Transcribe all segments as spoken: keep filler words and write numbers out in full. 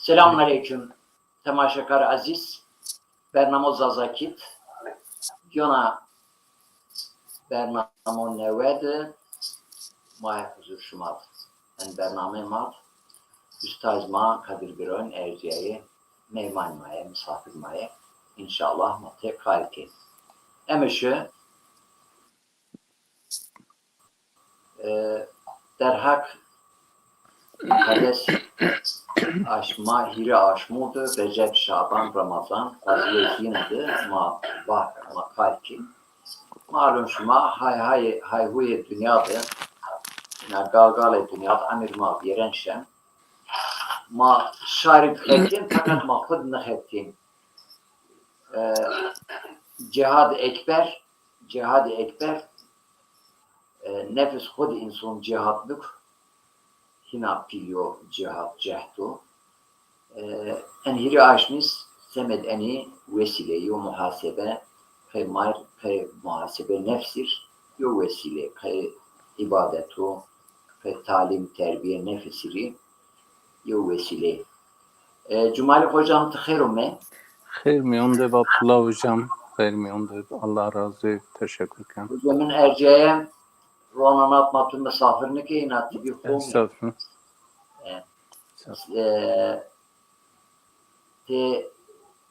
Selamun aleyküm. Temaşekar ezîz, bernamo Zazakî d, yona bernamo newe de ma huzur şima d. En bernameyê ma d ustaz ma Kadir Biron ercîyayê, meyman ma yê, misafir ma yê. Înşallah ma tê qal kên. Eme şi E, derheq muqedes aşma, hîrê aşmo de Receb, Şaban, Remezan, qazîyê dîn de ma va, ma qal kî. Malum şima hay hay, hay huyê dinya de, îna galgalê dinya de emir ma vîyeren şen. Ma şarî xebitên, feqet ma xwu d nixebitên. E, Cihad Ekber, Cihad Ekber, e, nefis xwu d înson cihad bik, hîna pîl yo cihad cehd o. E, en hîrê aşmî s-, semed enî wesîle yo muhasebe, qey mar, qey muhasebe nefsî r yo wesîle, qey îbadet o, qey talim, terbîye nefsî rî yo wesîle. E, Cumali hocam, ti xeyr ome. Xeyr mîyon de, Abdullah hocam. Xeyr mîyon de. Allah razı, teşekkür ken. Hocam, min ercîyaye ronan ap ma tu misafir nike, îna ti bî xo. Estağfurullah. E, Estağfurullah. E, ti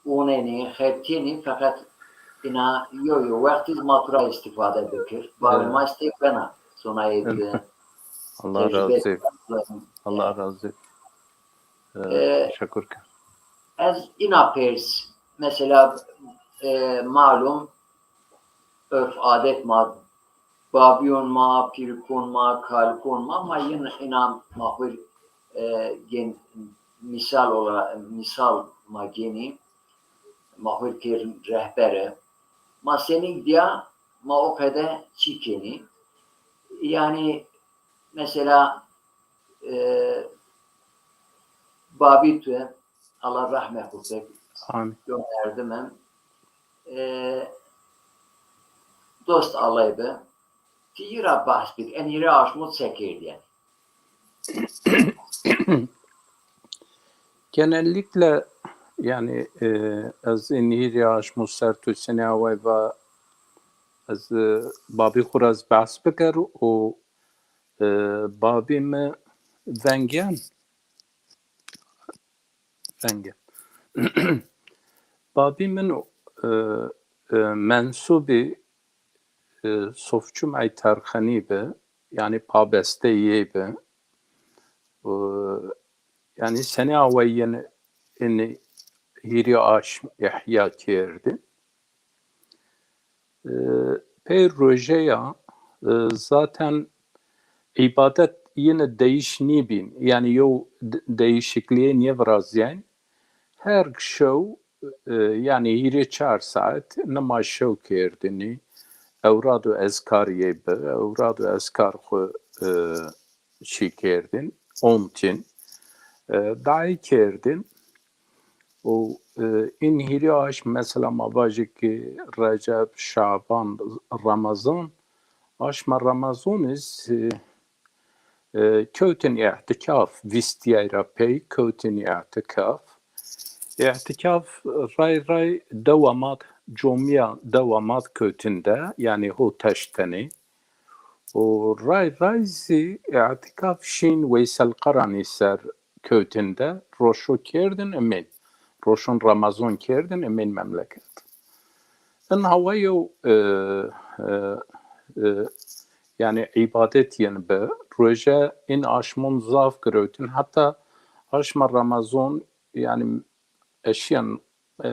onenî, xebitênî, feqet îna yo yo wextî ma tu ra îstîfade bikir. Bavê ma estê bena. Sonayê de Allah razı, Allah razı. E, teşekkür ken. Ez îna pers, mesela, e, malum, örf adet ma, babîyon ma, pîrikon ma, kalikon ma, ma yin îna ma xwu r, e, gen, mîsal ola, mîsal ma genî, ma xwu r kerdîn rehbere. Ma senî dîya, ma o qede çî kenî. Yanî, mesela, e, babî tu, Allah rehme xwu pek. Amîn. Yo merdim em. E, dost Allay bi. Ti yi ra behs bik, en hîrê aşmo se kerdîyen? Genellikle, yani, e, ez in hîrê aşmo ser tu senî away va, ez, e, babî xwu ra ez behs biker û, e, babî mi vengîyen, vengîyen. Babî min, e, e, mensûbî, e, Sofçumey Terxenî bi, yanî pabesteyê yê bi. E, yanî senî away yin in hîrê aşm îhya kerdî. E, pey rojeya, e, zaten îbadet yine değiş nîbîn. Yanî yew de-, değişikliğe nêvirazîyen. Her şew, e, yanî hîrê çar saet nimaj şew kerdinî. Ewrad û ezkar yê bi, ewrad û ezkar xwu, e, çî kerdin, ontîn, e, daî kerdin. Û, e, in hîrê aşm, mesela ma vajî ki Receb, Şaban, Remezan, aşma Remezan iz, e, e, kewtin îtikaf, vîst yay ra pey kewtin îtikaf. Îtikaf ray ray dewa ma, comîya dewa ma kewtin de, yanî ho teştenî. Û ray ray zî îtikaf şîn Veysel Qaranî ser kewtin de, roşo kerdin imên. Roşon Remezon kerdin imên memleket. In hawa yew, e, e, e, yanî îbadet yin bi. Roje in aşmon zaf girewtin. Heta aşma Remezon, yanî eşîyen, e,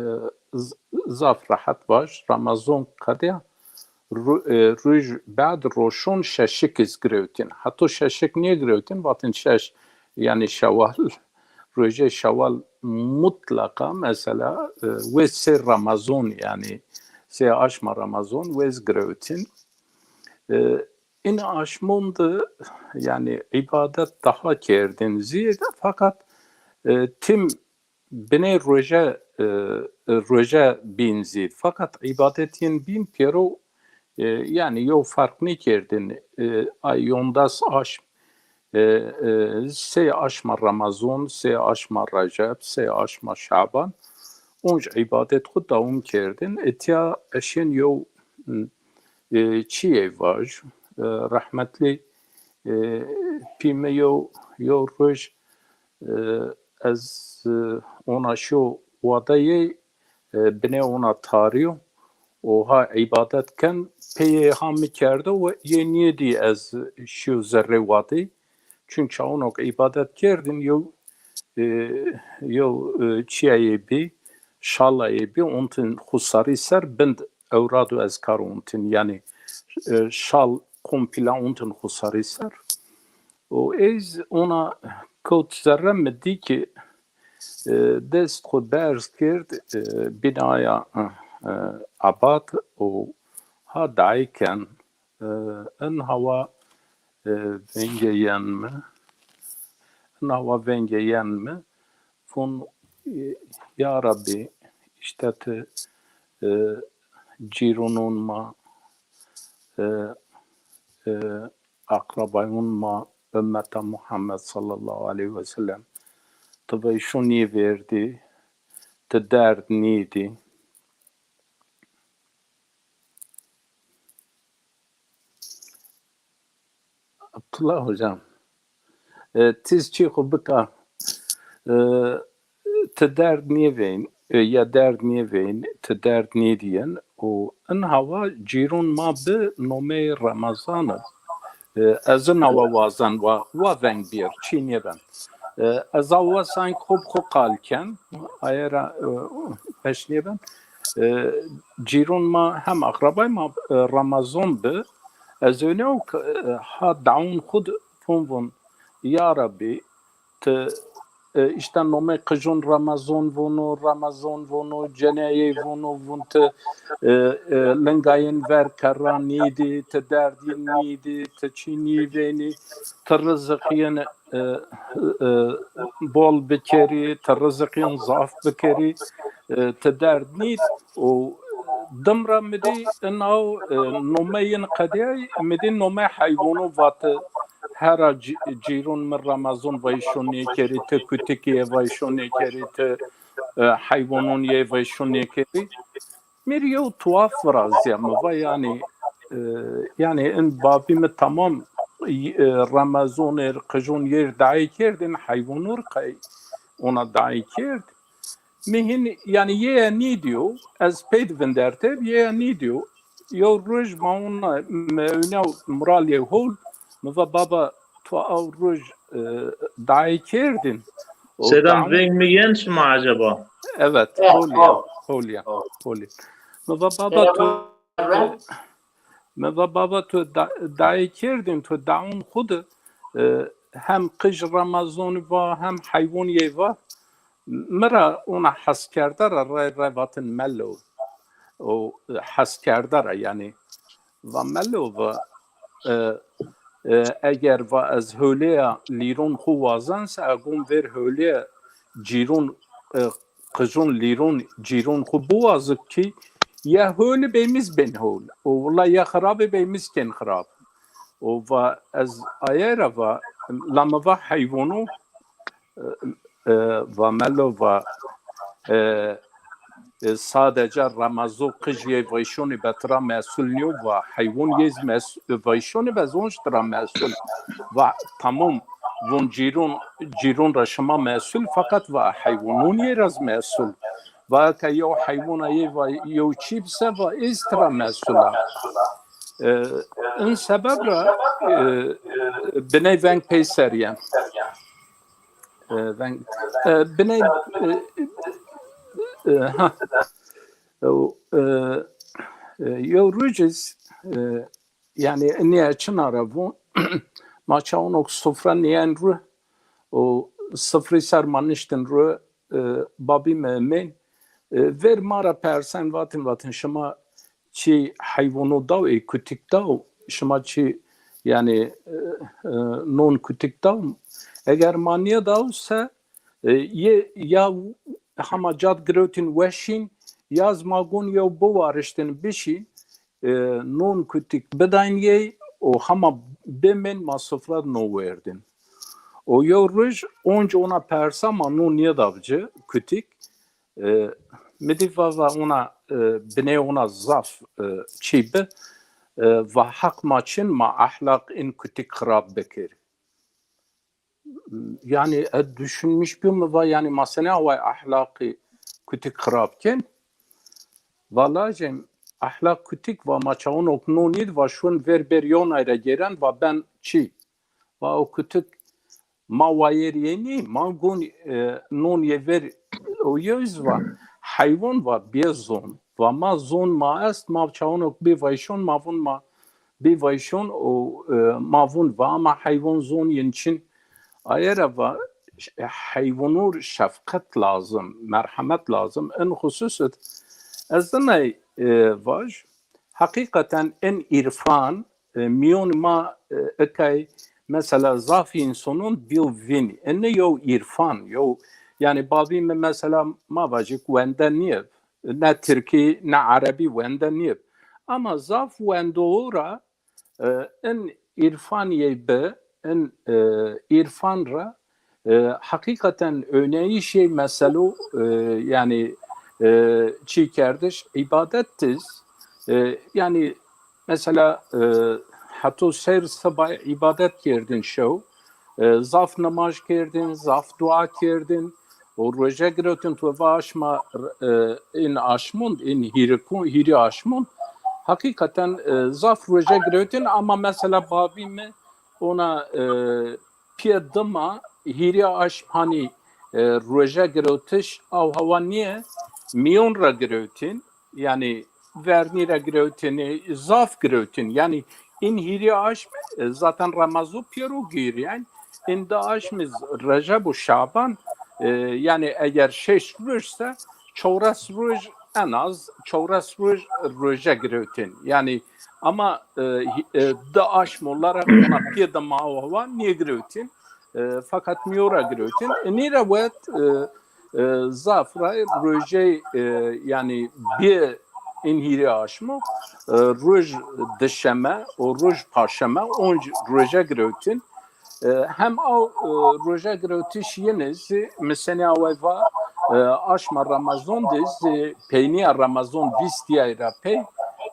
z-, zaf rehet vaj. Remezon qedîya ru-, e, ruj bad roşon şeşik iz girewtin. Heto şeşik nêgirewtin, vatin şeş, yanî Şewal, rojê Şewal mutlaqa mesela, e, wê sê Remezon, yanî sê aşma Remezon wê iz girewtin. E, in aşmon de, yanî îbadet daha kerdin zî, feqet, e, tim binê roje, e, e, roje bîn zî. Feqet îbadet yin bîn pêro, e, yanî yew ferq nêkerdin, e, ay yondas aşm, e, e, sey aşma Remezon, sey aşma Receb, sey aşma Şaban, onc îbadet xwu dewam kerdin. Îtya eşên yew, e, çiyê vaj. E, rehmetlî, e, pî mi yew, yew roj, e, ez, e, ona şo wadeyê, e, binê ona tarîyo û ha îbadet ken, peyê ha mi kerdo û yê nîyê dî ez şîyo zerrê wadî. Çun çawunok îbadet kerdin, yew, e, yew, e, çiyayê bî, şalayê bî, ontin xwu sarî ser, bind ewrad û ezkar ontin, yanî, e, şal kompîla ontin xwu sarî ser. Û ez ona kewt zerre, mi dî ki, e, dest xwu berz kerd, e, binaya, e, e, abad û ha dayî ken, e, in hawa, e, vengê yen mi, in hawa vengê yen mi, vun, e, ya Rabbî, îşte ti, e, cîronun ma, e, e, aqrabayun ma, ummeta Muhammed sallallahu aleyhi ve sellem, ti veyşun nîverdî, ti derd nîdî. Abdullah hocam, e, tiz çî xwu bika, e, ti derd nêveyn, e, ya derd nêveyn, ti derd nêdîyen û in hawa cîrun ma bi nomeyê Remezan ib. E, ez in hawa wazen wa, wa veng bîr, çî nêben. E, ez a wa sank xwu bi xwu qal ken, aye ra, e, weş nêben. E, cîrun ma hem aqrabay ma, e, Remezon bi. Ez ewnew ki, e, ha dawun xwu di vun vun, ya Rabbî, ti, e, îşte nomey qijun Remezon vunu, Remezon vunu, ceneyey vunu, vun ti, e, e, lingayên ver kerra nîdî, ti derdîn nîdî, ti çî nîvênî, ti riziqîn, e, e, bol bikerî, ti riziqîn zaf bikerî, e, ti derd nîd û dim ra mi dî inaw, e, nomeyên qedîyay, mi dî nomey heywonu vati, hera cî-, cîrun mi Remezon veyşon nêkerî, ti kutikî yê veyşon nêkerî, ti, e, heywonun yê veyşon nêkerî. Mi rê yew tuhaf virazîya, mi va yanî, e, yanî in babî mi tamam, e, Remezon êr, qijon yêr dayê kerdin, heywonur qey ona dayê kerd. Mi hin, yanî yê nîdîyo, ez pey di vinderteb, yê nîdîyo. Yew roj ma ona, mi ewna mural yê hol, mi va baba, tu aw roj, e, dayê kerdin. O Sedam dayê veng mi yen şima acaba? Evet, hol ya, hol ya, hol ya. Mi va baba tu, mi va baba tu da-, dayê kerdin, tu dawun xwu di, e, hem qij Remezon va, hem heywon yê va. Mi ra ona heskerde ra rey rey vatin melo. O, e, heskerde ra yanî. Va melo va, e, e, eger va ez holêya lîron xwu wazen se, egon ver holêya cîron, e, qijon lîron cîron xwu biwazik ki, ya holi bey mi zî bên hol. O wila ya xirabê bey mi zî kên xirab. O va ez aye ra va, la mi va heywono, e, e, va melo va, e, e, sadece Ramazo qij yê veyşonî be tira mesul nîyo, va heywon yê zî mes-, veyşonî be zonc tira mesul. Va tamam, von cîron, cîron ra şima mesul, feqet va heywonon yê ra zî mesul. Va ke yew heywona yê va yew çî bise, va ê zî tira mesul a. E, in sebeb ra, e, biney veng peyser yen. E, veng, e, biney, e, e, ha. E, e, yew ruciz, e, yanî nîye çina ra vu, ma çawunok sufre nîyen ru, û sifrî ser ma niştin ru, e, babî mi emên, e, ver ma ra persen vatin, vatin şima çî heywono daw, ê kutik daw, şima çî yanî, e, e, non kutik daw? Eger ma nîya daw se, e, yê ya hema cad girewtin weşîn, ya zî ma gon yew biwariştin bişî, e, non kutik bidayn yey û hema bimên ma sufre no werdin. O yew roj onc ona persa ma non nêdav ci, kutik. E, mi dî va va ona, e, binê ona zaf, e, çî bi, e, va heq ma çin ma ehlaq in kutik xirab bikir. Yani, e, düşünmüş bîyo mi va, yani, ma senê away ehlaqî kutik xirab ken? Va lajê mi, ehlaq kutik va ma çawanok non nîd, va şun ver ber yonay ra gêren, va ben çî. Va o kutik ma wayêr yenî, ma gon, e, non yê ver o yew zî va heywan va bê zon. Va ma zon ma est, ma çawanok bê vayşon, ma vun ma bê vayşon o, e, ma vun va ama heywan zon yin çin. Aye ra va, e, heywanor şefqet lazim, merhemet lazim. In xusus id ez dinay, e, vaj, heqîqeten in îrfan, e, mîyon ma, e, ikay mesela zaf însonon bîyo vîn. Ini yew îrfan, yew, yani babî mi mesela ma vajik wende nîyeb. Ne tirkî, ne erebî wende nîyeb. Ama zaf wendoğu ra, e, in îrfanîyê bi, in, e, îrfan ra, e, heqîqeten öneyişê meselo, e, yani, e, çî kerdiş, îbadet tiz, e, yani, mesela, e, heto seyr sibay îbadet kerdin şew, e, zaf nimaj kerdin, zaf dua kerdin, o roje girewtin, tu va aşma, e, in aşmon, in hîrikon, hîrî aşmon, heqîqeten, e, zaf roje girewtin, ama mesela babî mi ona, e, pîye dima hîrî aşm hanî, e, roje girewtiş aw hawa nîye, mîyon ra girewtin, yani vernî ra girewtinî, zaf girewtin. Yani in hîrî aşm, e, zaten Remezû pêro gîrîyen. In di aşmî Receb û Şaban, e, yani eger şeş roj se, çewres roj, en az çewres roj roje girewtin. Yani ama, e, hi-, e, di aşm olarak ona pê dima aw hawa nêgirewtin. E, fakat mîyo ra girewtin. Inî ra wet, e, e, zaf ray rojey, e, yani bê in hîrê aşmo, e, roj dişeme û roj paşeme onc roje girewtin. E, hem aw, e, roje girewtiş yine zî mi senî away va, e, aşma Remezon de zî peynîya Remezon vîst dîyay ra pey,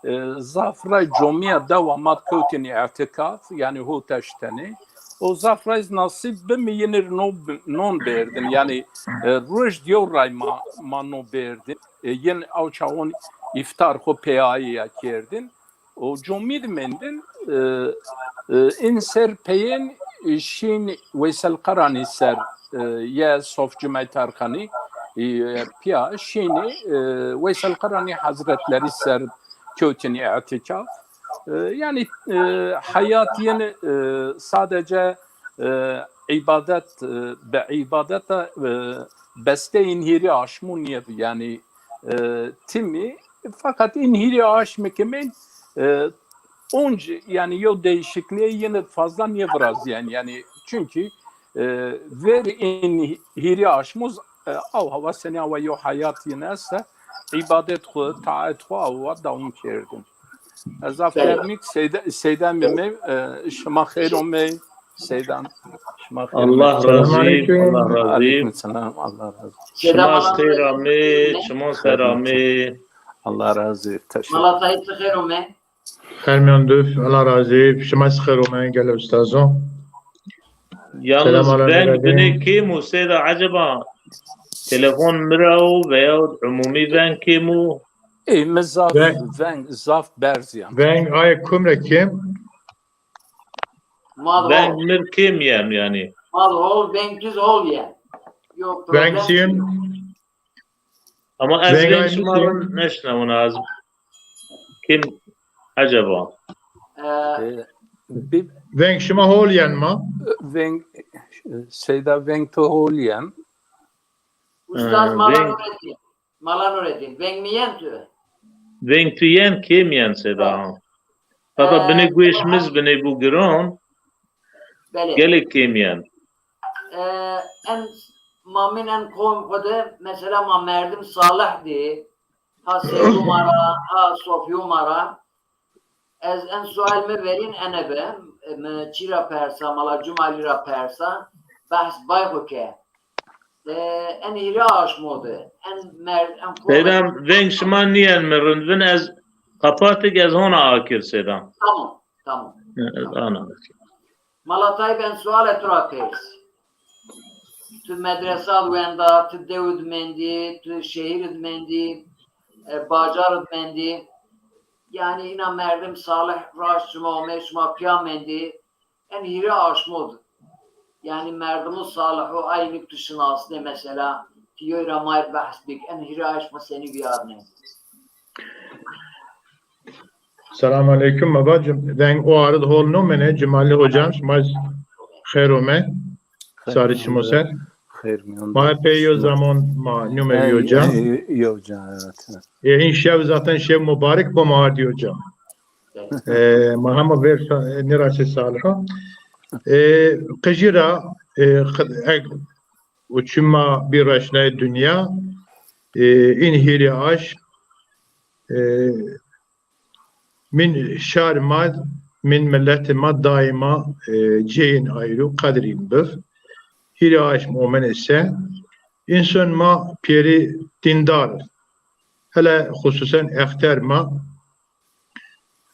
e, zaf ray comîya dewa ma kewtîn îtîkaf, yani ho teştenê. O zaf ray zî nasîb bi mi yinir no, non berdin. Yani, e, roj diyo ray ma, ma no berdin. E, yin aw çaxon îftar xo peyayî ya kerdin. O comî di mendin, e, e, in ser peyên, e, şîn Veysel Qaranî ser, e, ye Sof Cumay Tarxanî, e, pîya şînî, e, Veysel Qaranî Hazretleri ser kewtîn îtîkaf. E, yani, e, heyat yeni, e, sadece, e, îbadet, e, bi îbadeta, e, besteyên hîrî aşmû nîyebi. Yani, e, timî, fakat in hîrî aşmî kimên, e, onc, yani yew değişikliğe yine fazla nêvirazîyen. Yani çünkü, e, ver in hîrî aşmû z-, e, aw hawa senî awa yew heyat yine ese, îbadet xwu, taet xwu awa dewam kerdin. Ez zaf germîk, Seyda, Seyda Meme, e, şima xeyr omey. Seyda, şima xeyr omey. Allah razî, Allah razî. Aleyküm selam, Allah razî. Şima xeyr amê, şima ser amê. Allah razî, teşekkür. Mala Tayyip xeyr omey. Xeyr mîyan duf, Allah razî. Şima xeyr omey, gele ustazo. Yalnız veng binê kêm o Seyda, acaba telefon mi ra o veyahut umumî veng kêm o? Ê, mi zaf veng, zaf berz ya. Veng ayê kum ra kêm? Veng mi r kêm yen yani. Mal hol, veng tiz hol yen. Yok, veng çi yen? Ama ez veng şima rind neşnawin az. Kêm acaba? E, veng şima hol yen ma? Veng, Seyda, veng to hol yen. Ustaz, e, Mala Nurettin. Mala Nurettin, veng mi yen tu? Veng tu yen, kêm yen Seyda. Tata, e, binê guêş mi z binê bu giron. Belê. Gelek kêm yen. E, en, ma min en qom xwu de, mesela ma merdim salih dî, ha Seydo ma ra, ha Sofyo ma ra. Ez en sual mi verîn ene bi, e, mi çî ra persa, Mala Cumalî ra persa. behs bay xo ke. E, en hîrê aşmo de, en mer-, en Seydan, veng şima nîyen mi rind vin, ez qapatîk ez hona akir Seydan. Tamam, tamam. E, tamam. Ana. Mala Tayyip, en suale tu ra pers. Tu medresa di wenda, tu dew di mendî, tu şehîr di mendî, e, bacar di mendî. Yanî îna merdim salih raşt şima ome, şima pîya mendî. En hîrê aşmo di. Yanî merdimu salih o, ay nik tu şinasnê mesela, ti yoy ra may behs bik, en hîrê aşmo senî vîyarnê? Selamun aleyküm babacım. Veng o arı hol nomene Cimali hocam, şima xeyr ome. Sarı çimo ser. Xeyr mi? Ma epey yo zaman ma numeri hocam. Yo hocam, evet. E, in şev zaten şev mübarek bo ma ardi hocam. E, ma hema ver nirase saliha. E, qijira, e, uçuma bir raşnay dünya, e, in hiri aş, e, min şar ma, min milletê ma daîma, e, cêyên ayru qedrîn biv. Hîrê aşm omenê se, înson ma pêrî dîndar, hele xususen exter ma,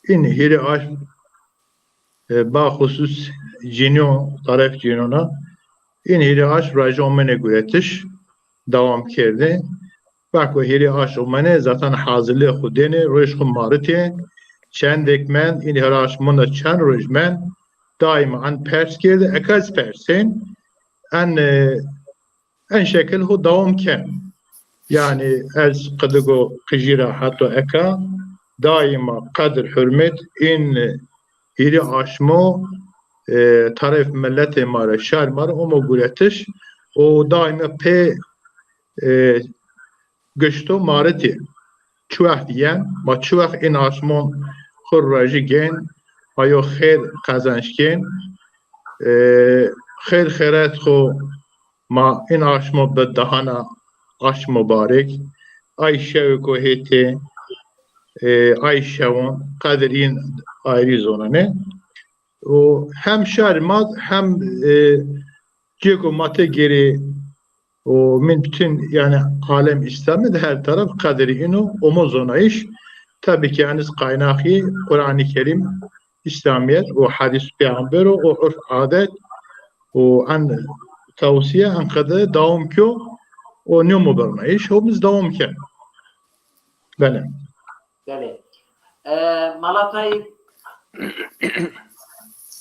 în hîrê aşm, e, baxusus cînîyon, taref cînona, în hîrê aşm raji omenê guretiş, dewam kerdê. Wexto hîrê aşm omene, zaten hazirlê xwu dêne, roj xwu maritê. Çendêk mend, în hîrê aşm menda çend roj mend, daîma en pers kerdê, eka zî persên, en, e, en şekil xwu dewam ken. Yanî ez qidigo qijî ra heto eka, daîma qedir hurmet în hîrê aşmo, e, taref miletê ma ra, şar ma ra omo guretiş û daîma pê e, gişto maritî. Çi wext yen, ma çi wext în aşmon xwu rajî gên, ayo xêr qezenc kên, e, xêr xêret xwu ma în aşmo bi dahana aşm mubarek, ay şewêko hêtê, e, ay şewon qedir în ayrî zonenê. Û hem şarê ma hem, e, cêko ma têgêrê û min bütün, yanî alem Îslamî de her taraf qedrî ino omo zonayîş. Tabii ki, yalnız kaynağı Kur'an-ı Kerim, İslamiyet û hadîs peyxamber o, o urf adet û en tewsiye en qede dewam kyo û nêmo birnayîş, ho biz dewam ken. Belê. Belê. E, Mala Tayyip,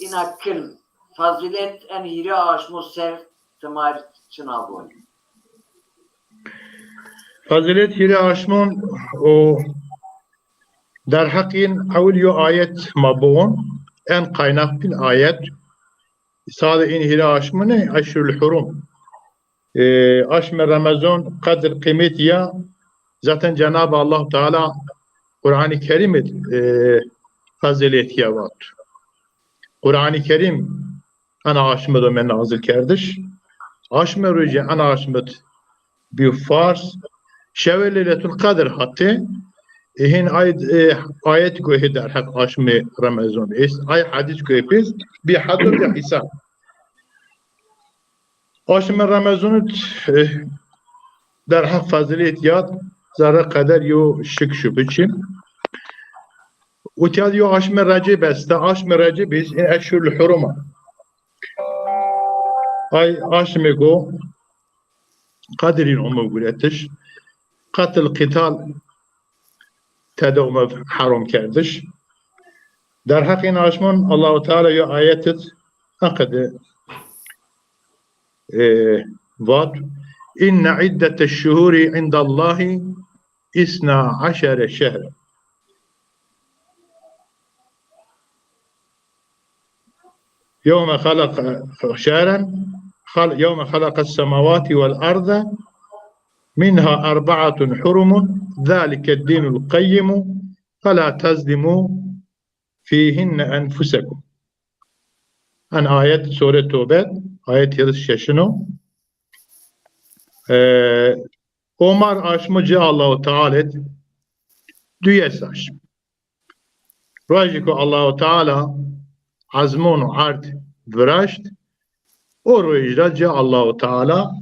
îna kilm, fazîlet en hîrê aşmo ser timar çina bon? Fazîlet hîrê aşmon o derheqîn ewil yo ayet ma bon, en kaynak bin ayet, sade în hîrê aşmine, eşrul hurum. E, aşmê Remezon qedir qîmet ya, zaten Cenab-ı Allah Teala Kur'an-ı Kerim id, e, faziletiya vat. Kur'an-ı Kerim ana aşmê do me nazil kerdiş. Aşmê rojê ana aşmê bi farz. Şewê Leyletul Qedr hatê. E, hin ayet, e, ayet gohê derheq aşmê Remezon est. Ay hadis gohê pêz bi hado bi hesab. Aşmê Remezonî, e, derheq fazilêt yad zerre qeder yo şik şubi çin. Utiyad yo aşmê Receb esta, aşmê Receb iz in eşhurul hurum a. Ay aşmêko qedrîn omo guretiş, qetl qîtal tede omo herom kerdiş. Derheq în aşmon Allahu Teala yo ayet id heqide, e, vat: "İnne iddeteş şuhuri indallahi isna aşere şehre." Yevme halaka şehran, hal-, yevme halakas semavati vel arda minha erbaatun hurumun zalike dinul qayyimu fela tezlimu fihinne enfusekum. En ayet Sure Tobe, ayet yedi şeşino. E, Omar aşmo ci Allahu Teala id duyes aşm. Rojêko Allahu Teala azmon û erd viraşt, O rojî ra ci Allahu Teala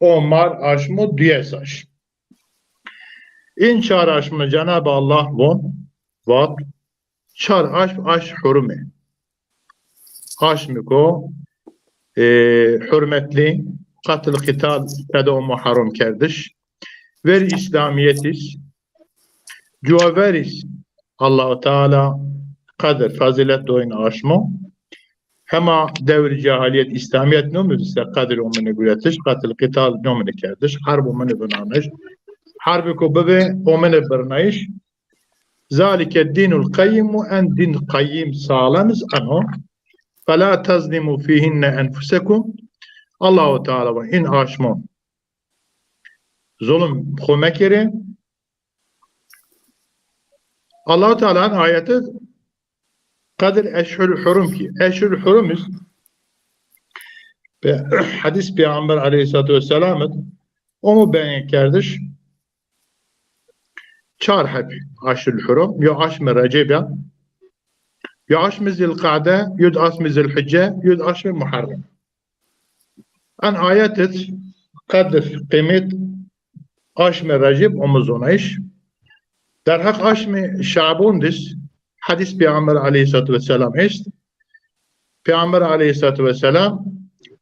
o mar aşmo duyes aşm. În çar aşmî Cenab-ı Allah von, vat, çar aşm aşm hurum ê. Aşmî ko, e, hurmetli, qetl qital tede omo harom kerdiş. Ver İslamiyet iz, cuwa ver iz Allahu Teala qedir, fazilet doyin aşmo. Hema dewr cahiliyet, İslamiyet nomî se qedir omine guretiş, qetl qital nomine kerdiş, harb omine binaniş. Harbi ko bibe omine birnayış. Zalike dinul qayyim, en din qayyim, sağlam iz eno. Fela tezlimu fihinne enfusekum. Allahu Teala va în aşmon zulm xo mekerê. Allahu Teala în ayeti qedir eşhur hurum ki. Eşhur hurum iz pe-, hadis Peygamber aleyhissalatu vesselam id omo beyan kerdiş. Çar heb aşhur hurum, yo aşmê Receb ya, yo aşmê Zilqade, yo di aşmê Zilhicce, yo di aşmê Muharrem. En ayet id qedir, qîmet aşmê Receb omo zonayış. Derheq aşmê Şabon diz hadis Peygamber aleyhissalatu vesselam est. Peygamber aleyhissalatu vesselam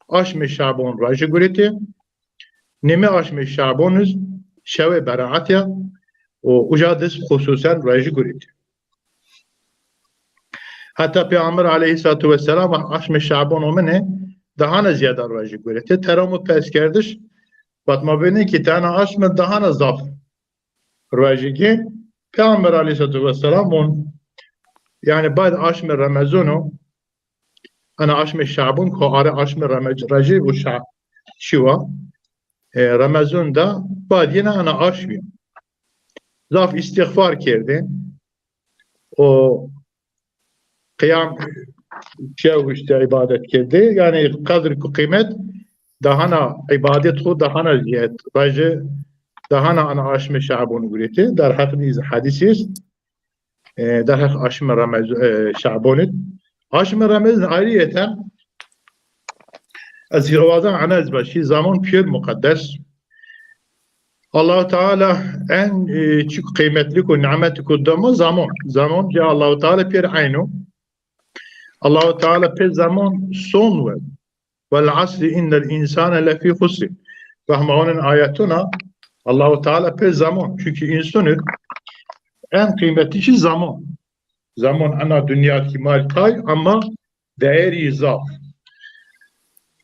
aşmê Şabon rajî guretê. Nîmê aşmê Şabon iz şewê Beraat ya û uca diz xususen rajî guretê. Heta Peygamber aleyhissalatu vesselam aşmê Şabon omine dahana ziyada rajî guretê. Tera omo pers kerdiş, vat ma vênê ki ti ena aşme dahana zaf rajî kî. Peygamber aleyhissalatu vesselam von, yani bayd aşmê Remezon o, ena aşmê Şabon ko are aşmê Reme-, Receb û Şa-, şiwa, e, Remezon da bayd yena ena aşmî. Zaf îstîxfar kerdê. O qiyam şew işte îbadet kerdê. Yani qedir ku qîmet dahana îbadet xo dahana ziyad. Rajî dahana ana aşmê Şabon guretê. Derheq nîz hadis est. E, derheq aşmê Remez-, e, Şabon id. Aşmê Remezon ayrıyeten ez hîrwadan ana ez başî zaman pîyor muqeddes. Allahu Teala en, e, çik qîmetli ku, nimeti ku demo zaman. Zaman ki Allahu Teala pêr ayno. Allahu Teala pê zaman son we. Vel asri innel insane lefî husri. Fehma onin ayetuna Allahu Teala pê zaman. Çünkü insanın en kıymetli şey zaman. Zaman ana dünya ki mal tay ama değeri zaf.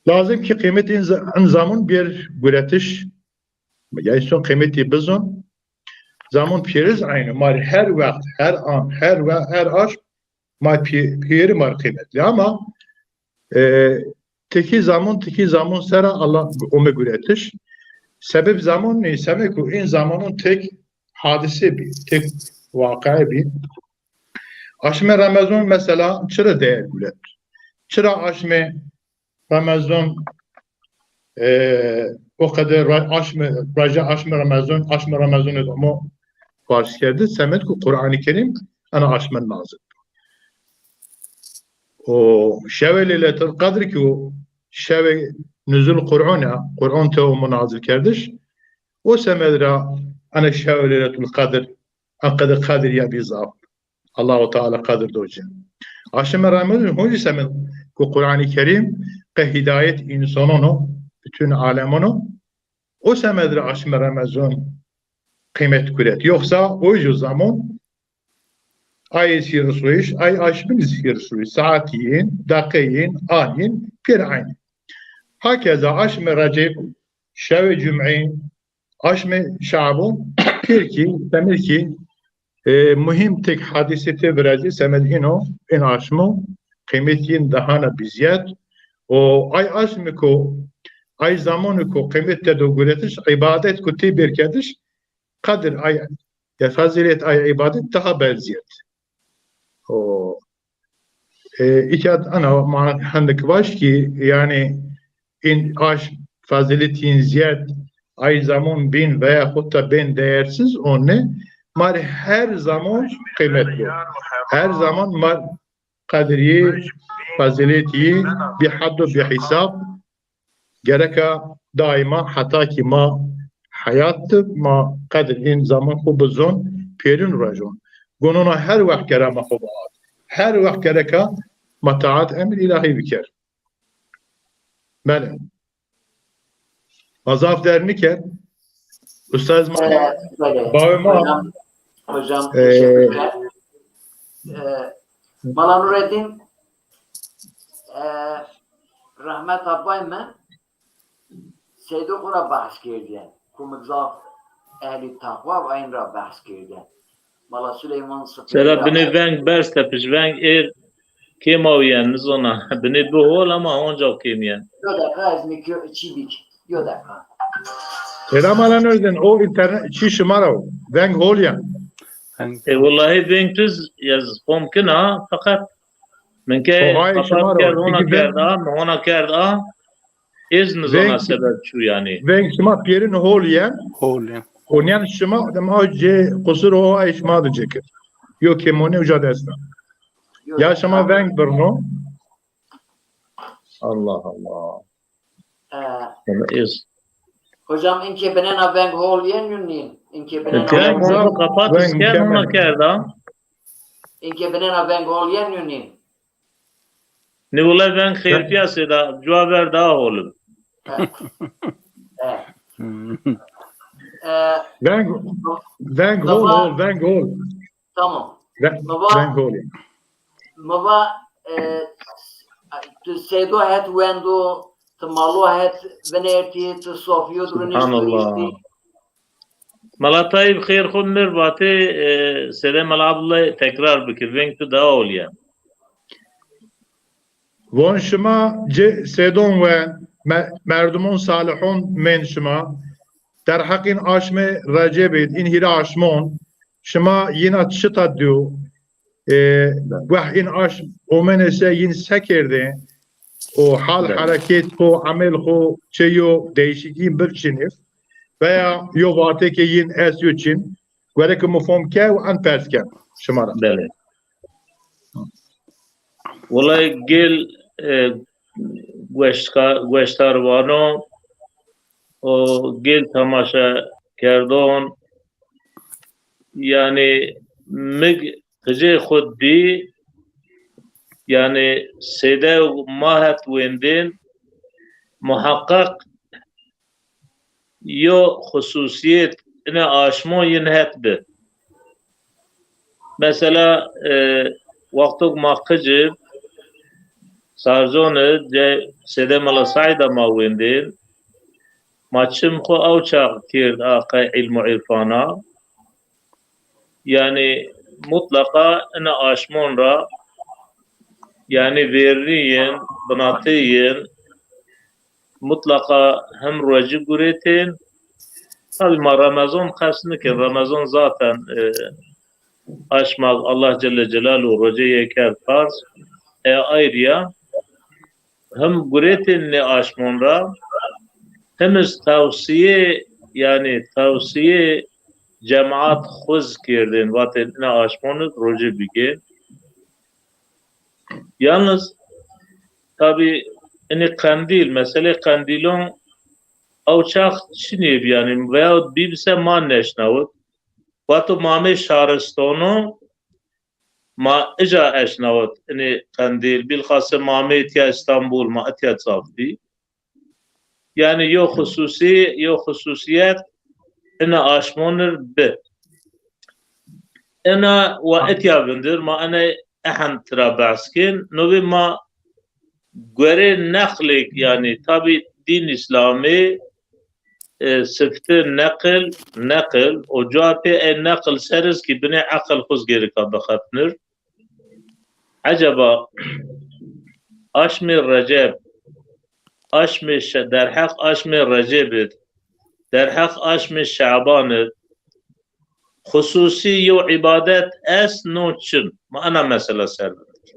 Lazım ki kıymet in, in zaman bir guretiş. Ya insan kıymeti bizon. Zaman piriz aynı. Mar her vakit, her an, her ve her aşk ma pi-, piyeri mar kıymetli ama, e, teki zaman, teki zaman sera Allah ome guretiş. Sebep zaman ne? Sebep ku in zamanın tek hadise bi, tek vakaya bi. Aşme Ramazan mesela çıra değer guret? Çıra aşme Ramazan, e, o kadar ra-, aşme, raja aşme Ramazan, aşme Ramazan id omo farz kerdi. Semed ku Kur'an-ı Kerim ana aşme nazil. O şeve Leyletul Kadr ki o şeve nuzul Kur'an ya, Kur'an te omo nazil kerdiş. O semed ra ana şeve Leyletul Kadr, a qede Kadr ya bi zaf. Allahu Teala qedir do ci. Aşme Ramazan honci semed ku Kur'an-ı Kerim qe hidayet insanono, bütün alemono, o semed ra aşme Ramazan kıymet kuret. Yoksa o ju zaman ay sîr suyiş, ay aşmin sîr suyiş, saat yin, dakika yin, an yin, pir aynı. Hakeza aşme Recep, şeve Cum'e, aşme Şaban, pir ki, semed ki, e, muhim tek hadisete virajî semed ino, in aşmo, kıymet yin dahana biziyet. O ay aşmi ko, ay zamanı ko kıymet te do guretiş, ibadet ko te berkediş, kadir ay, ya fazilet ay ibadet daha berziyet. O, e, îtya ana ma hendik vaş ki, yani, in aş faziletin ziyad ay zaman bin veya hutta bin değersiz, o ne? Mar her zaman kıymetli. Her zaman mar kadri, faziletî bi hadd û bi hesab Gereka daîma heta kî ma heyat di, ma qedr hîn zaman xwu bizon, pêrin rejon. Gunona her wext gere ma xwu biat. Her wext gereka ma taat emir îlahî biker. Belê. Ma zaf der niker. Ustaz ma, evet, bawê ma. Hocam, hocam, e, teşekkürler. E, Mala Nureddin, e, rahmet abbay mi? Seydo xwu ra behs kerdîyen. Kumik zaf ehlî teqwa û eyn ra behs kerdîyen. Mala Suleyman Sifirî ra. Sera binê veng berz tepij, veng êr kêm awîyen, nizona. Binê bi hol ama honca kêmîyen. Yo deqa ez nîkî çî bîk. Yo deqa. Sera Mala Nureddin, o înternet çî şima ra o? Veng hol yen. E, wellahî veng tu z-, ez fom kena, feqet min ke xebat kerd, hona kerd a, mi hona kerd a, ez nizana sebeb çu yanî. Veng şima pêrin hol yen. Hol yen. Onîyen şima dem a cê qusur o ay şima de cekir. Yo kêmonî uca dest a. Ya şima veng birno. Allah Allah. E, ez. Hocam, inkê binena veng hol yen yo nîn? Inkê binena veng hol yen. Telefon xo kapat isker, hona kerda. Inkê binena veng hol yen yo nîn? Nê wulay veng xêrpîya sêda, cuwa ver daha hol in. E. E. Veng, veng hol, hol, veng hol. Tamam. Veng hol. Mi va, e, tu seydo het wendo, tu malo het vinertî, tu sofîyo de rûnişt, rûniştî. Subhanallah. Mela Tayîb xêr xwu mir vatê, e, Sede Mela Abdullah tekrar bikir. Veng tu daha olîyen. Von şima ci sêdon wen, me-, merdumon salihon mên şima. Derheq în aşmê Recebî d, în hîrê aşmon, şima yîna çita dîyo, e, weh în aşm omêne se yîn se kerdê, o hal, herekêt xo, emêl xo çê yo değişikî bir çin îf, veya yo vatê ke yîn est yo çin, gore ke mi fom ke û en pers ken şima ra. Belê. Wulay gel, e, gueştka-, gueştarvano û gel temaşekerdon, yanî mi qicê xwu dî, yanî sêde ma het wendên, muheqeq yo xususîyet ine aşmo yin het bi. Mesela, e, wextok ma qicib, Sarzon id, ce Sêde Mela Saîd a ma wendên, ma çim xwu ew çax kerd a qey îlm û îrfana. Yanî mutlaqa ina aşmon ra, yanî vêrnî yin, binatî yin, mutlaqa him ruecî guretên. Tabî ma Remezon qes nikin. Remezon zaten, e, aşma Allah Celle Celaluhu ruecê yê kerd farz. E, ayrıya him guretên nê aşmon ra, him iz tewsîyê, yanî tewsîyê cemaat xwu iz kerdên, vatên ina aşmon id ruecê bigên. Yalnız, tabî, inî qendîl, meselê qendîlon ew çax çinê bî, yanî, veyahut bîbise ma neşnawit. Vato ma amê şaristono, ma ica eşnawit inî qendîl. Bîlxase ma amê itya Îstanbul, ma itya zaf bî. Yanî yo xususî, yo xususîyet ina aşmonir bi. Ina wa itya vindir, ma ina ehend tira behs kên. Novê ma guerê neqlêk, yanî tabî dîn Îslamî, e, sifte neqil, neqil, o cuwa pê ey neqil ser iz kî binê eqil xwu iz gerika bixetnir. Eceba aşmê Receb, aşmê Şe-, derheq aşmê Receb id, derheq aşmê Şaban id, xususî yew îbadet est no çin? Ma ena mesela ser bikir.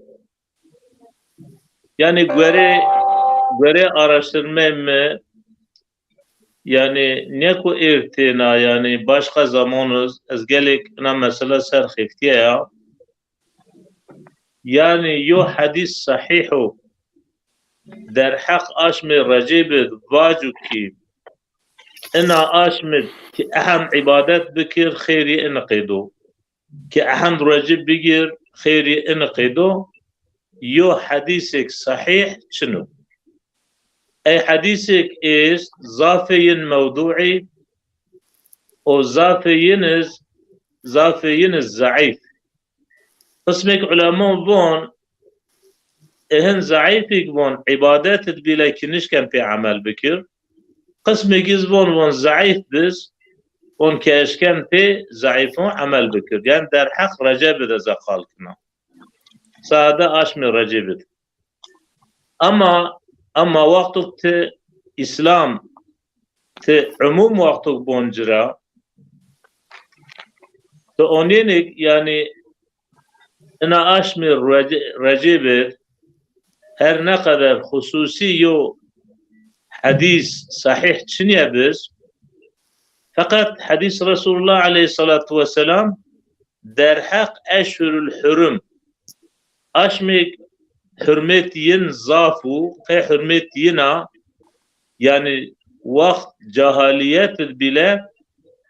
Yanî guerê, guerê araştirmeyê mi, yanî nêko êr têna, yanî başqa zaman iz, ez gelêk ina mesela ser xeftîyaya. Yanî yo hedîs sehîh o. derheq aşmê Recêb id vaco kî ina aşm id ki ehem îbadet bikir, xêrî ini qeydo. Ki ehem Recêb bigir, xêrî ini qeydo. Yo hedîsêk sehîh çin o. Ey hedîsêk est zafê yin mewdûî û zafê yin iz, zafê yin iz zeîf. Qismêk ulemon von, ehin zeîfêk von îbadet id bîle ki nişken pê emel bikir. Qismêk iz von, von zeîf biz, von ki eşken pê zeîfon emel bikir. Yanî derheq Receb id ez a qal kena. Sade aşmê Receb id. Ama, ama wexto ti Îslam, ti umum wexto bon ci ra, ti onînêk, yanî ina aşmê Rece-, Receb id her ne qeder xususî yo hedîs sehîh çinye biz, feqet hedîs Resulullah aleyhissalatu vesselam derheq eşhurul hurum, aşmêk hurmet yin zaf û, qey hurmet yin a, yanî wext cahalîyet id bîle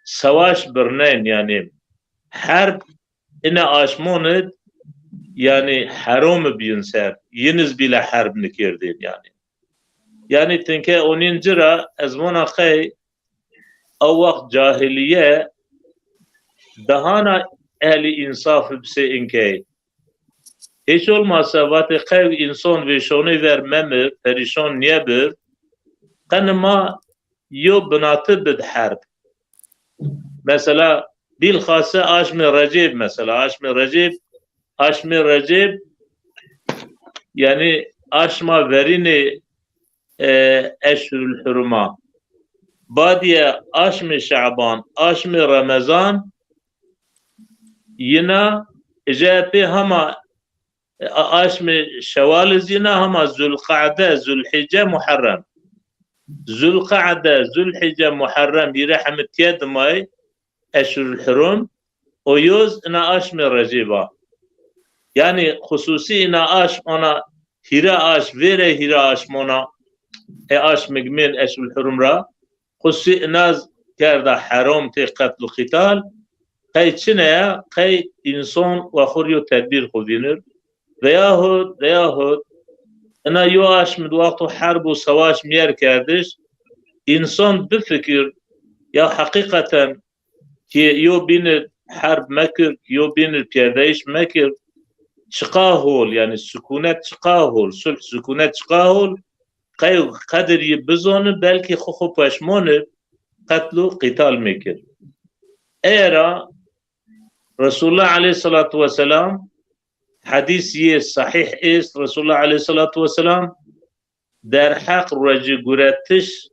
sewaş birnên, yanî herb ine aşmon id, yanî herom bîn ser, yin iz bîle herb nikerdên yanî. Yanî tinke onîn ci ra ez vona qey a wext cahilîye dahana ehlî însaf bisê inkey. Hiç olmasa vatê qew înson vêşonê ver memir, perîşon nîyebir, qeni ma yo binati bid herb. Mesela, bîlxase aşmê Recêb, mesela, aşmê Recêb, aşmê Recêb, yanî aşma verînê, e, eşhurul hurum a. Badîye aşmê Şaban, aşmê Remezan, yina, ije pê hema, e, a-, aşmê Şewal iz yina, hema Zulqade, Zulhîce, Muherrem. Zulqade, Zulhîce, Muherrem, hîre hemi tiye dimay, eşhurul hurum, o yoz ina aşmê Recêb a. Yanî xususî ina aşm ona hîre aşm, vêre hîre aşm ona, e, aşmig mên eşhurul hurum ra, xususî inaz kerda herom tê qetl û qîtal, qey çine ya, qey înson wa xwu rê yo tedbîr xwu vînir. Veyahut, veyahut, ina yo aşm id wexto herb û sewaş mîyer kerdiş, înson bifikir, ya heqîqeten ki yo bîn id herb mekir, yo bîn id pîyerdeyîş mekir, çiqa hol, yanî sukûnet çiqa hol, sulh sukûnet çiqa hol, qey qedir yi bizoni, belkî xwu xwu peşmoni, qetl û qîtal mekir. Ey ra Resulullah aleyhissalatu vesselam, hedîs yê sehîh est, Resulullah aleyhissalatu vesselam derheq ruecî guretiş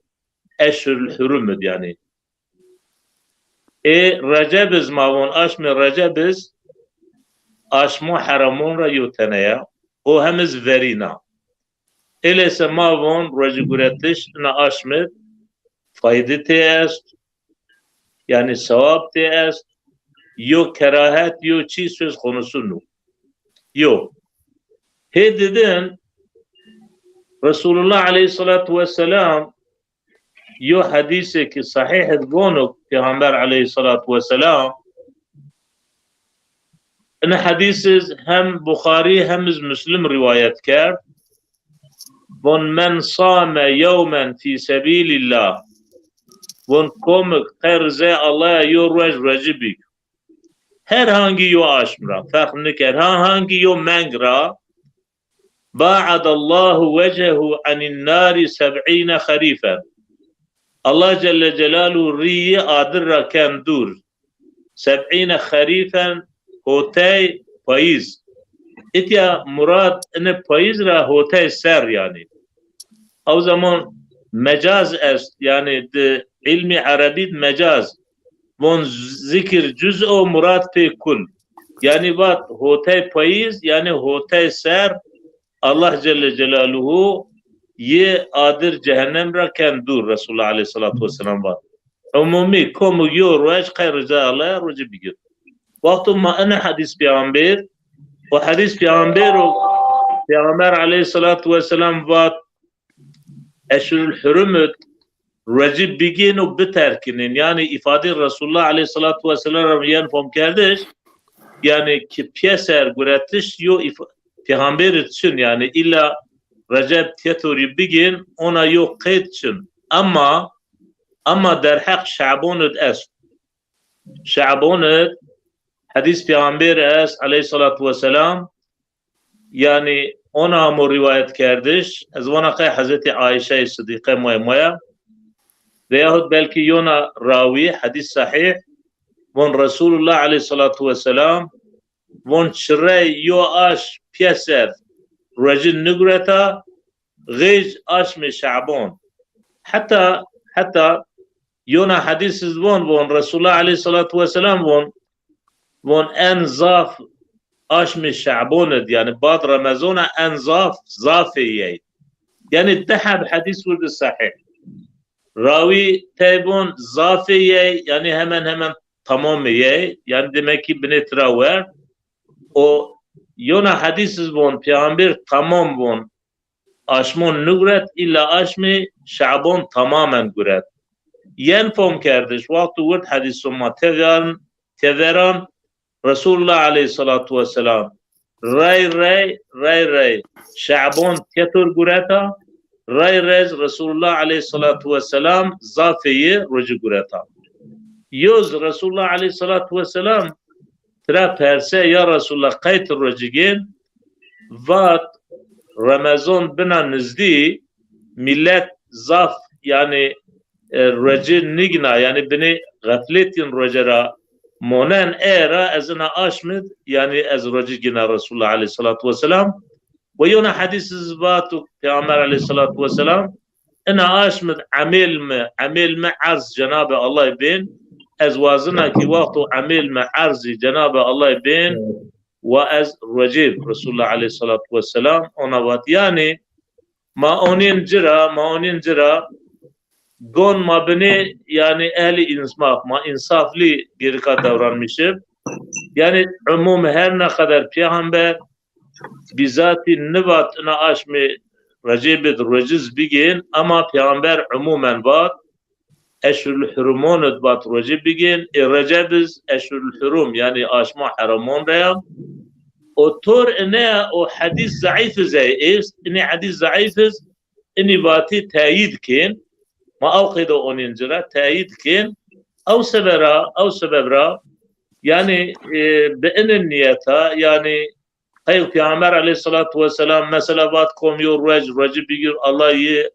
eşhurul hurum id, yanî. Ê Receb iz ma von, aşmê Receb iz aşmo heramon ra yo tene ya. O hem iz verîn a. Eleyse ma von ruecî guretiş ina aşm id faydî tê est, yanî sewab tê est, yo kerahet, yo çî söz konusu nû. Yo. Hê didin, Resulullah aleyhissalatu vesselam yo hedîsê ki sehîh id vono, Peyxamber aleyhissalatu vesselam, ini hedîs iz hem Buxarî hem iz Muslim rîwayet kerd. Von, "Men same yewmen fî sebîlîllah." Von, komik qey rizê Allah ya yo ruej ruecî bik. Her hangî yo aşm ra, ferq niker. Ha hangî yo meng ra, baadallahu wecehu anîn nari seb'îne xerîfen. Allah Celle Celaluhu rîyî adir ra ken dûr. Seb'îne xerîfen, hotey payîz. Îtya murad ini payîz ra hotey ser yanî. Ew zaman mecaz est, yanî di îlmî erebî di mecaz. Von zikir cuz o, murad pê kul. Yanî vat hotey payîz, yanî hotey ser, Allah Celle Celaluhu yi adir cehennem ra ken dûr, Resulullah aleyhissalatu vesselam vat. Umumî komik yo ruej qey rizê Allah ya ruecî bigir. Wexto ma ini hedîs peyxamber, o hedîs peyxamber o, Peyxamber aleyhissalatu vesselam vat, eşhurul hurum id ruecî bigên û biterkinên. Yanî îfadê Resulullah aleyhissalatu vesselam ra yen fomkerdiş, yanî ki pîyeser guretiş yo îf-, pêxamberî çin, yanî îlla Receb têtorî bigên, ona yo qeyd çin. Ema, ema derheq Şaban id est. Şaban id hedîs pêxamber est aleyhissalatu vesselam, yanî ona amo rîwayet kerdiş, ez vana qey Hezretî Ayşeyê Sidîqe moye moye, veyahut belkî yona rawî, hedîs sahîh, von Resulullah aleyhissalatu vesselam, von çirey yo aşm pîyeser ruecî nigureta, xêc aşmê Şaban. Heta, heta yona hedîs iz von, von Resulullah aleyhissalatu vesselam von, von en zaf aşmê Şaban id, yanî bad Remezana en zaf, zafê yey. Yanî di heb hedîs wirdi sahîh. Rawî tey von zafê yey, yanî hemen hemen tamamê yey. Yanî demek ki binê tira werd. O yona hedîs iz von, pêxamber tamam von aşmon niguret, îlla aşmê Şaban tamamen guret. Yen fomkerdiş, wexto wird hedîso ma teveran, teveran Resulullah aleyhissalatu vesselam rey rey, rey rey Şaban têtor gureta, rey rey Resulullah aleyhissalatu vesselam zafê yi ruecî gureta. Yoz Resulullah aleyhissalatu vesselam tira perse, ya Resulullah, qey ti ruecî gên? Vat, Remezan bina nizdî, mîlet zaf, yanî, e, ruecî nigna, yanî binê xefletîn ruece ra monen, ê ra ez ina aşm id, yanî ez ruecî gina Resulullah aleyhissalatu vesselam. Ve yona hedîs iz vat û Peyxamber aleyhissalatu vesselam, ina aşm id emêl mi, emêl mi erz Cenabê Allahî bên, ez wazina ki wexto emêl mi erzî Cenabê Allahî bên, wa ez ruecêb. Resulullah aleyhissalatu vesselam ona vat, yanî ma onên ci ra, ma onên ci ra, gon ma binê, yanî ehlî însmaf, ma însaflî gerika dewranmîşib. Yanî umûm her ne qeder pêxember bîzatî nivat ina aşmê Recêb id rueciz bigên, ema pêxember umûmen vat, eşhurul hurumon id vat ruecî bigên, ê Receb iz eşhurul hurum, yanî aşma heramon ra ya. O tor ine o hedîs zeîf iz ey est, inî hedîs zeîf iz, inî vatî teyîd kên, ma ew qeyde onîn ci ra, teyîd kên, ew sebeb ra, ew sebeb ra, yanî, e, bi inin niyeta, yanî, qey Peyxamber aleyhissalatu vesselam mesela vat kom yo ruec, ruecî bigir, Allah yi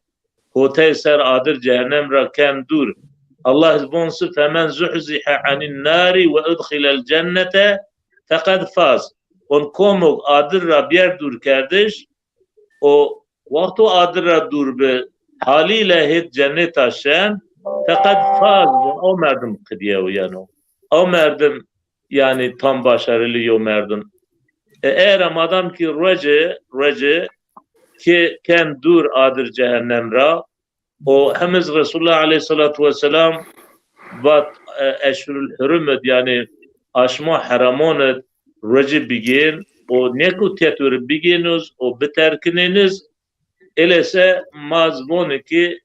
hotey ser adir cehennem ra ken dûr. Allah iz von si, "Femen zuhzihe anin nari ve udxilel cennete feqed faz." On komok adir ra biyer dûr kerdiş, o wexto adir ra dûr bi, halîle hêt cenneta şen, feqed faz, o merdim qidiyew yeno. O merdim yanî tam başarılı yo merdim. E, era madam ki ruecê, ruecê ki ken dûr adir cehennem ra, o hem iz Resulullah aleyhissalatu vesselam vat, e, eşhurul hurum id, yanî aşma heramon id ruecî bigên, o nêku têtorî bigên iz, o biterkinên iz, Elese ma zi voni ki,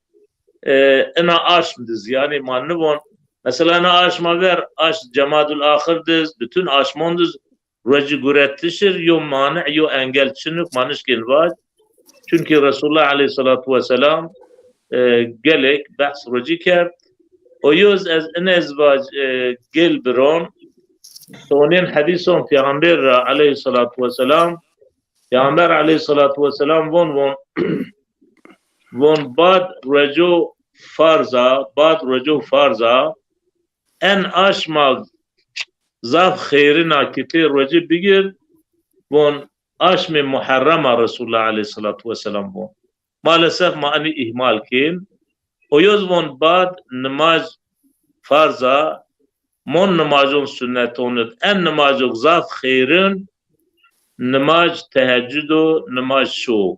e, ina aşm diz, yanî ma nivon, mesela ina aşma ver, aşm Cemadul Axir diz, bütün aşmon diz ruecî guretişir, yo mani'î, yo engel çinik, ma nişkên vaj. Çunkî Resulullah aleyhissalatu vesselam, e, gelek behs ruecî kerd. O yoz ez ine ez vaj, e, gel biron, sonên hedîson Peyxamber ra aleyhissalatu vesselam, Peyxamber aleyhissalatu vesselam von, von, von bad rueco farz a, bad rueco farz a, en aşma zaf xeyrin a ki ti ruecî bigir, von aşmê Muharrem a Resulullah aleyhissalatu vesselam von. Maalesef ma enî îhmal kên. O yoz von bad nimaj farz a, mon nimajûn sunneton id. En nimajûk zaf xeyrin nimaj teheccudo, nimaj şo.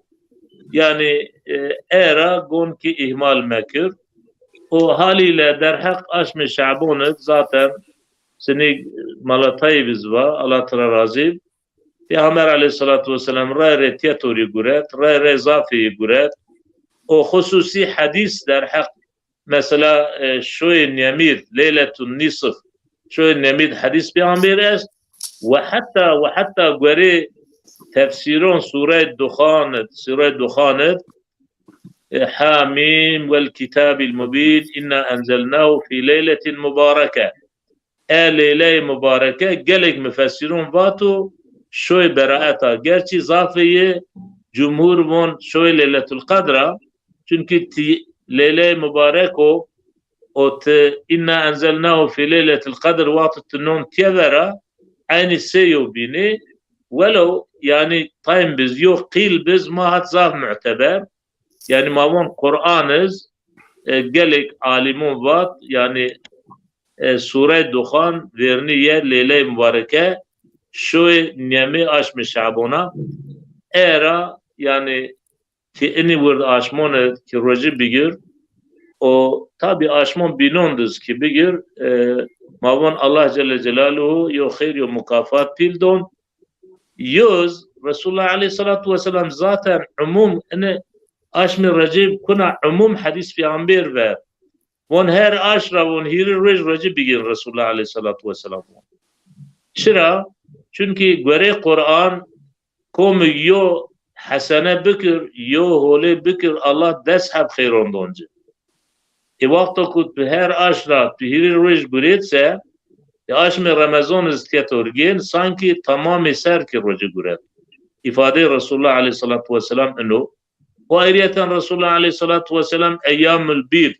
Yanî, e, era gon ki îhmal mekir. O halîle derheq aşmê Şaban id zaten sinî Mala Tayyib iz va, Allah tira razî, Peyxamber aleyhissalatu vesselam rey rey têtorî guret, rey rey zafî guret. O xususî hedîs derheq, mesela, e, şoyê nemîd, Leyletun Nisf, şoyê nemîd hedîs peyxamber est, ve hetta, ve hetta gorê tefsîron Sûreyê Duxan id, Sûreyê Duxan id, e, Hamîm vel kitâbil mubîn, inna enzelnâhu fî leyletin mubareke. E leyleyê mubareke gelêk mufessîrûn vato şoyê beraet a. Gerçî zafê yê cumhur von şoyê Leyletul Qedr a. Çunkî ti leyleyê mubarek o, o ti inna enzelnahu fî leyletil qedr wexto ti non tiye vera, eynî sey yo bînî. Welew, yanî, taym biz, yo qîl biz, ma hat zaf muteber. Yanî ma von Quran iz, e, gelêk alimûn vat, yanî, e, Sûreyê Duxan vernî yê leyleyê mubareke, şoyê nîyemê aşmê Şaban a. Era, yanî, ti inî wird aşmon id ki rojî bigir, o tabî aşmon bînon diz ki bigir, e, ma von Allah Celle Celaluhu yo xeyr yo mukafat pîl don. Yoz, Resulullah aleyhissalatu vesselam zaten umum, ini aşmê Receb kuna umum hedîs peyxamber ver. Von her aş ra von hîrê roj rojî bigîn Resulullah aleyhissalatu vesselam von. Çira? Çunkî gorê Quran, komi yo hesene bikir, yo holê bikir, Allah des heb xeyron don ci. Ê wexto ku tu her aş ra tu hîrê roj gurêt se, ê aşmê Remezon iz ke to rgên, sankî tamamê ser ki rojî guret. Îfadeyê Resulullah aleyhissalatu vesselam ino. Û ayrıyeten Resulullah aleyhissalatu vesselam eyyamul bîd,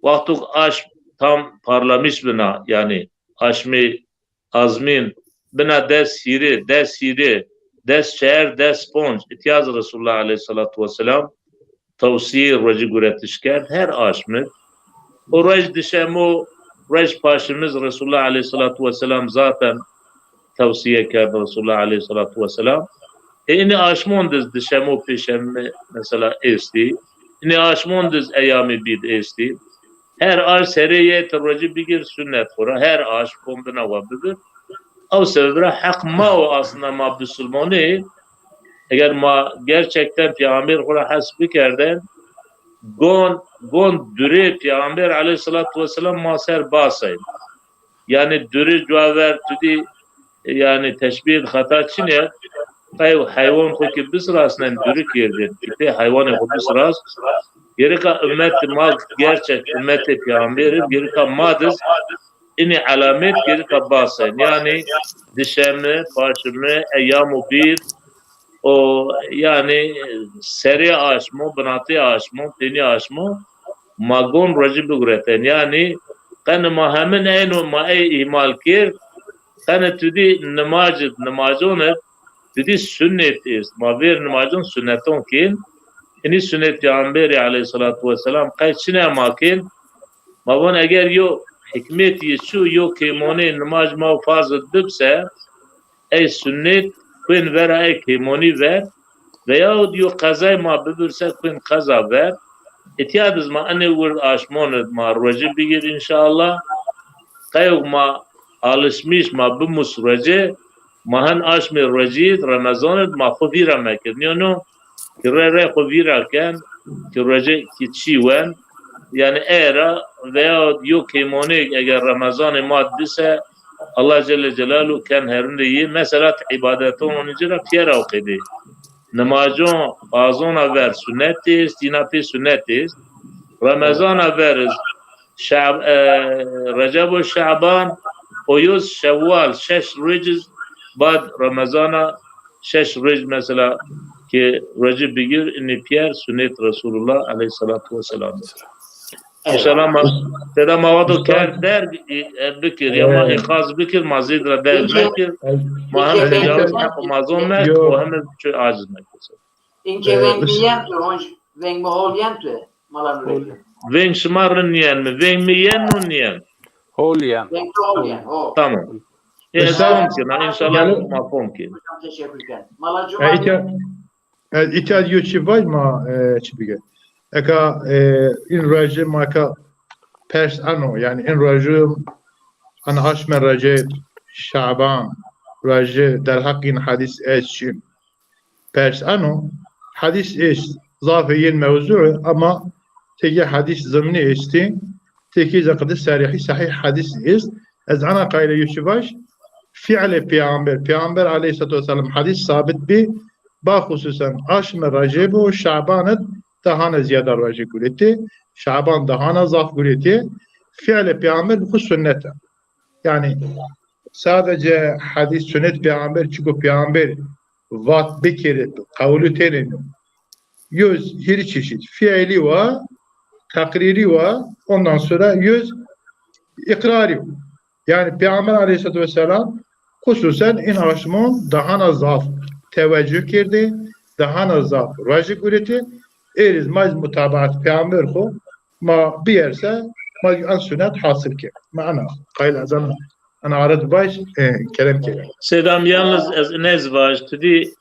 wexto aşm tam parlamiş bina, yanî aşmê azmîn bina des hîrê, des hîrê, des çer, des ponc, îtya zî Resulullah aleyhissalatu vesselam tewsîyê rojî guretiş kerd, her aşm id. Û roj dişemo, roj paşimiz Resulullah aleyhissalatu vesselam zaten tewsîye kerd Resulullah aleyhissalatu vesselam. E, inî aşmon diz dişemo, pêşeme mesela êstî. Inî aşmon diz eyamê bîd êstî. Her aş serê yê ti rojî bigir sunnet xwu ra. Her aş kom bina wa bibir. Ew sebeb ra heq ma o aslında ma bisilmonî. Eger ma gerçekten peyxamber xwu ra hes bikerden, gon, gon durê peyxamber aleyhissalatu vesselam ma ser basayn. Yanî duri cuwa ver tu dî, yanî teşbîh xeta çin ya. Qey heywan xwu ki bisirasnen duri kerdin. Ki pê heywanê xwu bisiras. Gereka ummet ma gerçek ummetê peyxamber id, gereka ma diz inî elamet gereka basen. Yanî dişemi, paşimi, eyam û bîr, o, yanî serê aşmo, binatê aşmo, pênî aşmo, ma gon rojî bigureten. Yanî qeni ma hemin eyno ma ey îhmal kerd, qeni tu dî nimaj id, nimacon id, tu dî sunnet est. Ma vêr nimacon sunneton kên. Inî sunnet Peyxamberî aleyhissalatu vesselam qey çine ma kên? Ma von eger yo hikmet yê çu, yo kêmonê nimaj ma farz id bibse, ey sunnet kuên vera ey kêmonî ver, veyahut yo qezay ma bibirse kuên qeza ver. Îtya diz ma enê wird aşmon id ma rojî bigir înşallah. Qeyok ma alışmış, ma bimus rojî, ma hin aşmê rojî id, Remezan id ma xwu vîra mekir. Nîyo no, ki rey rey xwu vîra ken, ki rojî ki çî wen. Yanî ey ra veya yo kêmonêk eger Remezanê ma dise, Allah Celle Celaluhu ken herindê yê. Mesela ti îbadeton onî ci ra pîyera o qedê. Nimacon, fazona ver sunnet est, yîna pê sunnet est. Remezana ver iz Şab-, e, Receb û Şaban, o yoz Şewwal, şeş roj iz bad Remezana, şeş roj mesela ki rojî bigir, inî pîyer sunnet Resulullah aleyhissalatu vesselam. Evet. Înşallah ma, teda ma wado kerd derg, e, e, bikir, ya ma, e, îxaz bikir, ma zêd ra derg mekir, ma hem tecawuz heq ma zon mekir, o hem çi aciz mekir. Înke veng mi yen tu, honc veng mi hol yen tu, Mala Nurettin? Veng şima rind nîyen mi? Veng mi yen, rind nîyen? Hol yen. Veng tu hol yen, ho. Tamam. E, ez fom kena, înşallah ma fom kên. Hocam, teşekkür ken. Mala Cuma. E, îtya, e, îtya yo çi vaj ma, e, çi bige. Eka, e, in rajê ma ka pers ano, yanî in rajê, an aşme rajê Şaban, rajê derheq in hadîs est çin. Pers ano, hadîs est. zafê yên mewzû, ama têkê hedîs zimnî estî, têkê ze qede serîhî sehîh hedîs est. Ez ena qayîle yo çî vaj, fiilê peyamber, peyamber aleyhissalatu vesselam hedîs sabit bî, ba xususen aşmê Receb û Şaban id dahana ziyada rojê guretê, Şaban dahana zaf guretê, fiilê peyamber bi xwu sunnet a. Yanî sadece hedîs sunet peyamber, çiko peyamber vat bikerê, qewlû tênê no. Yüz hîrî çeşit. Fiilî wa, teqrîrî wa, ondan sonra yüz iqrarî wa. Yanî Peygamber aleyhissalatu vesselam xususen in aşmon dahana zaf teveccüh kerdê, dahana zaf rajî guretê. Êriz ma iz mutabaat Peygamber xo ma biyerse, ma en sunet hasil kerd. Ma ena qayîl ez en, en arid baş, e, kerem kerd. Sedam, yalnız ez nez vaj, tu dî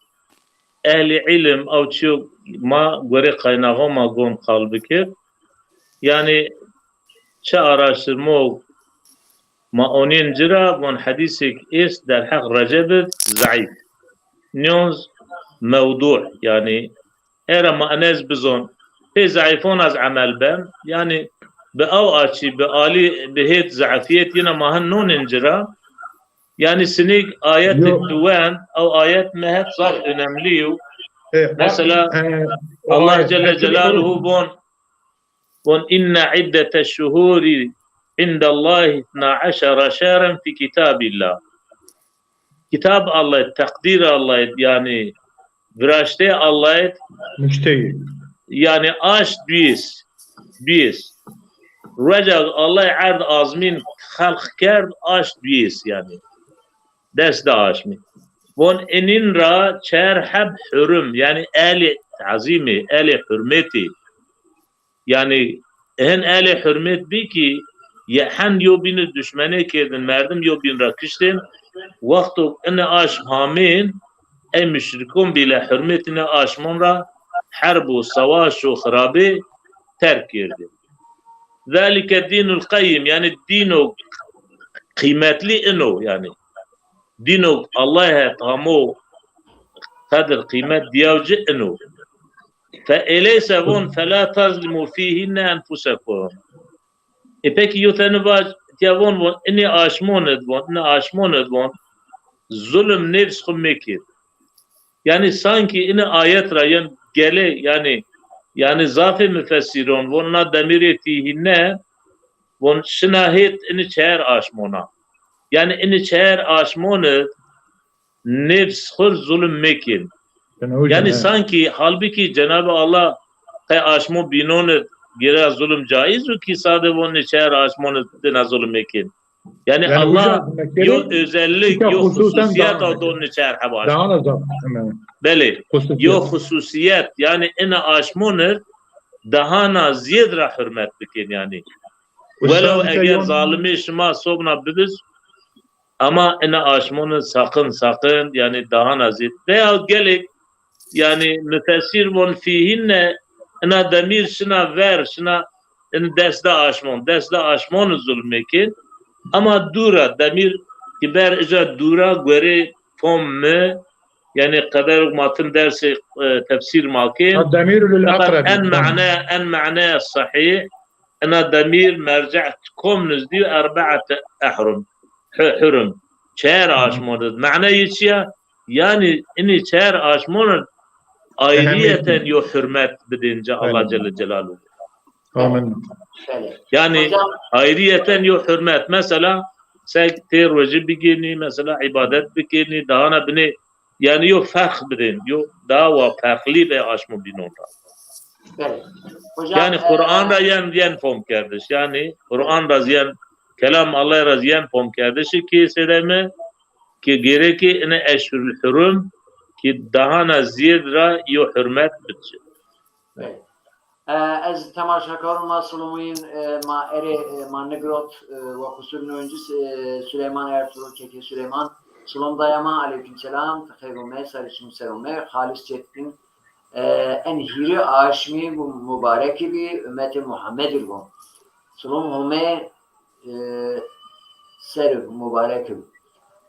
ehlî îlim, ew çîyo ma gorê qaynaxo ma gon qal bikir. Yanî çi araştirmo ma onîn ci ra, von hedîsêk est derheq Receb id zeîf. Nîyonz mewdû, yanî era ma enez bizon. Pê zeîfon az emel ben. Yanî bi ew açî, bi alî, bi hêt zeîfîyet yine ma hin nonên ci ra. Yanî sinîg ayetik tu wend, ew ayet mi hep zaf önemlî yo. E, mesela e, Allah Celle Celaluhu von, von inne iddete şuhuri indallahi itna eşere şehran fi kitabillah. Kitab Allah, teqdîr Allah, yanî viraştê Allah, muşteyî. Yanî aşt duyês, duyês. Roca Allah erd azmîn xelq kerd, aşt duyês yanî. Des de aşmî. Von inîn ra çer heb hurum, yanî elê tazîmî, elê hurmetî. Yanî hin elê hurmet bî ki, ye hend yo bîni duşmenê kerdin, merdim yo bîn ra kiştên, wexto ini aşm hamên, ey muşrikon bîle hurmet ini aşmon ra herb û sewaş û xirabê terk kerdin. Zelike dînul qeyim, yanî dîno qîmetlî ino, yanî dîno Allah he tamo qedir qîmet diyaw ci ino. Fe eleyse von fela tazlimu fîhinne enfusekum. E pekî yo teni vac, tiya von, von, inî aşmon id von, inî aşmon id von, zulm nefs xwu mekir. Yanî sankî inî ayet ra yen gele, yanî, yanî zafê mufessîron von na demîrê fîhinne, von şina hêt inî çeher aşmona. Yanî inî çeher aşmon id nefs xwu zulm mekên. Yanî sankî, halbukî Cenab-ı Allah qey aşmo bînon id gêra zulm caiz o ki sade von inî çeher aşmon id dina zulm mekên. Yanî Allah yo özellik, yo xususiyet a don inî çeher heb aşmon. Belê, yo xususiyet, yanî inî aşmon id dahana ziyêd ra hurmet bikên yanî. Welew eger zalimê şima sobna bibiz, ama ina aşmon id saqin, saqin, yanî dahana zî. Veya gelek, yanî mufessîr von fîhinne, ina demîr şina ver, şina in dest de aşmon, dest de aşmon id zulm mekên. Ama dûra, demîr ki ber ica dûra, gorê fom mi, yanî qeder ma tim dersê, e, tefsîr ma kên. Feqet en mane, en mane sahîh, ina demîr merce kom nizdî yo, erbeete ehrum, hu-, hurum. Çer aşmon id. Mane yi çi ya? Yanî inî çer aşmon id ayriyeten yo hurmet bidên ci Allah Celle Celaluhu. Amin. Yanî ayriyeten yo hurmet. Mesela, se tê rojî bigênî, mesela, îbadet bikênî, dahana binê, yanî yo ferq bidên, yo dawa ferqlî ve aşmo bînon ra. Belê. Hocam, yanî e, Quran ra yen, yen fom kerdiş. Yanî Quran ra yen, kelam Allah ra yen fom kerdişî ki sedeme, ki gerekî ine eşhurul hurum, ki dahana ziyêd ra yo hurmet bidci. Belê. E, ez temaşekarûn ma silomîn, e, ma erê, e, ma nigirot, e, wa qusur nûncî, e, Süleyman Ertuğrul, Keke Süleyman. Silom daya ma, aleyküm selam, ti xeyr ome, sarê çim ser ome, Xalis Çetkin. E, en hîrê aşmî bu mubarekî bî, ummetê Muhammedî gon. Silom Home, e, ser mubarekî bî.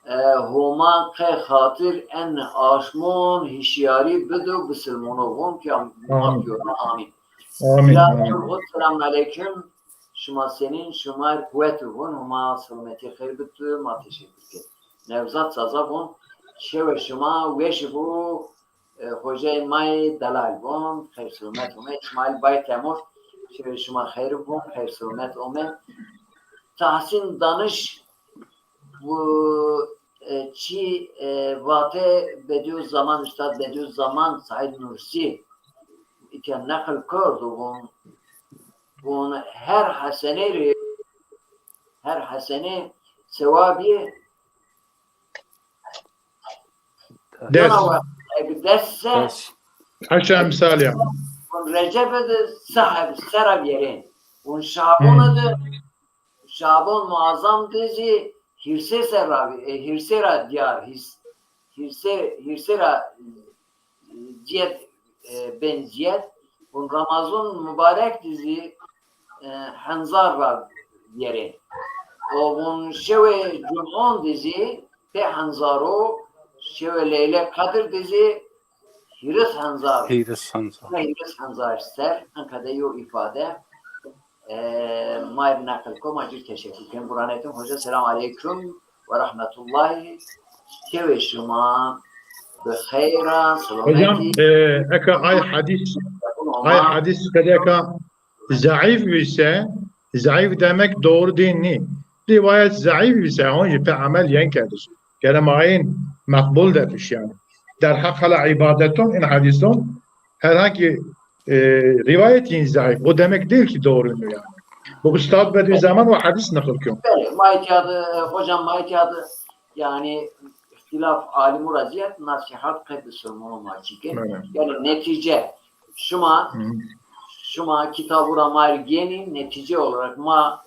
e, Homa qe xatir en aşmon hişyarî bido bisilmono von ki am-, Amîn. Amîn. Amîn. Selamun aleyküm. Şima senîn, şima quwet von, Homa selametî xeyr bitu, ma teşekkür ken. Nevzat Saza von, şewe şima weş bu, e, hocayê ma yê delal von, xeyr selamet ome. Îsmaîl Baytemur, şewe şima xeyr von, xeyr selamet ome. Tahsin Danış, bu, e, çi, e, vate Bediüzzaman, Üstad Bediüzzaman Said Nursi, îtya neql kerdo von, von her hesenê rê, her hesenê sewabî Des. Yona wa, e, des se. Des. Heşt emsal ya. Von Recebe de seheb sera vîyerên. Von Şabona Hmm. de, Şabon Muazzam de zî hîrsê serra, e, hîrsê ra dîyar, hîs-, hîrsê, hîrsê ra, e, zîyed, e, bên zîyed. Von Ramazon Mubarek de zî, e, henzar ra vîyerên. O von şewê Cumon de zî pê henzar o, şewê Leyle Qedir de zî hîris henzar. Hîris henzar. Ne hîris henzar ser, enka de yo îfade, e, ma yê neql ko, ma cir teşekkür ken. Burhanettin Hoca, selam aleyküm ve rahmetullahi. Şewê şima bi xeyra, Hocam, selametî. e, eka ay hadis, ay hadis qede eka zayıf ise, zayıf demek doğru değil ni. Rivayet zayıf ise, onca pe amel yen kerdiş. Gere ma in makbul defiş yani. Derheq hala ibadeton, in hadisun, herhangi, e, rivayet yin zayıf. O demek değil ki doğru yani. Bu Üstad Bediüzzaman ve hadis nakıl kön. Belê, ma îtya de, e, hocam, ma îtya de, yani, îxtîlaf alimû ra zîyad nasihat qe bisilmono ma çî kên. Evet. Yani netice, şima, Hı. şima kitabû ra ma rê gênî, netice olarak ma,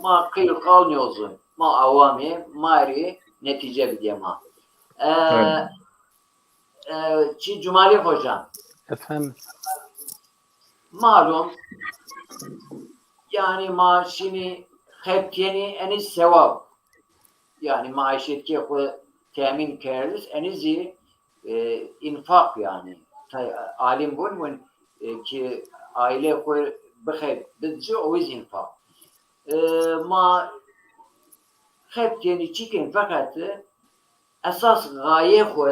ma qîl qal nîyozin. Ma awam ê, ma rê netice bidîye ma. E, Evet. e, çi Cumali Hoca. Efendim? Malum, yani ma şinî xebtîyenî enî sewab. Yani ma eşetkê xwu temîn kerdiş, enî zî, e, înfaq yani. Tay-, alim vûn, vûn, e, ki aîlê xwu bixebit ci, o zî înfaq. E, ma xebtîyenî çî kên feqet, e, esas gayê xwu,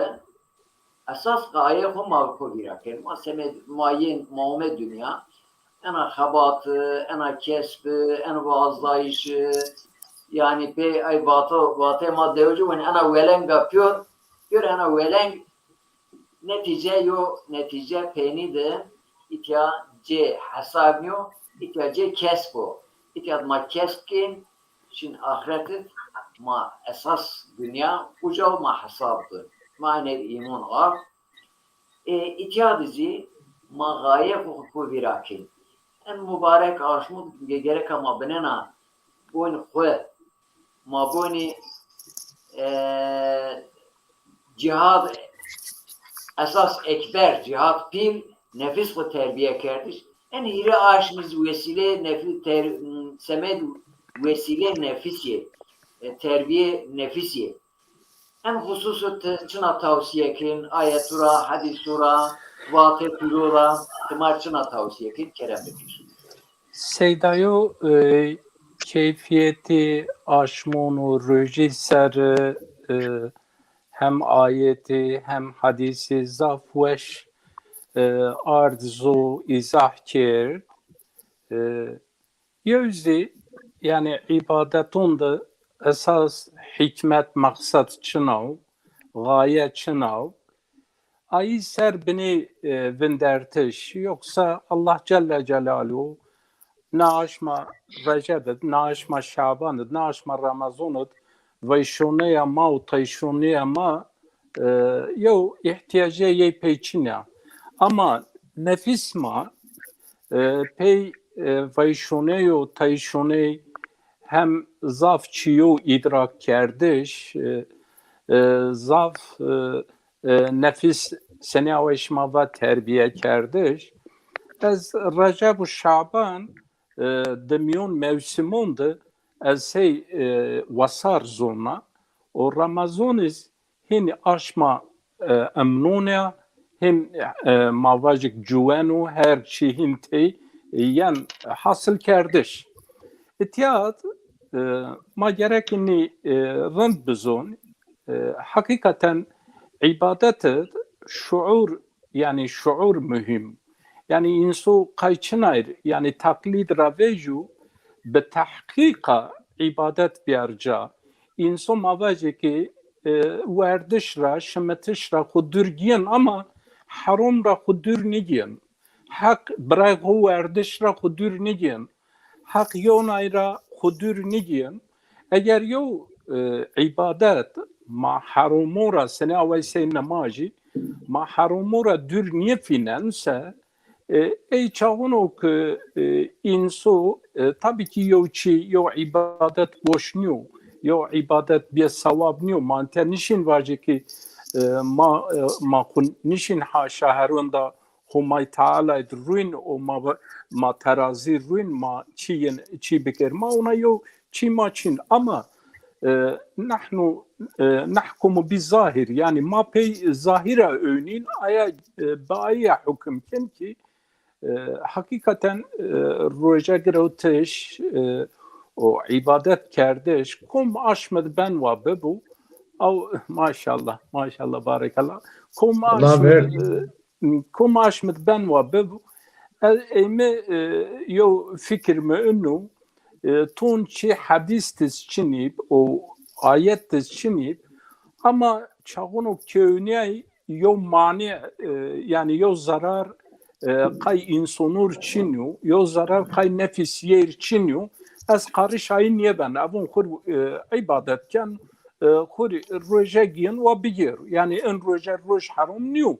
esas gayê xwu ma xwu vîra kên. Ma semed, ma yên, ma ome dinya, ena xebati, ena kesbi, ena vazdayîşi, yani pê ay vata, vatê ma dewicî win ena welenga pîyor, pîyor ena weleng netîce yo, netîce peynî de îtya cê hesab nîyo, îtya cê kesb o, îtya ma kesb kên, şin axret id ma esas dinya uca ma hesab di. Ma enê îmon ard. E, îtya de zî ma gayê xwu xwu vîra kên. En mubarek aşmû ge-, gereka ma binena boyn xwu, ma bonî, e, cihad esas ekber, cihad pîl, nefis xwu terbîye kerdiş. En hîrê aşmî zî wesîlê nefi-, ter-, semed wesîlê nefisî yê, e, terbîye nefisî yê. En xususu ti çina tawsîye kin, ayetu ra, hedîsu ra, vatê pîro ra, ti ma rê çina tawsîye kin, kerem bikir. Seydayo, e, keyfiyetî aşmon û rojî ser, e, hem ayetî hem hadîsî zaf weş, e, ard zû îzah kerd. E, yew zî, yani îbadeton de esas hîkmet, meqsed çina o, gaye çina o? Ayî ser binî, e, vindertiş. Yoksa Allah Celle Celaluhu ne aşma Receb id, ne aşma Şaban id, ne aşma Remezon id veyşoneya ma û teyşoneya ma, e, yew îhtîyacê yey pey çin a. Ama nefis ma, e, pey, e, veyşoney û teyşoney hem zaf çîyo îdrak kerdiş, e, e, zaf, e, e, nefis senî awey şima va terbîye kerdiş. Ez Receb û Şaban, e, di mîyon mewsimon de ez sey, e, wesar zona O Remezon iz hîn aşma e, emnûn ya, hîn e, ma vajik cuwen û her çî hîn tey yen hasil kerdiş. Îtiyat e, ma gerek înî e, rind bizon. E, heqîqeten îbadet id şuur, yanî şuur muhîm. Yanî înso qay çinayr, yanî teqlîd ra vejû, bi tehqîqa îbadet biyar ca. Înso ma vajê ki e, werdiş ra, şimitiş ra xwu dûr gîyen ama herom ra xwu dûr nîgîyen. Heq biray xwu werdiş ra xwu dûr nîgîyen. Heq yonay ra xwu dûr nîgîyen. Eger yew e, îbadet ma heromo ra, senê away sey nimajî, ma heromo ra dûr nîfînen se, e, ey çaxuno ki e, înso e, tabî ki yew çî, yew îbadet weş nîyo, yew îbadet bê sewab nîyo. Ma inte nişîn vajê ki e, ma e, ma xwu nişîn haşa herwenda Homay Teala id rûyn û ma, ma terazî rûyn, ma çî yin, çî biker. Ma ona yew çî ma çîn. Ama e, nehnu e, nehkumu bi zahir. Yanî ma pey zahîra ewnîn, aya e, bi aye hukim kin ki e, heqîqeten e, roje girewtiş e, û îbadet kerdiş kom aşmid ben wa bibû. Ew maşallah, maşallah, barekallah. Kom Allah aşmid, ver. E, kom aşmid ben wa bibû. Ez ey mi e, yew fikir mi inu, e, ton çi hedîs tiz çinîb û ayet tiz çinîb, ama çaxuno kewniyay yew mane, e, yanî yew zerar e, qay însonur çin yo, yew zerar qay nefis yêr çin yo, ez qarîş ayî nêben. Evon xur e, îbadet ken, e, xur roje giyin wa bigêr. Yanî in roje roj herom nîyo.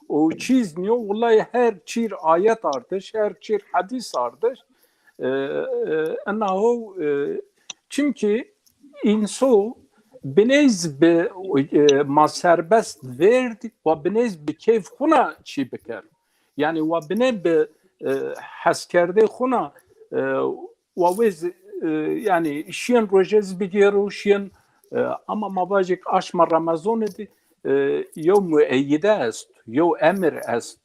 O çîz nîyo, wulay her çîr ayet ardiş, her çîr hedîs ardiş. E, e, ina ho, e, çimkî înso binêz bi e, ma serbest vêrd wa binêz bi keyf xuna çî biker. Yanî wa binê bi e, heskerdê xuna e, wa wêz e, yanî şiyên rojez bigêro, şiyên e, ama ma vajik aşma Remezonê di e, yew mueyyide est, yew emir est.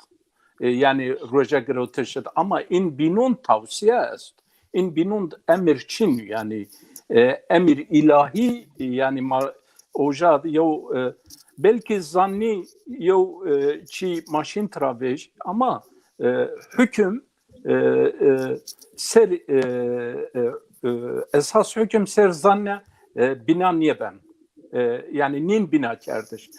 E, yanî roje girewtiş id. Ama în bînon tawsiye est. În bînon emir çin, yanî e, emir îlahî, yanî ma oja yew e, belkî zannî yew e, çî maşîn tira vej, ama e, hüküm e, e, ser e, e, e, esas hüküm ser zanne e, bina nêben. E, yanî nîn bina kerdiş.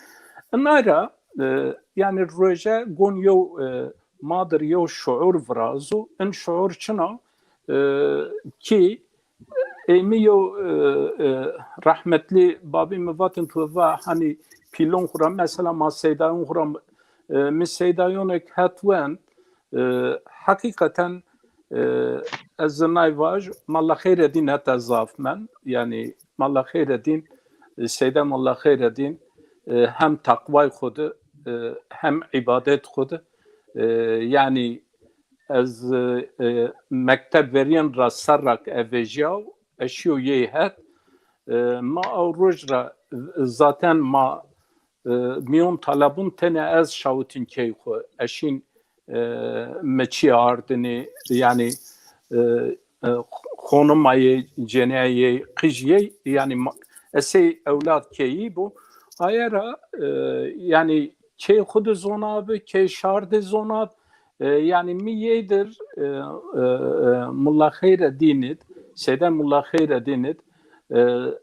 Inay ra e, yanî roje gon yew e, ma dir yew şuur virazo. In şuur çina e, ki ey mi yew e, e, rehmetlî babî mi vatin tu va hanî pîlon xu ra mesela ma seydayon xu ra e, mi seydayonek het wend e, heqîqeten e, ez zinay vaj Malla Xeyredîn heta zaf men. Yanî Malla Xeyredîn, e, Seyda Malla Xeyredîn e, hem teqway xwu di e, hem îbadet xwu di e, yanî ez e, e, mekteb verîyen ra serrak ez vejîyaw, ez şîyo yey het. E, ma ew roj ra zaten ma e, mîyon talebûn tenê ez şawitîn key xwu. Ez şîn e, mi çî ardinî, yanî e, e, xonima yê, cenîya yê, qij yê, yanî ma, ez sey ewlad keyî bû. Aye ra e, yanî key xwu di zona bi, key şar di zona bi. E, yanî mi yeydir e, e, e, Mulla Xeyredîn id, Seyda Mulla Xeyredîn id, e,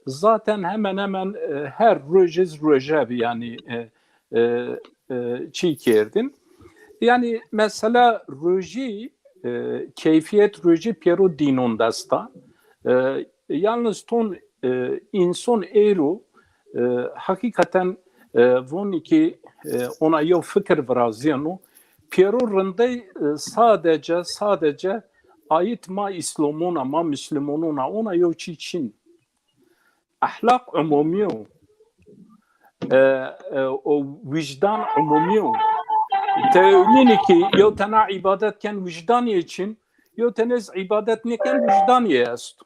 zaten hemen hemen e, her roj iz roje bi, yanî e, e, e, çî kerdin. Yanî mesela rojî, e, keyfiyet rojî pêro dînon dest a. E, yalnız ton e, înson êro e, heqîqeten e, vonî ki e, ona yew fikir virazîyeno. Pêro rindey e, sadece, sadece ait ma Îslomon a, ma Muslumonon a, ona yew çî çin. Ehlaq umumî yo. E, e, o wijdan umumî yo. Te ewnînî ki yew tena îbadet ken wijdan yê çin, yew tenê z îbadet nêken wijdan yê esto.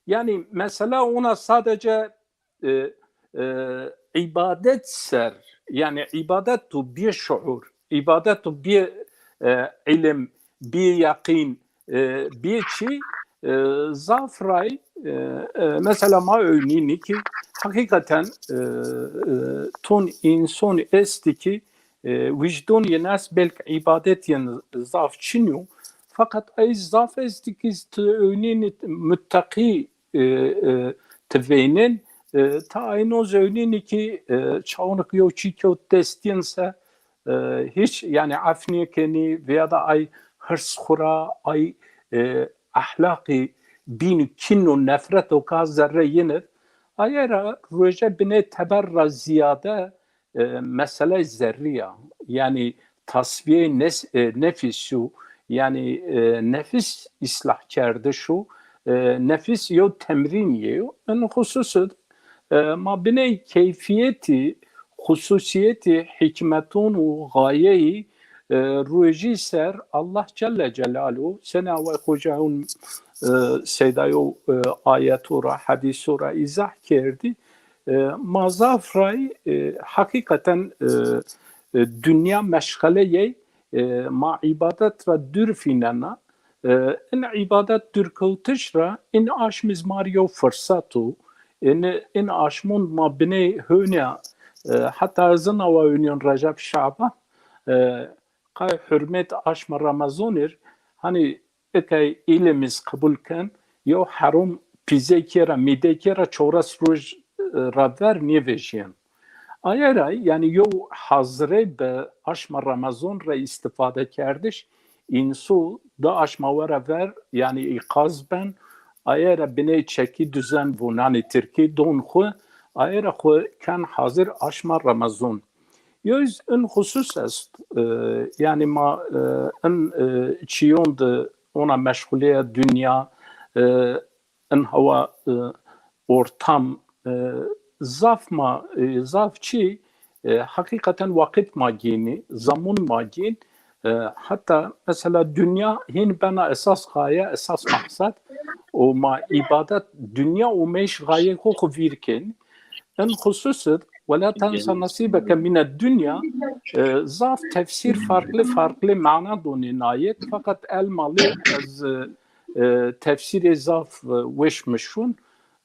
Yanî mesela ona sadece e, e, îbadet ser, yanî îbadet tu bî şuur, îbadet tu bî, e, îlim, bî yeqîn, e, bî çî, e, zaf ray, e, e, mesela ma ewnînî ki heqîqeten, e, e, ton înson estî ki, e, wijdon yin est, belk îbadet yin zaf çin yo. Feqet ay zaf estî ki tu ewnînî muttaqî, e, e, ti veynin, e, ta ayno zewnînî ki, e, çawonik yew çî kewt dest yin se, e, hîç, yanî, ef nêkenî, veya da ay hırs xwu ra, ay, e, ehlaqî bîn kin û nefret o ka zerre yin id. Aye ra roje binê teber ra zîyade, e, meseley zerrî ya. Yanî tasfiyê nes-, e, nefis û, yanî, e, nefis îslah kerdiş û, e, nefis yew temrîn yê yo. In xusus id, e, ma biney keyfiyetî, xususiyetî, hîkmeton û gayeyî, e, rojî ser Allah Celle Celaluhu, senê away xocayun, e, seyda yew, e, ayeto ra, hedîso ra îzah kerdî. E, ma zaf ray, e, heqîqeten, e, e, dinya meşxele yey, e, ma îbadet ra dûr fînena. E, in îbadet dûrkewtiş ra in aşm iz ma rê yew firsat o. In, in aşmon ma biney hönîya, e, heta ez in awa önîyon Recep Şaban, e, qay hurmet aşma Remezonir, hanî ikay îlim iz qebul ken, yew herom pîzekê ra, mîdekê ra çewres roj, e, ra ver nêvejîyen. Aye ra, yanî yew hazirey bi aşma Remezon ra îstîfade kerdiş, însu di aşma wera ver, yanî îqaz ben, aye ra biney çekî, düzen vûn, hanî tirkî, don xwu, aye ra xwu ken hazir aşma Remezon. Yew iz in xusus est, e, yanî ma, e, in, e, çîyon di ona meşxulîya dinya, e, in hawa, e, ortam, e, zaf ma, e, zaf çî, e, heqîqeten waqit ma gînî, zamon ma gîn, e, heta mesela dinya hîn bena esas gaye, esas maqsed û ma îbadet, dinya û meyş gayê xo xo vîr kenî. In xusus id, "Ve la tensa nasîbeke mine dinya", e, zaf tefsîr farklı farklı mana donê in ayet, feqet elmalî ez, e, e, tefsîrê zaf, e, weş mi şun.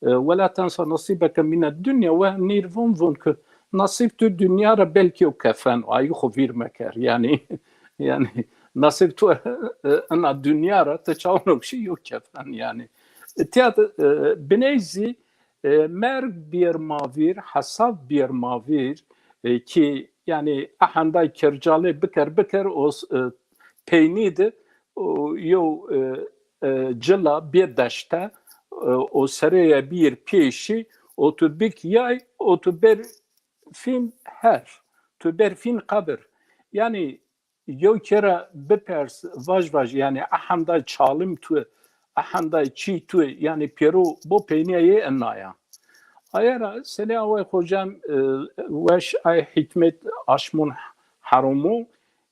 E, "Ve la tensa nasîbeke mine dinya", we nîr vun vun ki nasîb tu dinya ra belkî yew kefen, ayî xo vîr meker. Yanî, yanî nasîb tu, e, ina dinya ra ti çawono kişî yew kefen yanî. Tîya de, e, biney zî, e, merg bîyer ma vîr, hesab bîyer ma vîr, e, ki, yanî, ehenday kercalê biker, biker, o, e, peynî de, o, yew, e, e, cila bê deşte, e, o sereye bîyer pêşî, o tu bik yay, o tu ber fîn her, tu ber fîn qebir. Yanî, yew kere bipers, vaj vaj, yanî ehenday çalim tu, ehenday çî tu, yanî pêro bo peynîya yê inaya. Aye ra senê away xocam, e, weş ay hîkmet aşmon heromo,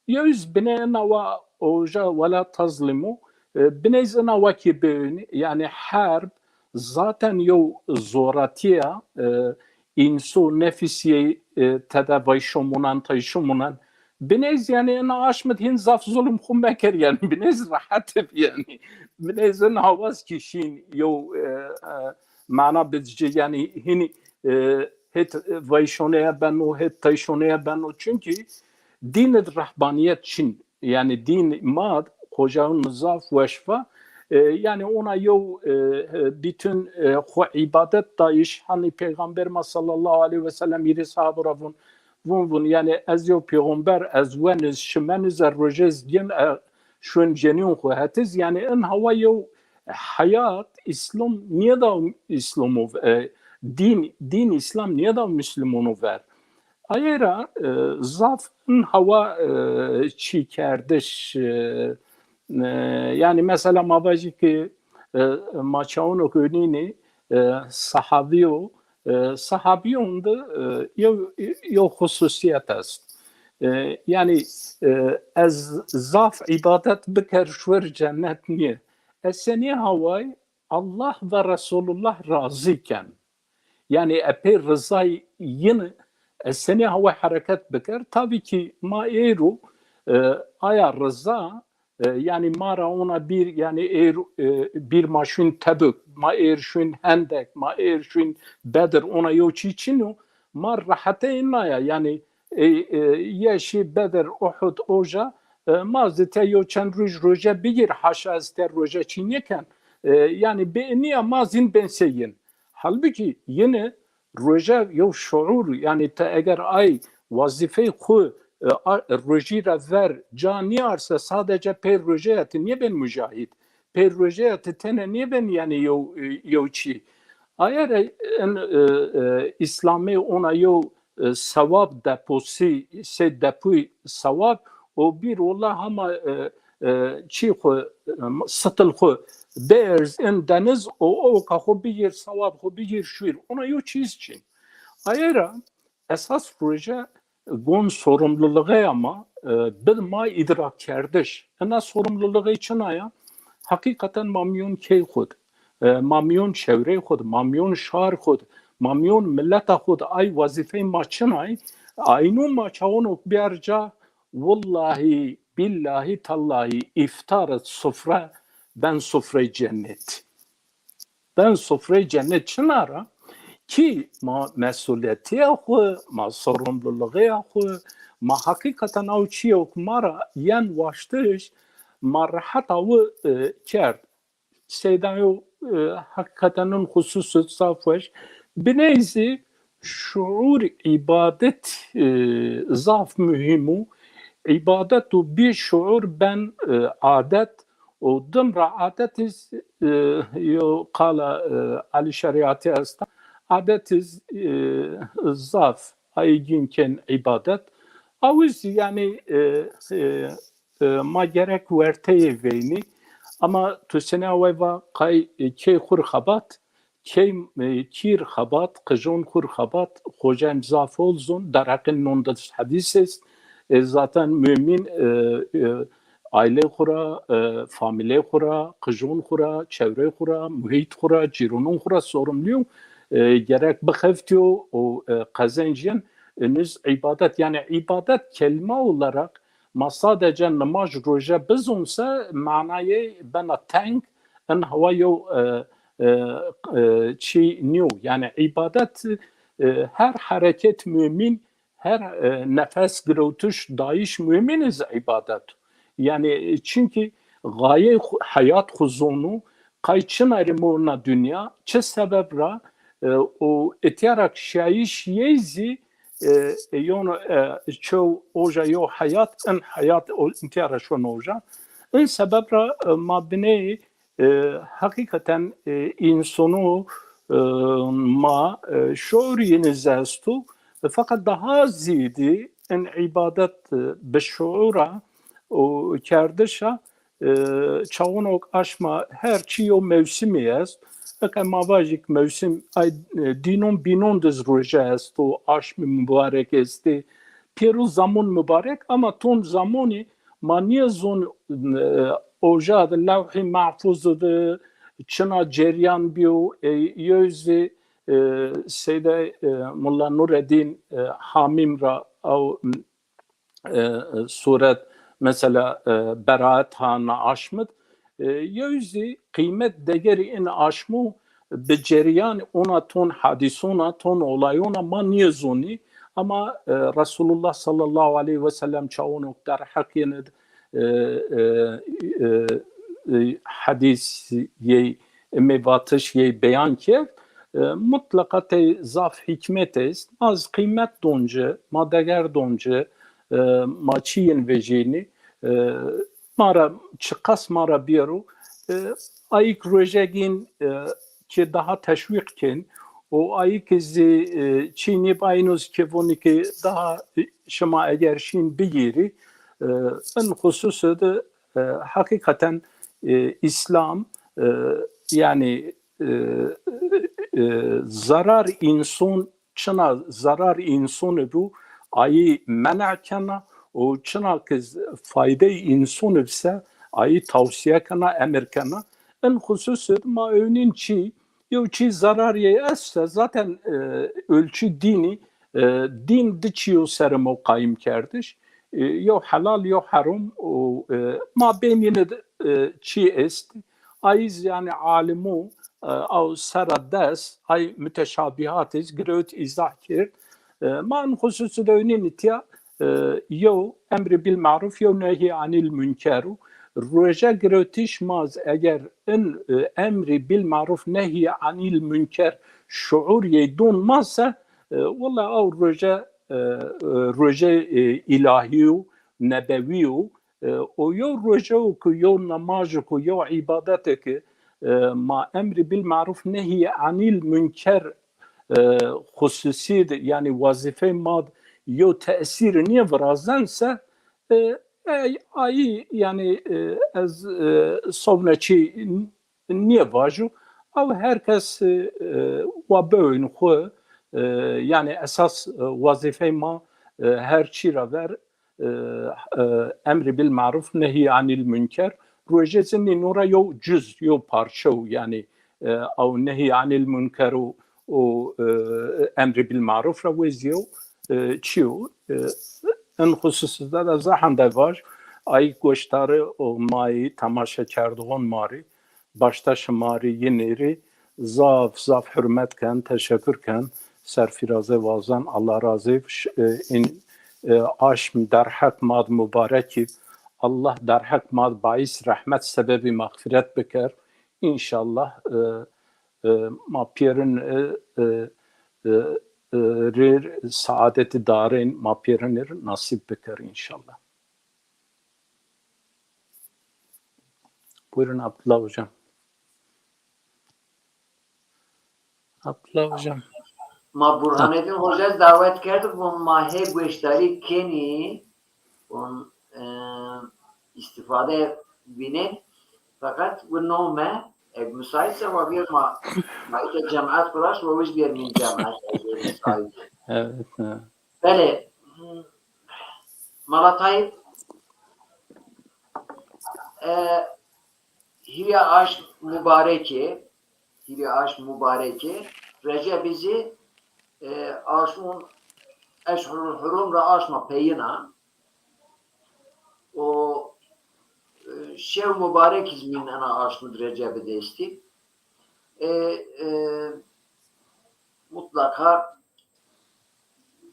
yew iz binê ina wa oja "Ve la tezlimu", e, binê iz ina wa ki bênî, yanî herb zaten yew zoratî ya, e, însu nefisî, e, tede veyşomunan, teyşomunan. Binê iz, yanî, ina aşm id hîn zaf zulm xwu meker, yanî, binê iz rehet ib, yanî. Binê iz in hawaz ki şîn yew, e, e, mana bid ci, yanî, hîn, e, hêt veyşoneye beno, hêt teyşoneye beno. Çunkî dîn id rehbanîyet çin. Yanî dîn ma, xocayûn mi zaf weş va. E, yanî ona yew, e, e, bütün, e, xwu îbadet dayîş, hanî Peyxamber ma sallallahu aleyhi ve sellem hîrê sahabû ra vûn, vûn, vûn, yanî ez yew peyxamber, ez wen iz, şimen iz, ez roje iz gin, e, şuên cenîyon xwu het iz. Yanî in hawa yew heyat, Îslam nêda Îslamow, e, dîn, dîn Îslam nêda Muslimono ver. Aye ra, e, zaf in hawa, e, çî kerdiş, e, e, yanî mesela ma vajî ki, e, ma çawono ki ewnînî, e, sahabîyo, e, sahabîyon de, e, yew, yew xususîyet est. E, yanî, e, ez zaf îbadet biker şuwer cennet nîye. Ez senî haway Allah ve Resulullah razî ken. Yanî e pê rizay yin e senî hawa hereket biker. Tabî ki ma êro e, aya riza e, yanî ma ra ona bir, yanî êr e, bir ma şûn Tebuk, ma êr şûn Hendek, ma êr şûn Bedir, ona yew çî çin o. Ma rehetê ina ya, yanî e, e, yeşî Bedir, Uhud, oja e, ma zî te yew çend roj roje bigîr, haşa ez te roje çî nêken. E, yanî bê nîya ma zîn bên sey yin. Halbukî yine roje yew şuur, yanî te eger ay wazîfey xwu e, a- rojî ra ver ca nîarse, sadece pê roje ya ti nêbên mujahîd. Pê roje ya ti tene nêbên yanî yew, e, yew çî. Aye ra in e, e, Îslamê ona yew e, sewab deposî, sey depoy sewab o bir, wella hema e, e, çî xwu, e, sitil xwu bierz in deniz û oka xwu bigîr, sewab xwu bigîr şûr. Ona yew çîz çin. Aye ra esas roje gon sorumluluğê ma e, bid ma îdrakkerdiş. Ina sorumluluğê çina ya? Heqîqeten ma mîyon key xwu d, e, ma mîyon çewrey xwu d, ma mîyon şar xwu d, ma mîyon mileta xwu d ay wazîfey ma çinay? Aynu ma çawonok biyar ca, willahî, billahî, tallahî, îftar id sufre ben sufrey cennet. Ben sofreyê cennet çina ra ki ma mesulîyetîya xwu, ma sorumluluğîya xwu, ma heqîqeten aw çîyo ki ma ra yen waştiş, ma rehet awi e, kerd. Seydan yo e, heqîqeten in xusus id zaf weş. Biney zî şuur îbadet e, zaf muhîm o. Îbadet û bî şuur ben e, adet û dim ra adet iz e, yo qala e, Elî Şerîatî esta. Adet iz e, zaf aygîn ken îbadet. Awiz yanî e, e, e, ma gerek werteyê veynî. Ama tu senî away va qay e, key xwu rê xebat, key e, kî rê xebat, qijon xwu rê xebat, xocayîm zaf hol zon, derheqê non de hedîs est. E, zaten mumîn e, e, aîlê xwu ra, e, famîlê xwu ra, qijon xwu ra, çewrê xwu ra, muhît xwu ra, cîronon xwu ra sorumlî yo. E, gerek bixeftîyo û e, qezenc yen. E, niz îbadet, yanî îbadet kelîme olarak ma sadece nimaj roje bizon se manayê bena teng, in hawa yew e, e, e, çî nîyo. Yanî îbadet e, her hereket mumîn, her e, nefes girewtiş, dayîş mumîn iz îbadet. Yanî e, çimkî gayê xwu, heyat xwu zonu, qay çina rê morna dinya, çi sebeb ra e, û îtya ra şiyayîş yey zî e, e, yono e, çew oja yo heyat, in heyat o, îtya ra şono oja. In sebeb ra e, ma biney e, heqîqeten e, însonu e, ma e, şuur yini zî esto. E, feqet daha zîdî in îbadet e, bi şuura û kerdişa e, çawonok aşma her çî yo mewsimî est. Eke ma vajîk mewsim ay e, dînon bînon diz roje esto, aşmî mubarek estê. Pêro zamon mubarek, ama ton zamonî ma nêzon e, oja de Lewhî Mehfuz de çina ceryan bîyo, e, yew zî e, Seyde e, Mulla Nureddîn e, Hamîm ra ew e, suret, mesela e, Beraet ha na aşmid. E, yew zî qîmet degerî in aşmo bi ceryan ona ton hadîsona, ton olayona ma nêzonî. Ama e, Resulullah sallallahu aleyhi ve sellem çawonok derheq yenid e, e, e, e, hadîs yey, ime vatiş yey beyan kerd. E, mutleqa tey zaf hîkmet est. Ma zî qîmet don ci, ma deger don ci, e, ma çi yin vejênî, e, ma ra çiqas ma ra biyero, e, ayik rojegîn, e, ki daha teşwîq kên, û ayik zî, e, çî nîb ayno zî kevonî ki daha şima eger şîn bigîrî, e, in xususî de e, heqîqeten e, Îslam e, yanî e, e, zarar înson, çina zarar însonî bû, ayî mena kena û çina ki faydey însonî bise ayî tawsîye kena, emir kena. In xususî ma ewnîn çî Yew çî zerarî esta, zaten, e, ölçü dînî, e, dîn di çîyo ser imo qayîm kerdiş. E, yew helal, yew herom û, e, ma beynîne de, e, çî est. Ay zî, yanî, alimo, e, aw sera des, ay muteşabîhat iz girewt îzah kerd. E, ma in xususî de ewnîn îtya, e, yew emrî bil maruf, yew nehyî anîl munker o. Roje girewtiş ma zî eger in, e, emrî bil maruf, nehyî anîl munker şuur yê don ma se, e, wela aw roje, e, e, roje, e, îlahî yo, nebewî yo, e, o yew roje o ku, yew nemajo ku, yew îbadete ki, e, ma emrî bil maruf, nehyî anîl munker, e, xususî de, yanî wazîfey ma de yew tesîr nîye virazen se, e, e, ayî, yanî, e, ez, e, sovne çî nîye vajo. Ew her kes, e, wa biwên xwu, e, yanî esas, e, wazîfey ma, e, her çî ra ver, e, e, emrî bil maruf, nehyî anîl munker. Roje zî nîno ra yew cuz, yew parçe o, yanî, e, ew nehyî anîl munker û, û, e, emrî bil maruf ra wezîyo, e, çîyo. E, in xususî de, de zehende vaj, ay goştarî û may temaşe kerdoxon ma rî, başta şima rî, yînî rî zaf, zaf hurmet ken, teşekur ken. Serfîrazê wazan, Allah razî b. Ş-, e, in, e, aşm derheq ma d mubarek îb. Allah derheq ma d baîs rehmet, sebebî mexfîret biker. Înşallah, e, e, ma pêrin, e, e, e, e, rêr saadetî darên, ma pêrin rêr nasîb biker înşallah. Buyurun Abdullah Hocam. Abdullah Hocam. Ma Burhanettin Hoca dawet kerdik, von ma hê goşdarî kenî, von, e, îstîfade bînên, feqet wi nome, eg müsaitse wa bîyer ma, ma îta cemaet xwu raşt, wa wij bîyer mîn cemaet, eg müsait. Evet, evet. Belê, Mala Tayyip, e, hîrê aşm mubarek ê, hîrê aşm mubarek ê. Recebî zî, e, aşmon eşhurul hurum ra aşma peyîn a. O, e, şew mubarek iz mîn ena aşmid Recebî de estî. E, e, mutlaka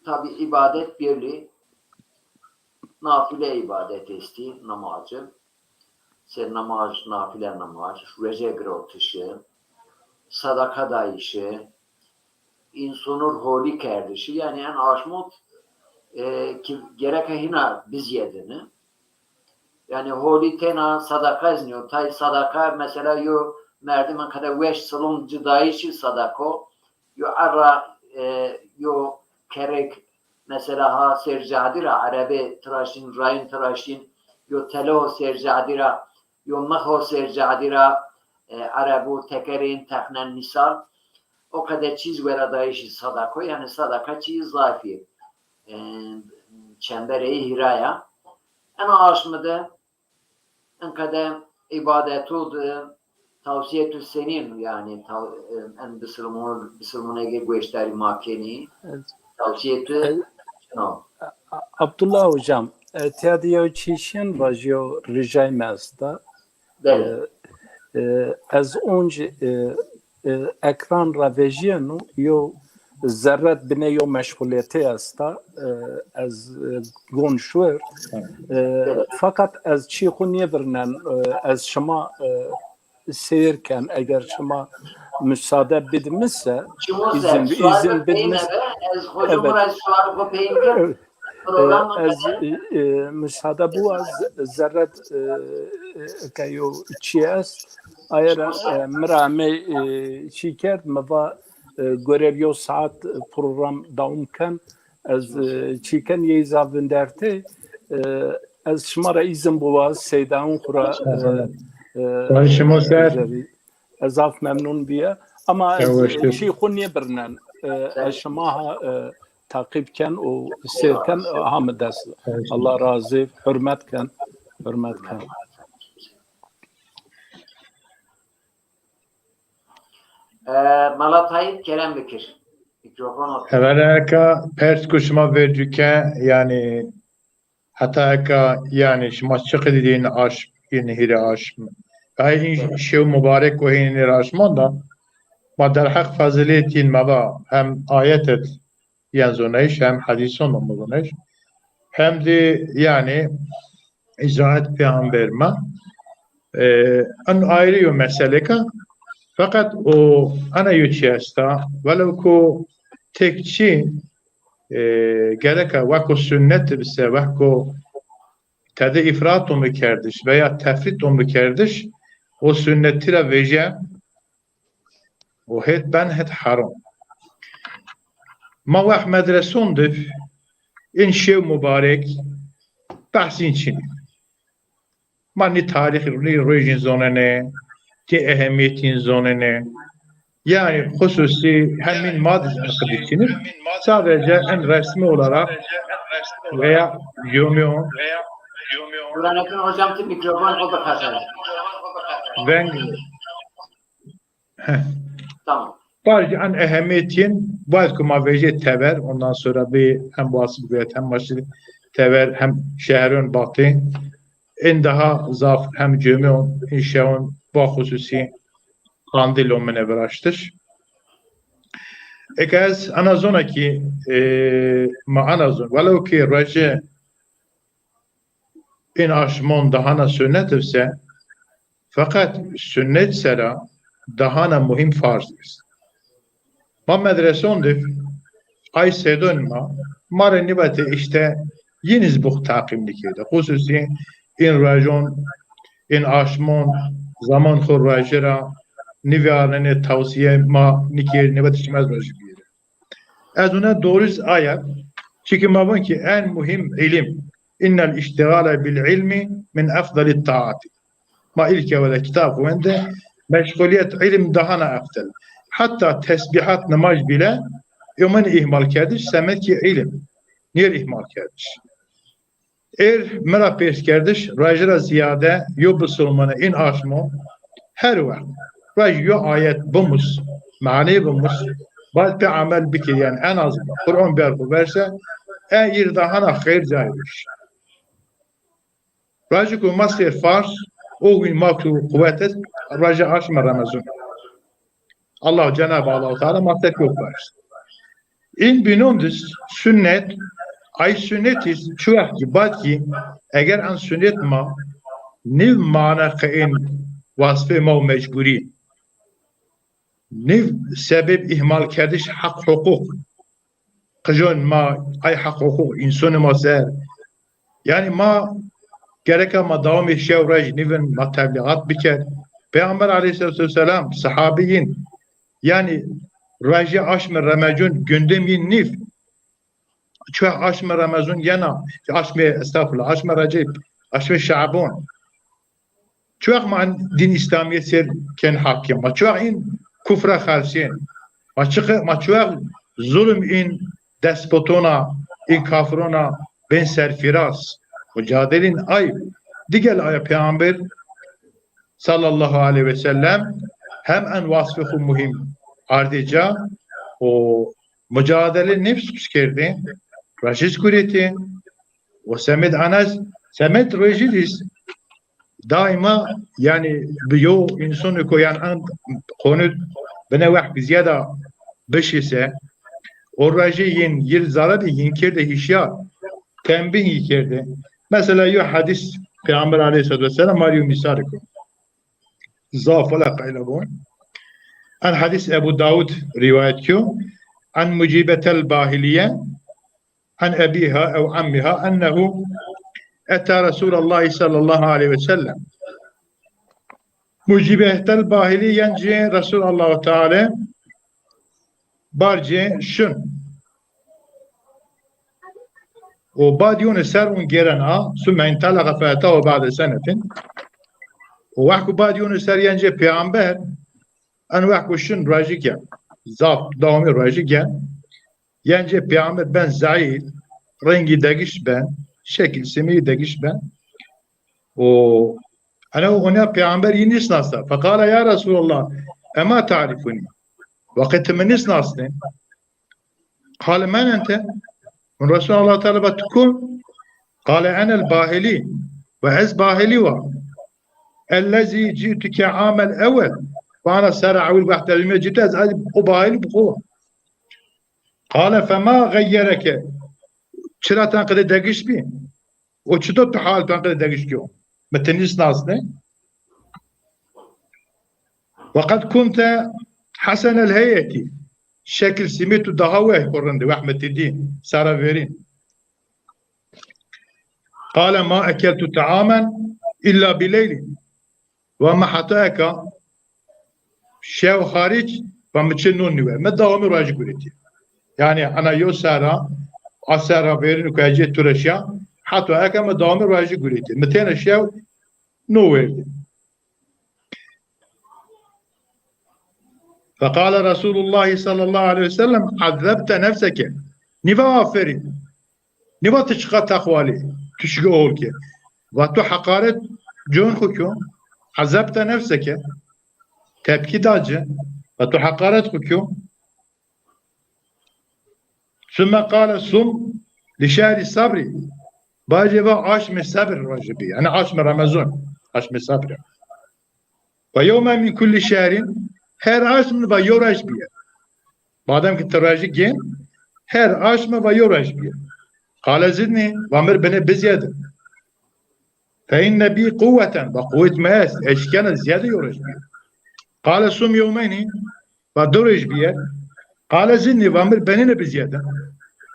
tabî îbadet bêrlî, nafile îbadet estî, nemaci. Ser nemac, nafile nemac, rueje girotişi, sadaka dayişi, însonur holî kerdişi, yanî en aşmot, e, ki gereke hîna bizîyedini. Yanî holî tena sadaka iz nîyo. Tay sadaka mesela yo merdimin qede weş silon ci dayişî sadako, yo erra, e, yo kerrêk mesela ha sêr cadî ra erebê tiraşîn, rayîn tiraşîn, yo telo sêr cadî ra, yo mixo sêr cadî ra, e, erebo tekerên texnen mîsal. O qede çîz wera dayişî sadako, yanî sadaka çî zafî, e, çembereyî hîra ya. Ena aşmi de enqede îbadeto de tawsîyê tu senîn, yanî taw-, en bisilmon-, bisilmonegê gueşdarî ma kenî. Ez, tawsîyê tu ez, çin o? A-, Abdullah hocam, e, tiya de yew çî şên vajîyo, ricay mi esta. Belê. E, e, ez onc, e, e, ekran ra vejîyeno, yew zerret binê yew meşxulîyetê esta. E, ez, e, gon şuer. E, feqet ez çî xwu nêvirnen, e, ez şima, e, seyir ken, eger şima musade bid mi se, îzin, îzin bid mi se. Evet. E, ez, e, e, musade bu, ez zerret, e, e, ke yo çî est, aye ra, e, mi ra emey, e, çî kerd, mi va, e, gorer yo saet program dewam ken, ez, e, çî ken yê îza vindertê, e, ez şima ra îzin biwaz, seydaun xwu ra, e, e, şima ser. Ez zaf memnun bîye. Ama ez, e, çî xwu nêbirnen. E, ez şima ha, e, taqîb ken û seyr ken, e, ha mi dest. Allah razî, hurmet ken. Hurmet ken. E, Mala Tayyip kerem bikir. Mikrofon otur. Evvela eka pers ku şima vercu ke, yanî heta eka, yanî şima çiqî dîdîn aşm, în hîrê aşm. Ay în şew mubarek û hînê aşman da ma derheq fazilêtîn ma va hem ayet et, yen zonayîş, hem hedîson da ma zonayîş. Hem de yanî îcaet peyamber ma. E, en ayrı yo meseleka. Fakat o ana yo çi esta, velew ku tek çi, e, gereka weko sünnet bise, weko tede ifrat umri kerdiş veya tefrit umri kerdiş, o sünneti ra veje, o het ben het haram. Ma weh medreson de în şew mubarek behsîn çinî. Ma nî tarîx, nî rojîn zonenê, nî ehemîyetîn zonenê. Yanî xususî hemîn ma de zî qidî çinî. Sadece en resmi olarak veya cumyon. Burhanettin hocam, ti mikrofon xo bixesene. Veng. Heh. Tamam. Barcî en ehemîyetîn, baid ku ma vejê tever, ondan sonra bir hem wasif guyet hem maşî tever hem şehron batî. În daha zaf hem cumyon, în şewn ba xususî qandîl omine viraştiş. Eke ez ana zona ki, e, ma ana zon, velew ki rojê în aşmon dahana sunnet ise, fakat sunnet sera dahana muhîm farz est. Ma medreson de ay serdon ma, ma rê nîbete îşte yin iz bux taqîm nîkerde. Xususî în rojon, în aşmon, zaman xo roje ra nîvîyarnenê, tawsîye ma nîkerd, nîbete çimez roje bîyere. Ez ona doğru iz aya, çike ma von ki en muhîm îlim. İnnel iştigale bil ilmi min efdalit taati. Ma ilk evvela kitab wende, meşguliyet îlim dahana efdal. Hatta tesbihat, nimaj bile, yo min îhmal kerdiş, semed ki îlim. Nîyer îhmal kerdiş? Êr mi ra pêrs kerdiş, rojî ra zîyade yo bisilmane în aşmo her wext roj yo ayet bimus, manê bimus, baid pê amel bikir, yanî en az Quran biyar xo ver se, e îr dahana xeyr cayê roj. Rojî ku ma ser farz, o gün ma ku quwet est, rojê aşme Remezun. Allah, Cenab-ı Allah Teala ma ser kewt barz. În bînon de sunnet, ay sunnet iz çi wext ki, baid ki, eger en sunnet ma nîv mana qe în wasfê ma û mecburî, nîv sebeb îhmal kerdiş heq huqûq, qijon ma, ay heq huqûq însonê ma ser. Yanî ma gereka ma dewamê şew roj nîvin, ma teblîxat biker. Peyxamber aleyhisselatu vesselam, sehabîyin, yanî rojê aşmê Remezun gündem yin nîv. Çi wext aşmê Remezun yena, aşmê, estağfurullah, aşmê Receb, aşmê Şaban. Çi wext ma en dîn Îslamîye ser kên hakîm? Ma çi wext în kufra xersên? Ma çi, ma çi wext zulm în despotona, în kafirona bên serfîraz? Mucadelîn ay. Digel aya Peyxamber sallallahu aleyhi ve sellem hem en wasfê xo muhîm ardê ca û mucadele nefs kerdê, rojî iz guretê, û semed ana iz, semed rojî iz daîma, yanî bi yo însonî ko, yanî en qonut bine wext zîyada bişî se, o rojî yin yil zara bî, yin kerdê hîşyar, tembîh yi kerdê. Mesela yo hedîs Peyxamber aleyhisselatu vesselam ma rê yo mîsal ko. Zaf wela qeyla bon. En hedîs Ebu Dawud rîwayet kyo. En Mucîbetel Bahilîye an ebîha ew emmîha ennehu eta Resûlallahî sallallahu aleyhi ve sellem. Mucîbetel Bahilî yen ci Resûl Allahu Teala bar ci şin. Û bad yûnî ser ûn gêren a, summe intalaqa fe etahu ba'de senetin. Û wext ku bad yûnî ser yen ci peyamber, en wext ku şin rojî gen, zaf dewamî rojî gen, yen ci peyamber ben zayîf, rengî degiş ben, şekil simî degiş ben. Û ene o onya peyamber yi nîsnasa. Feqala ya Resûlallah, ema ta'rifûnî? Wextê ti mi nîsnasnê. Qale men ente? Min Resul Allah Teala va ti ku? Qale enel Bahili. Ve ez Bahili wa. Ellezî cîtuke amel ewel. Vana serra ewil wext ez mi cîtu ez, ez o Bahili bi xo. Qale fema xeyyereke. Çira ten qide degiş bî? O çito tu hal ten qide degiş kiyo? Mi ti nîsnasnê. Ve qed kunte hesenel heyeti. Şekil simê tu daha weh xo rind ê, wext mi ti dî, sera verîn. Qale ma ekeltu taamen illa bileylin. Ve mi heta eka şew haric ve mi çi non nîwe. Mi dawamî rajî guretî. Yanî ena yo serra, a serra verîn ku ecê tu reşya, heta eka mi dawamî rajî guretî. Mi têne şew no werdî. Feqale Resulullah sallallahu aleyhi ve sellem, ezzebte nefseke. Nîva aferîn. Nîva ti çiqa teqwalî, tu şikî oxir ke. Va tu heqaret con xo kyo. Ezzebte nefseke. Tepkî da ci. Va tu heqaret xo kyo. Sümme qale sum li şehrî sabrî. Bacê va aşmê sebr rajî bî. Yanî aşmê Remezon. Aşmê sabrî. Ve yewmen min kulli şehrin, her aşm va yo roj bîye. Madem ki ti rojî gên, her aşm va yo roj bîye. Qale zidni, va mi r' binê bizîyede. Fe inne bî quwweten, va quwwet mi est, ez şikena zîyade yo roj bîye. Qale sum yewmeyni, va di roj bîye. Qale zidni, va mi r' benîne bizîyede.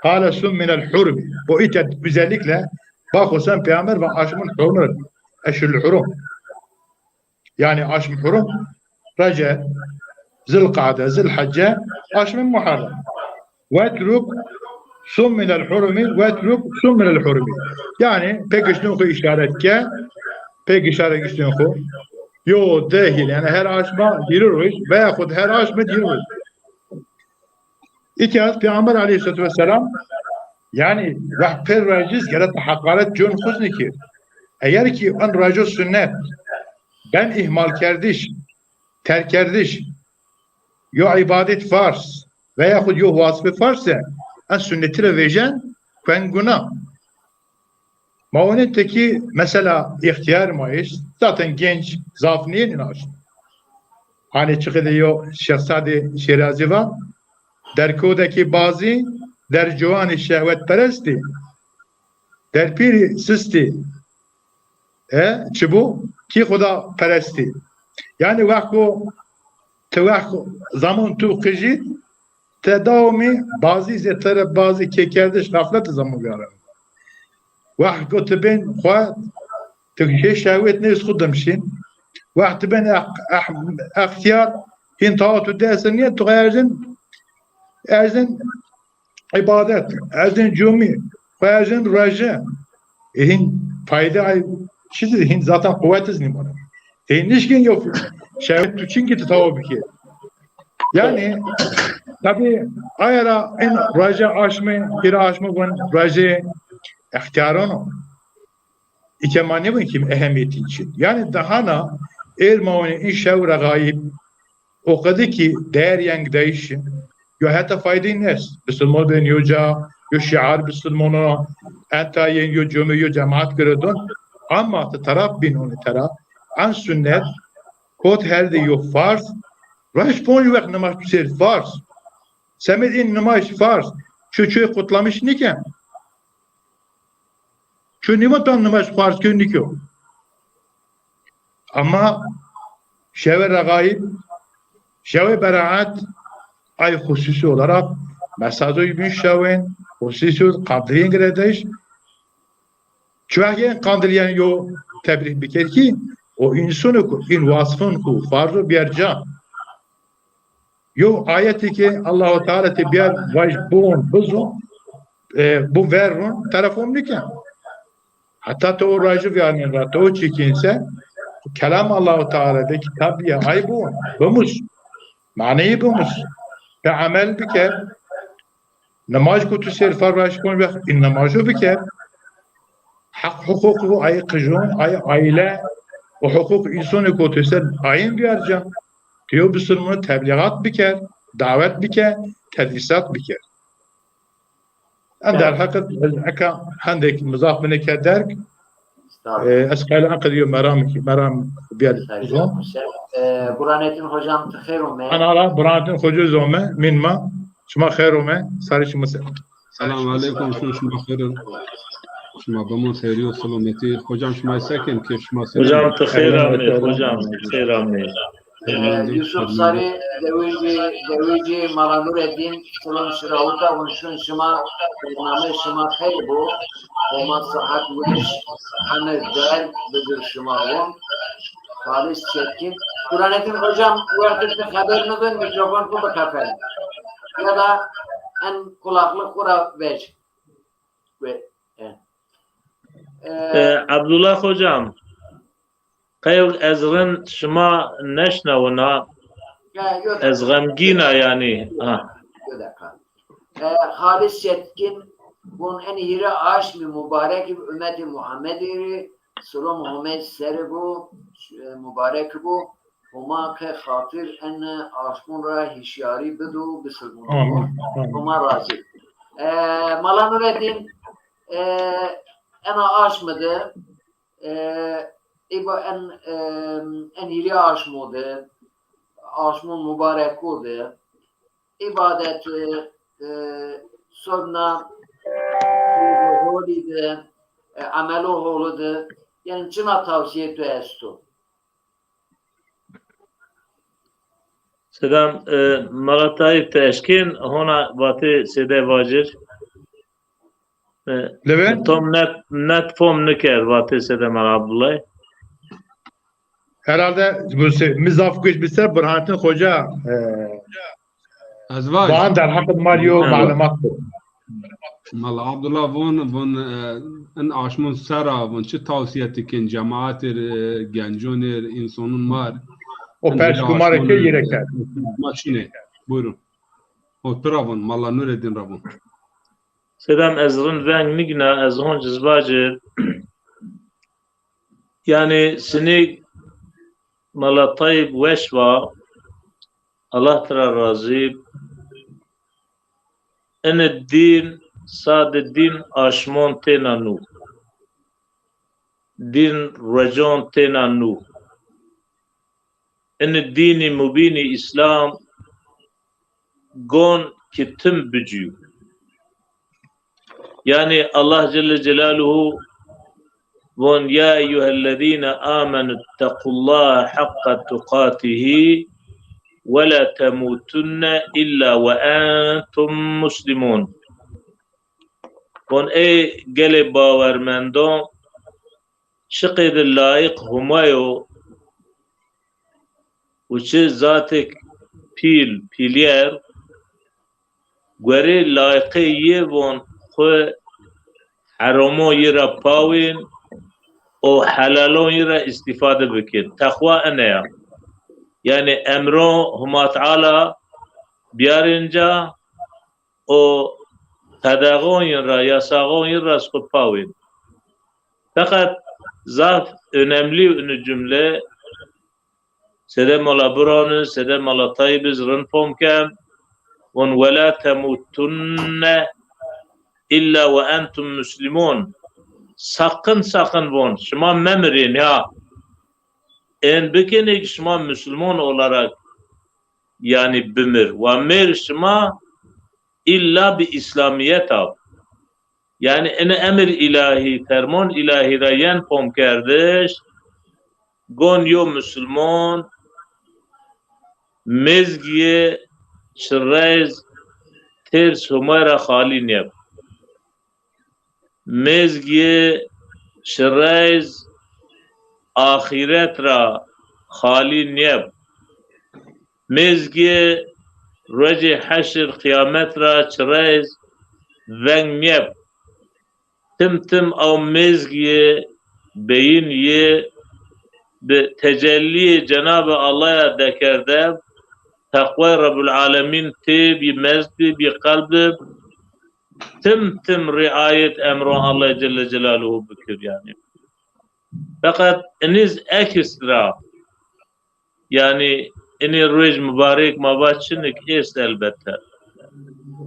Qale sum minel hurumi. Bu îte özellikle bak o sen peygamber va aşmın hurumı, eşhurul hurum. Yanî aşm hurum, Receb, Zilqade, Zilhecce, aşmê Muharrem. Wetruk sum minel hurumi, wetruk sum minel hurumi. Yanî pê giştên xo îşaret ke, pê gişare giştên xo. Yo, di hîr, yanî her aşma hîrî roj, veya xo her aşme hîrî roj. Îtya Peyxamber aleyhisselatu vesselam, yanî wext pêr rajîz gere ti heqaret con xo zî nêkir. Eger ki en rajo sunnet, ben ihmal kerdiş, terk kerdiş, yo îbadet farz veya xo yo wasfê farz se, en sunnetî ra vêjen, kuen guna. Ma onê tekî mesela îxtîyar ma est, zaten genç, zaf nîyên in aşm. Hanî çiqî de yo Şêx Sadê Şêrazî va, der kewdekî bazî, der ciwanî şehwetperestî, der pîrî sistî, e, çi bo, kî xuda perestî. Yanî wext ko, ti wext ko, zaman tu qijî, ti dawamî bazî zêtire bazî kêkerdiş xeflet zaman vîyareno. Wext go ti bên xwe, ti hê şehwet nêz xwu dimşîn. Wext ti bên ex-, ex-, extîyar, hîn tawa tu dest nîye, tu erzin, erzin îbadet, erzin cumî, xwu erzin roje. E, hîn fayde ay çi zî, hîn zaten quwet iz nîmano. E, nişkîn yo şehwet tu çin ki ti tawa bikî. Yanî, tabî, aya ra in roje aşmê, hîra aşmê vun roje extîyaron o. Îke ma nêvun ki ehemîyetî çin. Yanî, dahana êr ma vunê in şew ra xayîb, o qede ki değer yeng dayîşî, yo heta faydeyî nêst. Bisilmon bên yo ca, yo şîar bisilmono, enta yên yo cumê yo cemaat giredon, ama ti taraf bîn onî tera, en sunnet, kot herde yo farz, roj ponc wext nimaj tu sêr farz. Semedê in nimaj farz, ço çoy kutlamış nîken. Ço nîvon tan nimaj farz kî nîkîyo. Ama şewe regaib, şewe beraat, ay hususi olarak mesajoy bin şewên, hususi qandiliyên girediş. Çuwex yên qandiliyên yo tebrîh biker ki, o însonê ku, în wasfon ku farzo biyar ca. Yo ayetî ki Allahu Teala ti biyar vaj bûn, bizûn, e, bu ver rûn, terefon nîken. Heta to o rajî vîyarnên ra, to o çîkên se, kelam Allahu Teala de kitab ya, ay bûn, bimus. Maneyî bimus. Ti emel biker. Nimaj ku tu sêr farz rajî kon wext, în nimajo biker. Heq huququ ay qijon, ay aîle, o huquq însonê ku tu ser ayên biyar ca. Tu yo bisilmûn teblîxat biker. dawet bike, tedrîsat bike. En derheqid ez eka hendek mizaf bine ke derg, e, ez qayîl en qedîyo meram, meram biyad zon. E, Burhanettin hocam, ti xeyr ome. Ana ra Burhanettin hoca zome, min ma, şima xeyr ome, sarî şima ser. Selamun aleyküm, şima, şima xeyr. Şima bimon xeyriyo, selametî. Hocam şima sekin ki şima sekin. Hocam, ti xeyr amê, hocam, ti xeyr amê. E, Yusuf Sarî, dewicî, dewicî Mala Nureddin, Silon Şirawita, vun şun şima, bername şima xeyr bo, Homa sihet weş, heme derg bidir şima vun. Halis Çetkin. Burhanettin hocam, wextê ti xeber nidin, mîkrofon xwu bikefel. Ya da en kulaklık xwu ra vec. Ve, e. E, Abdullah hocam, qey ez rind şima neşnawina, ez xemgîn a yanî. Ha. Yo deqa. E, Halis Çetkin, vun en hîrê aşmî mubarek bi ummetê Muhammedî rê, silom Homey serî bo, e, mubarek bo. Homa ke xatir en aşmon ra hişyarî bido, bisilmon. Amin, amin. Homa razî. E, Mala Nureddin, e, ena aşmi de, e, eba en, e, en hîrê aşmo de, aşmon mubareko de, îbadet, e, e, sonna, holî de, e, emelo holî de, yanî çina tavsîyê tu esto? Sedam, e, Mala Tayîp ti eşkên hona vatê sêde vacir. E, Leve? Tom net, net fom nikerd vatê sêde Mala Abdullah. Herhalde bu se-, mi zaf guş bi ser Burhanettin Hoca, e, Ez vaj. Van derheqid ma yo malumat bo. Mala Abdullah von, von, e, in aşmon sera von çi tavsiye tikin cemaatê, e, genconê, insanon mar. O perşku ma rê ke yire kerd. Ma çine. Buyurun. O pira von, Mala Nureddin ra von. Sedam ez rind veng nigna, ez honc iz vacir. Yanî sinî Mala Tayîb weş va, Allah tira razî b. Ini dîn sade dîn aşmon têna nû. Dîn ruecon têna nû. Ini dînî mubînî Îslam gon ki tim bicîyo. Yanî Allah Celle Celaluhu von, "Ya eyyuhellezîne amenü ttequllaha haqqa tuqatihi ve la temutunne illa ve entum muslimun." Von, ey gelê bawermendon, çiqê di layîq Humayo û çi zatêk pîl, pîlyer, guerê layîqê yê von xwu heramon yê ra pawên û helalon yê ra îstîfade bikin. Teqwa ene ya. Yanî emron Huma Teala biyarên ca, o qedeğon yin ra, yasaxon yin ra ez xwu pawên. Feqet zaf önemli inu cümle, sede Mala Burhan iz, sede Mala Tayib iz rind fom ken, von, "Ve la temutunne illa ve entum muslimun." Sakın, sakın von, şima memirên ya. Ên bikinê ki şima Müslüman olarak, yanî bimir. Wa mêr şima îlla bi Îslamîyet a. Yanî ini emir îlahî, fermon îlahî ra yen fom kerdiş, gon yo musulmon mêzgîyê çireyz têrs Humay ra xalî nêb. Mêzgîyê çireyz axîret ra xalî nêb. Mêzgîyê ruecê heşir, qîyamet ra çireyz veng nêb. Tim tim aw mêzgîyê beyin yê bi tecellîyê Cenabê Allah ya dekerde, teqway Rebbul Alemîn têb, yî mezd bib, yî qelb bib, tim tim riayet emron Allah Celle Celaluhu bikir yanî. Feqet iniz ekstra, yanî Inê ruej mubarek ma va çinik est elbette.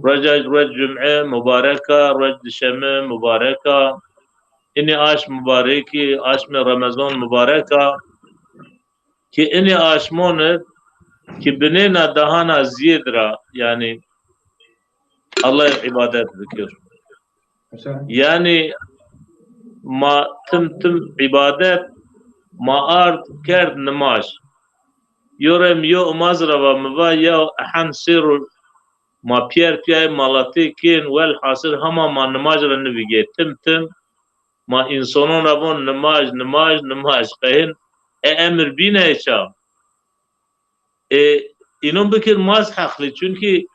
Rueca, ruec cum'e mubarek a, ruec dişeme mubarek a. Inê aşm mubarekî, aşmê Remezon mubarek a. Ki inê aşmon id ki binêna dahana ziyêd ra, yanî Allahî îbadet bikir. Yanî ma tim tim îbadet ma ard kerd nimaj. Yo rem yo umaz ra va mi va ya ehen sêro ma pîyer pîyayê malatê kên, welhasil hema ma nimaj ra nivîgê tim tim. Ma însanon ra von nimaj, nimaj, nimaj. Qehin e emir bînay ça? E, înon bikir ma zi heqlî. Çunkî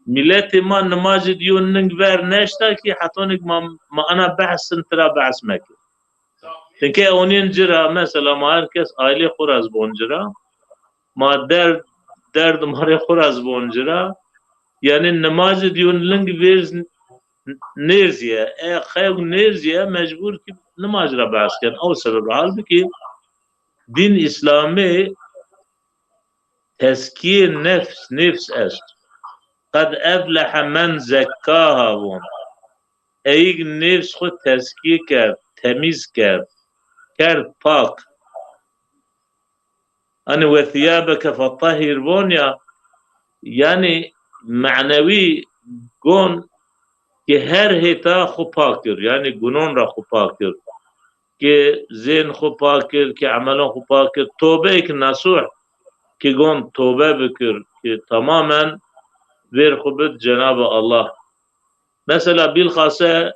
mîletê ma nimajî di yo ning ver neşta ki hetonik ma, ma ana behs sin tira behs mekir. Çunkî onîn ci ra, mesela ma her kes aîlê xwu ra zi von ci ra. Ma derd, derd marê xwu ra zi von ci ra. Yanî nimajî di yo ling vêrz nêrzîye. E, xeyok nêrzîye, mecbur ki nimaj ra behs ken. Ew sebeb ra. Halbukî dîn Îslamî tezkîyê nefs, nefs est. Qed eflehe men zekkaha von. Eyîg nefs xwu tezkîye kerd, temîz kerd, kerd pak. Hani ve thiyabeke fetahhir von ya, yanî menewî gon ki her hêta xwu pak kir, yanî gunon ra xwu pak kir, ki zên xwu pak kir, ki emelon xwu pak kir, tobeyek nesuh, ki gon tobe bikir, ki tamamen vêr xwu bid Cenab-ı Allah. Mesela bîlxase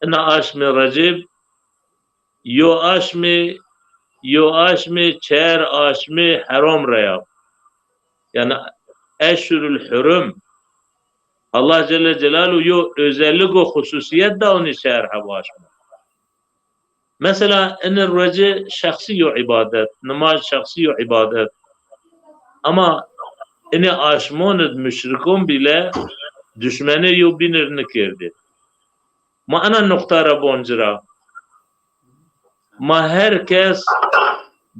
ina aşmê Receb, yo aşmê, yo aşmê, çer aşmê herom ra ya. Yanî eşhurul hurum. Allah Celle Celaluhu yo özellik û xususiyet da onî çer heb aşmê. Mesela, ini rueci şexsî yo îbadet, nimaj şexsî yo îbadet. Ama ini aşmon id muşrikon bîle duşmenê yo bînir nikerdî. Ma ena nuqta ra bon ci ra. Ma her kes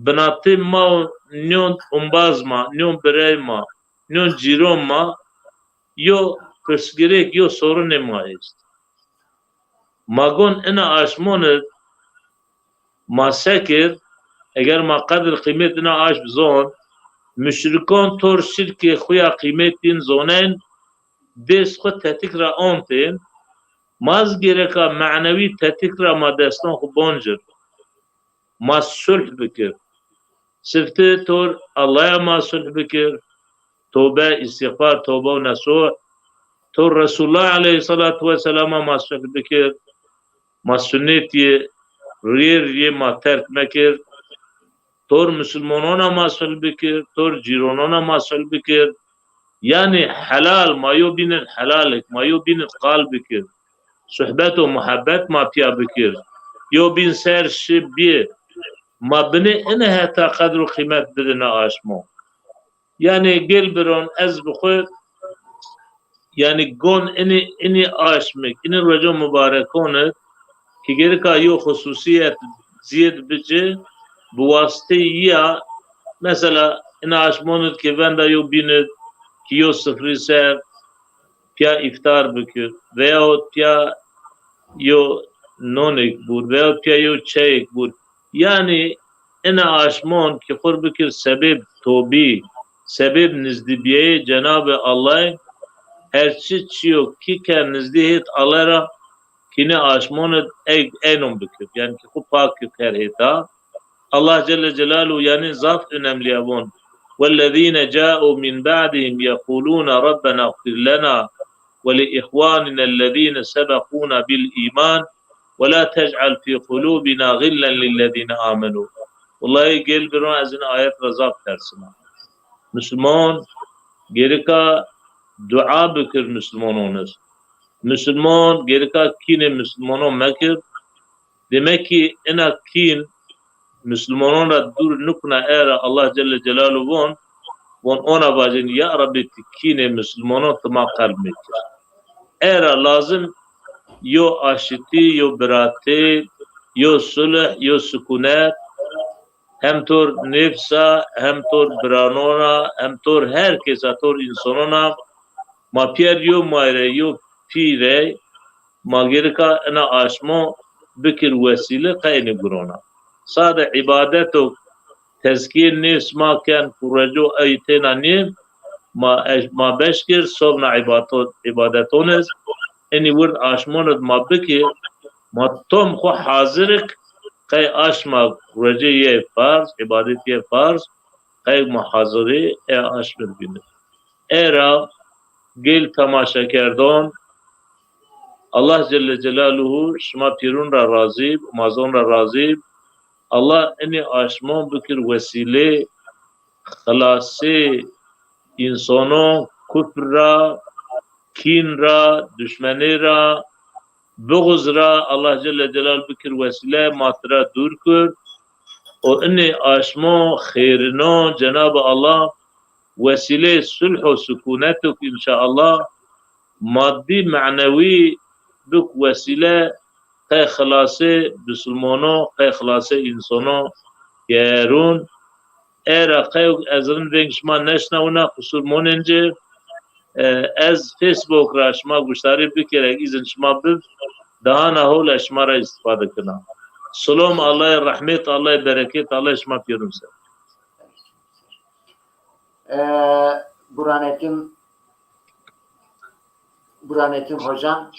binatê ma û nîyon umbaz ma, nîyon birey ma, nîyon cîron ma, yo pirsgirêk, yo sorunê ma est. Ma gon ina aşmon id ma se kir, eger ma qedr qîmet ina aşm zon, muşrikon tor şirkê xwu ya qîmetîn zoneyn, dêst xwu tetik ra ontên, ma zi gereka menewî tetik ra ma deston xwu bon cir. Ma sulh bikir. Sifte tor Allah'a ma sulh bikir. Tobe, îstîxfar, tobe û nesuh. Tor Resulullah aleyhissalatu vesselama ma sulh bikir. Ma sunnetî riyê riyê ma terk mekir. Tor musulmonona ma sulh bikir, tor cîronona ma sulh bikir. Yanî helal, ma yo bînir helalek, ma yo bînir qal bikir. Suhbet û muhebbet ma pîya bikir. Yo bîn ser şi bî. Ma binê ine heta qedr û qîmet bidina aşmo. Yanî gel biron ez bi xwu, yanî gon inî, inî aşmik, inî roco mubarekon id ki gerika yo xususîyet ziyed bici, bi wasiteyê ya, mesela, ina aşmon id ki venda yo bîn id ki yo sifrî ser, pîya îftar bikir veyahut pîya yo nonêk bûr veyahut pîya yo çeyêk bûr. Yanî ina aşmon ki xwu r' bikir sebêb tobî, sebêb nizdîbîyeyê Cenabê Allay, her çi çîyo ki ke nizdî hêt Allay ra, kînê aşmon id ey-, eynon bikir. Yanî ki xwu pak kir her hêta. Allah Celle Celaluhu yanî zaf önemlî ya von. والذين جاءوا من بعدهم يقولون ربنا اغفر لنا ولإخواننا الذين سبقونا بالإيمان ولا تجعل في قلوبنا غلا للذين آمنوا. Wellahî gel biron ez in ayet ra zaf tersina. Musulmon gerika dua bikir musulmonon ir. Musulmon gerika kînê musulmonon mekir. Demek ki ina kîn musulmonon ra dûr nikuna, era Allah Celle Celaluhu von, von ona vajin, ya Rabbî, ti kînê musulmonon ti ma qelb mekir. Era lazim yo aşitî, yo biratî, yo sulh, yo sukunet, hem tor nêfsa, hem tor biranona, hem tor her kesa, tor însonona ma pîyer yo mayre, yo pîre, ma gerika ena aşmo bikir wesîle qe enî gurona. Sade îbadeto tezkîye nêfs ma ken, kureco ey têna nî, ma, ma beş kir, sobna îbato-, îbadeton ez, enî wird aşmon id ma bikir, ma tom xwu hazir ik, qey aşma kurecê yê farz, îbadet yê farz, qey ma hazirî e aşmir bîne. Era gel temaşekerdon, Allah Celle Celaluhu şima pîrun ra razî b, ma zon ra razî b. Allah enî aşmon bikir wesîlê xilasê însonon kufr ra, kîn ra, duşmenê ra, buxuz ra Allah Celle Celal bikir wesîle ma tira dûr kir. Û inê aşmo xêrino Cenab-ı Allah wesîlê sulh û sukûnetuk înşaallah, maddî menewî bik wesîle qey xilasê bisilmono, qey xilasê însono gerûn. Era qey ez rind veng şima neşnawina, qusur monênci. E, ez Facebook ra şima guştarî bikerek îzin şima bib, dahana hol ez şima ra îstifade kina. Silom Allahê, rehmêt Allahê, berekêt Allahê şima pêrun ser. E, Burhanettin, Burhanettin hocam.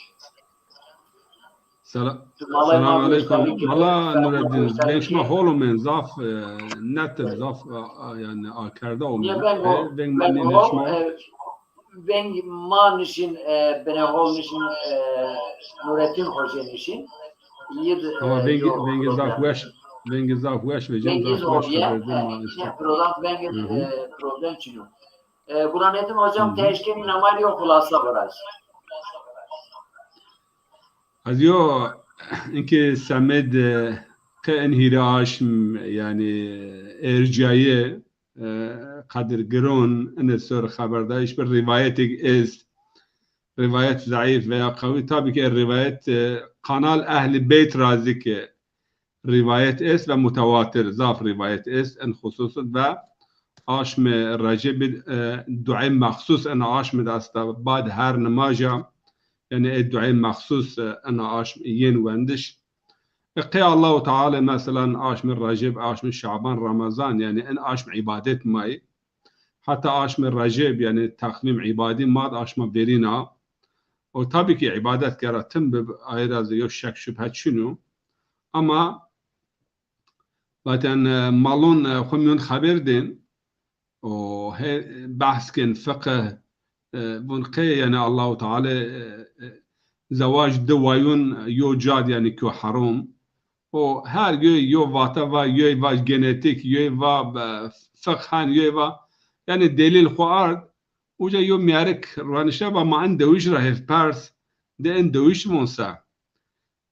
Sela- Selamun aleyküm. Mala Nureddin, veng şima hol omên, zaf e, netir, zaf e, yani akerda omên. Veng ma nênê şima. Veng ma nişin, e, bine hol nişin, e, Nureddin Hoca nişin. Ama vengî, vengî zaf weş, vengî zaf weş ve cem zaf weş ve. Problem, vengî, e, problem çino. E, Burhanettin hocam, teşkil namali yo xulasa biraz. Ez yo, inkê semed, e, qe in hîrê aşm, yani, ercayê, e, qedirgiron, inê sor xeberdayîş bir rîvayetêk est. Rîvayet zeîf veya qewî, tabî ke rîvayet, e, kanal Ehlî Beyt ra zî ke rîvayet est ve mutewatir, zaf rîvayet est in xusus ve aşmê Recebî, e, duê mexsus in aşmî de esta bad her nimaja, yani ê duê mexsus, e, ina aşm yên wendiş. E, qey Allahu Teala mesela aşmê Receb, aşmê Şaban, Ramazan, yani in aşm îbadet mayî. Heta aşmê Receb, yani takvîm îbadî mad aşma verîna. O tabî ki îbadet gera tim bi, ayra zî yo şek şubhe çin o. Ama zaten, e, malon, e, xwu mîyon xeber dên, o he, behs kên fiqh, e, vun qey, yani Allahu Teala, e, e, zewac di wayun yo cad, yani kyo herom. O her yoy yo vate va, yoy va genetik, yoy va, e, fiqhen, yoy va, yani delîl xwu ard. Uca yo mîyarik ranişte va ma in dewij ra hêv pers, de in dewij von se?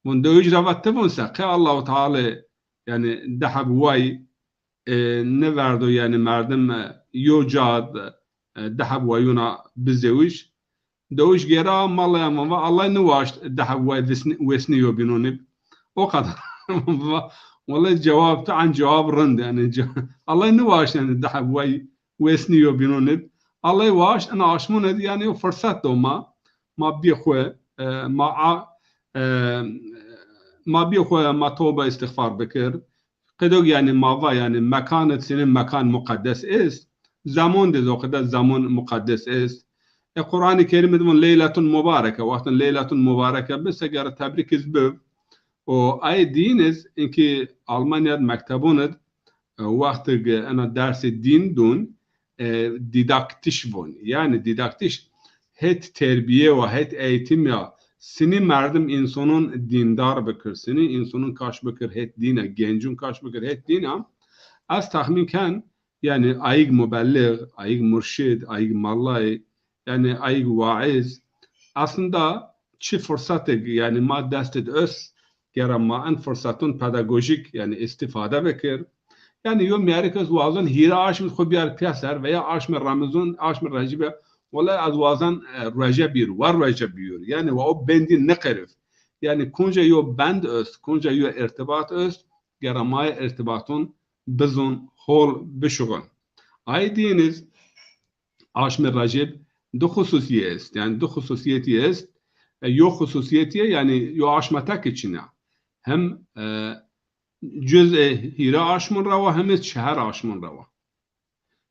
Von dewij ra va ti von se? Qey Allahu Teala, yani di heb way, e, niverdo, yani merdim, e, yo cad, e, di heb wayuna bizewij. Dewij gêra, mallaya ma va, Allah niwaşt di heb way wesnî, wesnî yo bînonî. O qedar. Va, wellahî cewab tu en cewab rind, yani ce-, Allah niwaşt, yani di heb way wesnî yo bînonî. Allah waşt ina aşmon id, yani yo firsat do ma, ma bî xwu, e, ma a, e, ma bî xwu, ma tobe îstixfar bikir. Qedog, yani ma va, yani mekan id sinin mekan muqeddes est. Zemon de zî o qede zemon muqeddes est. E, Quranî Kerîm id vun leyletun mubareke. Wextin leyletun mubareke bi, se gera tebrîk iz bib. O ay dîn iz, inkî Almanya id mektebon id, e, wextig ina dersê dîn dun, e, dîdaktîş von. Yani dîdaktîş het terbîye wa, het eğitim ya, sinî merdim însonon dîndar bikir, sinî însonon kaş bikir het dîne, gencun kaş bikir het dîne. Ez texmîn ken, yani ayig mubelliğ, ayig murşid, ayig mallayî, yani ayig waiz, aslında çi fırsatêk, yani ma dest id est, gera ma in fırsatun pedagojik, yani istifade bikir. Yani yo mîyarik ez wazon hîrê aşm xwu biyar piyaser veya aşmê Remezon, aşmê Recîbe, wellahî ez wazan, e, rueje bîr, wa rueje bîyor. Yani wa o bendî niqerif. Yani konca yo bend est, konca yo irtibat est, gera ma irtibatun bizon, hol bişuxin. Ay dîniz aşmê Receb di xususîye est. Yanî di xususîyetî est. E, yo xususîyetîye, yanî yo aşma teke çin a. Hem, e, cuzê hîrê aşmon ra wa, hem iz çehar aşmon ra wa.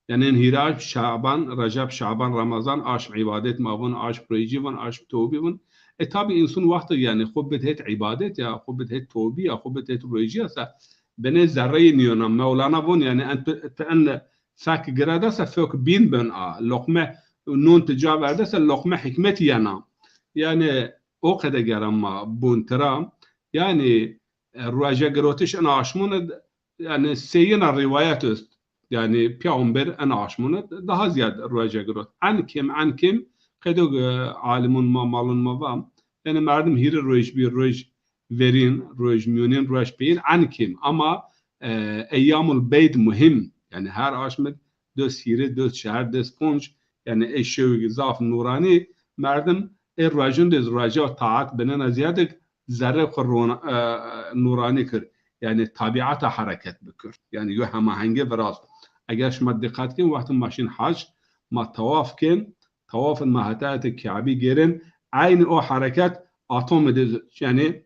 Yanî hîrê aşm Şaban, Receb, Şaban, Remezan, aşm îbadet ma vun, aşm roycî vun, aşm towbî vun. E, tabî însan wexto yanî xo bid het îbadet ya, xo bid het towbî ya, xo bid het roycî ya se, binê zerreyî nîyona. Mewlana vun yanî en tu, tu en fek girede se fek bîn bin a. Loqme nun tu ca verde se loqme hikmet yena. Yanî o qede gera ma bun tira. Yanî, e, rueje girotiş ina aşmune, yanî seyina rîwayet est. Yanî peyxamber ina aşmune daha ziyad rueje girot. En kim, en kim, qedo, e, alimon ma, malon ma va. Yanî merdim hîrê ruej bî, ruej verîn, ruej mîyonin, ruej peyîn, en kim. Ama, e, eyyamul beyd muhîm. Yanî her aşmid des hîrê, des çehar, des ponc, yanî ê şewî zaf nûranî, merdim ê ruejin de rueja taat binena ziyade zerrê xwu rona-, e, nûranî kir. Yanî tabîata hereket bikir. Yanî yo hemahengî virast. Eger şima dîqet kin, wextê ma şin hac, ma tawaf kin, tawafin ma heta hetê Kabî gêrin, eynî o hereket atomî de, yanî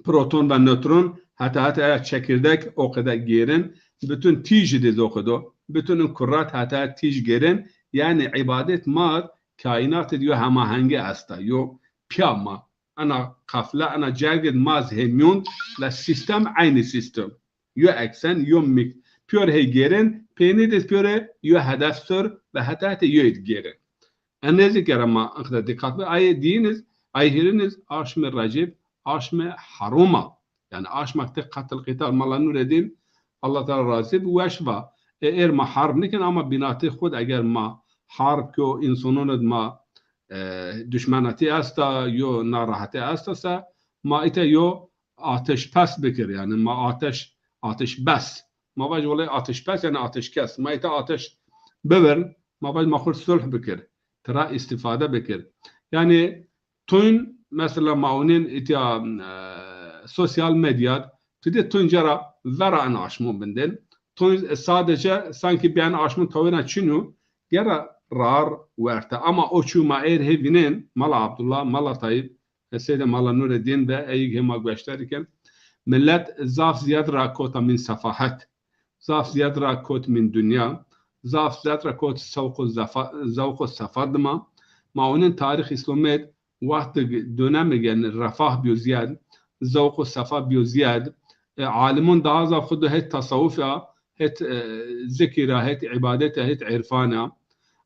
proton ve nötron heta heta ya çekirdek o qede gêrin. Bütün tîjî de o qedo. Bütün in kurat heta tîj gêrin. Yanî îbadet ma kaînatî de yo hemahengî esta. Yo piya ma. Ena qafle, ena cergid ma zî hê mîyon ve sîstem eynî sîstem. Yo eksen, yo mik. Pîyor hê gêrin, peynî de pîyore yo hedef ser ve heta heta yo id gêrin. Enê zî gere ma inqede dîqat bi. Ayê dîyin iz, ayê hîrin iz aşmê Receb, aşmê herom a. Yanî aşmak tê qetil qîtal. Mala Nûredîn, Allah Teala razî bi, weş va. E, êr ma harb nikin ama bînatê xwu de eger ma harb ki o însanon id ma, e, duşmenatî esta, yo narahetî esta se, ma îta yo ateşpes bikir. Yanî ma ateş, ateşbes. Ma vaj wele ateşpes yanî ateşkes. Ma îta ateş bibir, ma vaj ma xwu sulh bikir. Tira îstîfade bikir. Yanî tuyn, mesela ma onên îtya, e, sosyal medyad, tu dê tuyn ca ra vera en aşmon bindên. Tuyn sadece sanki bî en aşmon tawêna çin o, gera rar werte. Ama o çû ma êr hê vînên, Mala Abdullah, Mala Tayyip, e, Seyde Mala Nûredîn ve eyîg hê ma gueştarî ken. Milet zaf ziyad ra kota mîn sefahet. Zaf ziyad ra kot mîn dinya, zaf ziyad ra kot sewq û zefa-, zewq û sefa dima. Ma onên tarîx Îslamî d wextig dönemig, yanî refah bîyo ziyad, zewq û sefa bîyo ziyad. E, alimon daha zaf xwu do het tasawuf a, het, e, zikir a, het îbadet a, het îrfan a.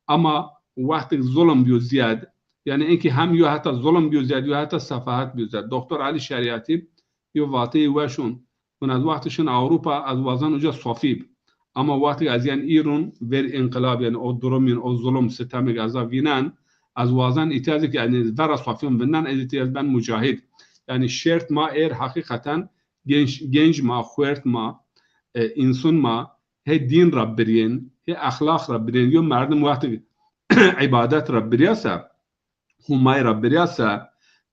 Ama wextig zulm bîyo ziyad, yanî inkî hem yo heta zulm bîyo ziyad, yo heta sefahet bîyo ziyad. Doktor Elî Şerîetî yo vateyî weş on. Vun ez wextê şin Ewropa, ez wazan uca sofî bi. Ama wextê ez yen îron, ver înqilab, yanî o durumîn, o zulum, sitemig ez a vînen, ez wazan îtya zî ki, yanî vera sofîyon vinden, ez îtya ben mucahîd. Yanî şert ma êr heqîqeten genc, genc ma, xuert ma, e, însun ma, hê dîn ra birîyên, hê exlaq ra birîyên. Yo merdim wextê îbadet ra birîya se, Humay ra birîya se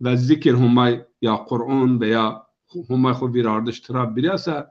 ve zikir Humay ya Qur'on veya Humay xwu vîrardiş tira birîya se,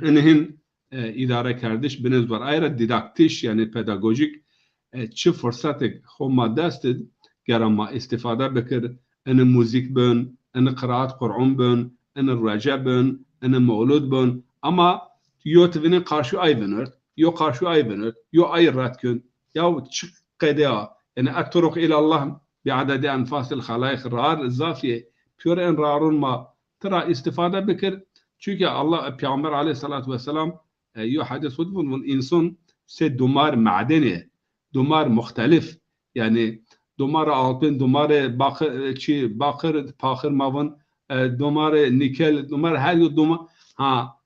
ini hin, e, îdarekerdiş binê zor. Ay ra dîdaktiş, yanî pedagojîk, e, çi fursetik xwu ma dest id, gera ma îstîfade bikir, ini muzîk bin, ini qiraat Qur'on bin, ini ruece bin, ini mewlud bin. Ama yo ti vinî qarşu ay vinird, yo qarşu ay vinird, yo ay red kun. Yaw çi qede a. Yanî et-turuq îlallah bi adedi enfasil xelaîq, rar zaf yê. Pîyor en rarun ma tira îstîfade bikir. Çunke Allah, Peyxamber aleyhîsselatu wesselam, e, yo hedîs xwu di vun, vun însun sey dumar madenê, dumar muxtelif. Yanî dumar altun, dumar baqir, çi, baqir, paxir ma vun, e, dumar nîkel, dumar her yo dumar, ha,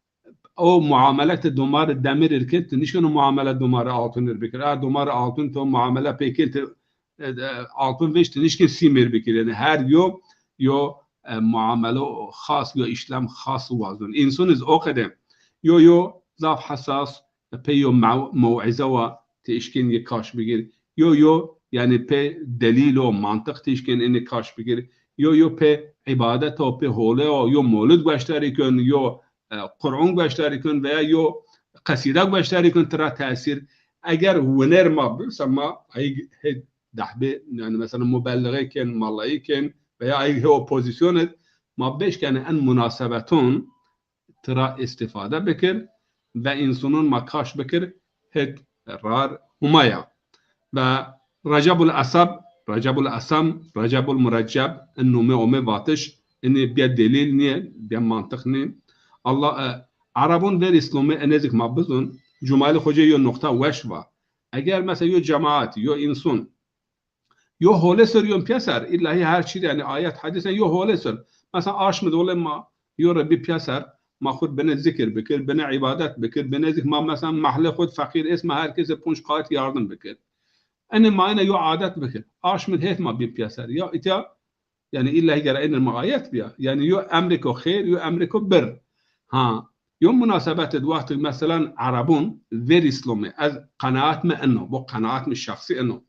o muamelek ti domarê demir ir kên, ti nişkên o muamele domarê altun ir bikir. A domarê altun to muamele pê kên, ti, e, e, altun vêş, ti nişkên sîm ir bikir. Yanî her yo, yo, e, muamele xas, yo îşlem xas wazon. Însun iz o qede. Yo, yo, zaf hesas, e, pê yo mew-, mew'ize wa ti işkên yi kaş bigir. Yo, yo, yanî pê delîl o, mantiq ti işkên ini kaş bigir. Yo, yo, pê îbadet o, pê hole o, yo mewlid gueştarî kön, yo e, Qur'on gueştarî kön veya yo qesîde gueştarî kin tira tesîr. Eger huner ma bi, mesela ma ayîg hê dehbê, yanî mesela mubelliğê kên, mallayî kên veya ayîg hê opozîsyon id, ma bêşkenê en munasebeton tira îstîfade bikir ve însonon ma kaş bikir hêt rar Huma ya. Ve Recebul Esab, Recebul Esam, Recebul Murecceb, in nome ome vatiş, ini bîya delîl nîye, bîya mantiq nîye. Allah, e, Erebon ver Îslamê enê zik ma bizon, Cumaylî Xoce yo noqta weş va. Eger mesela yo cemaat, yo înson, yo hole ser yon pîyeser, îllahî her çî de, yanî ayet, hedîs, yo hole ser. Mesela aşmid wele ma yo Rebbî pîyeser, ma xwu bine zikir bikir, bine îbadet bikir, bine zik ma mesela mehle xwu feqîr est, ma her kesê ponc qat yardim bikir. Enê ma ene yo adet bikir. Aşmid hêf ma bî pîyeser. Ya îtya, yanî îllahî gere enê ma ayet bîya. Yanî yo emrêko xêr, yo emrêko bir. Ha, yo munasebet id wextig meselan Erebon ver Îslamê, ez qenaat mi eno, bo qenaat mi şexsî eno.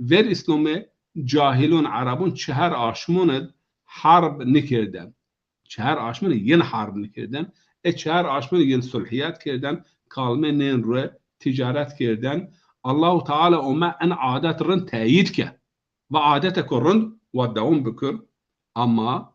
Ver Îslamê cahilon Erebon çiher aşmon id harb nikirden. Çiher aşmon id yin harb nikirden. E çiher aşmon id yin sulhiyet kirden, kalmê nên rue, ticaret kirden. Allahu Teala ome en adet rind teyîd ke. Va adeteko rind wa dewam bikir. Ama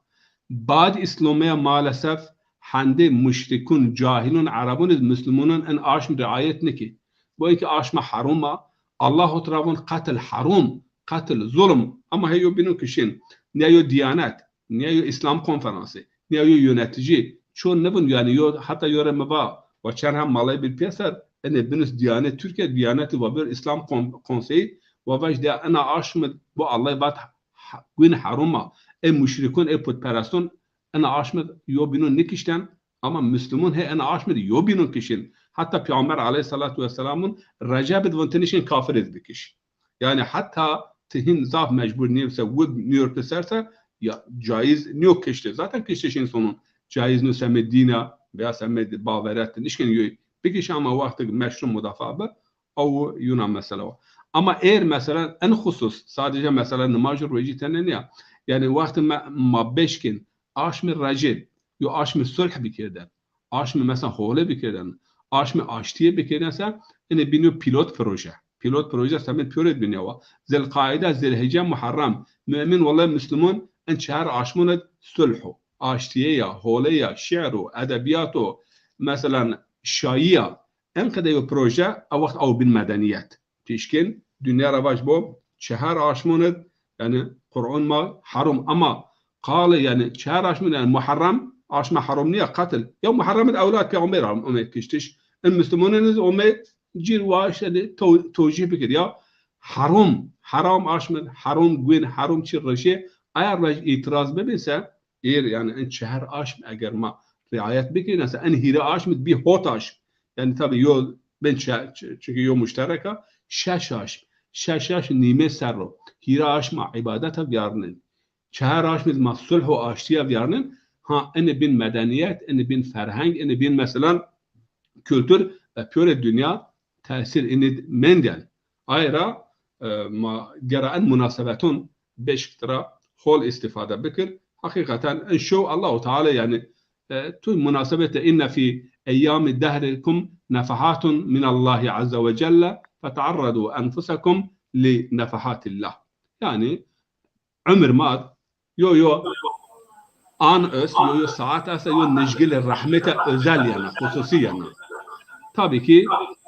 bad Îslamê maalesef hendê muşrikun, cahilun, Erebun id Muslimunun in aşm riayet niki. Bo inkî aşma herum a, Allahu Teala vun qetil herum, qetil zulm. Ama hê yo bînun kişin, nîya yo diyanet, nîya yo Îslam konferansî, nîya yo yönetici, ço nibin, yanî yo, heta yo re mi va, wa çend hem malay bir pîyeser, enê binus Diyanet Türkiye, Diyaneti wa bir Îslam Kon-, Konseyi, wa vaj de ena aşm id bo Allah vat ha-, gwîn herum a. Ê muşrikun, ê putpereston ena aşm id yo bînun nikişten, ama Muslimun hê ena aşm id yo bînun kişin. Heta Peyxamber aleyhîsselatu wesselamun Receb id vun ti nişin kafir id bikiş. Yanî heta ti hîn zaf mecbur nîyê se, wib nîyor ti ser se, ya caiz nîyo kiştiş. Zaten kiştiş însanun caiz nîyo semê dîna veya semê baveret nişkin yoy bikiş ama wextig meşru mudafaa bi, ew yuna mesele wa. Ama eğer mesela en xusus sadece mesela nimaj û rojî tene nîya. Yanî wexti me, ma beşkin aşmê Receb, yo aşmê sulh bikirden, aşmê mesela hole bikirden, aşmê aştîye bikirden se, ene bînyo pilot proje. Pilot proje semê pîyorêd bînyawa. Zilqaîde, Zilhicce, Muharrem. Mu'min wele Muslimun in çehar aşmon id sulh o, aştîye ya, hole ya, şi'r o, edebîyat o, meselan şayî ya. En qede yo proje, a wext ew bîn medenîyet. Tîşkên dinya ra vaj bo, çehar aşmon id, yanî Qur'on ma herum ama qalê, yanî çehar aşmon, yanî Muharrem, aşma herum nîya, qetil. Ya Muharrem id ewlad peyxamber ame kiştiş. In Muslimonên iz ome cîr waşt, yanî to-, tewcîh bikir. Ya herum, heram aşm id, herum gwîn, herum çi rişê, aya rej îtiraz bibin se, êr, yanî in çehar aşm eger ma riayet bikirîn, mesela in hîrê aşm id bî hot aşm. Yanî tabî yo bin çe-, çe-, çunkî yo muşterek a, şeş aşm. Şeş aşm nîmê serr o. Hîrê aşm ma îbadeta vîyarnên. Çehar aşm id ma sulh û aştîya vîyarnên. Ha, inî bîn medenîyet, inî bîn ferheng, inî bîn meselan kultur ve pîyorê dinya tesîr inî mendîyen. Ay ra, e, ma gera en munasebeton beşk tira hol îstîfade bikir. Heqîqeten in şew Allahu Teala, yanî, e, tu munasebete inne fî eyyamî dehrikum nefehatun minallahi azze ve celle fetearredu enfusekum li nefehatillah. Yanî, umir ma yo yo an est, yo yo saet est, yo nijgilê rehmete özel yena, xususî yena. Tabî ki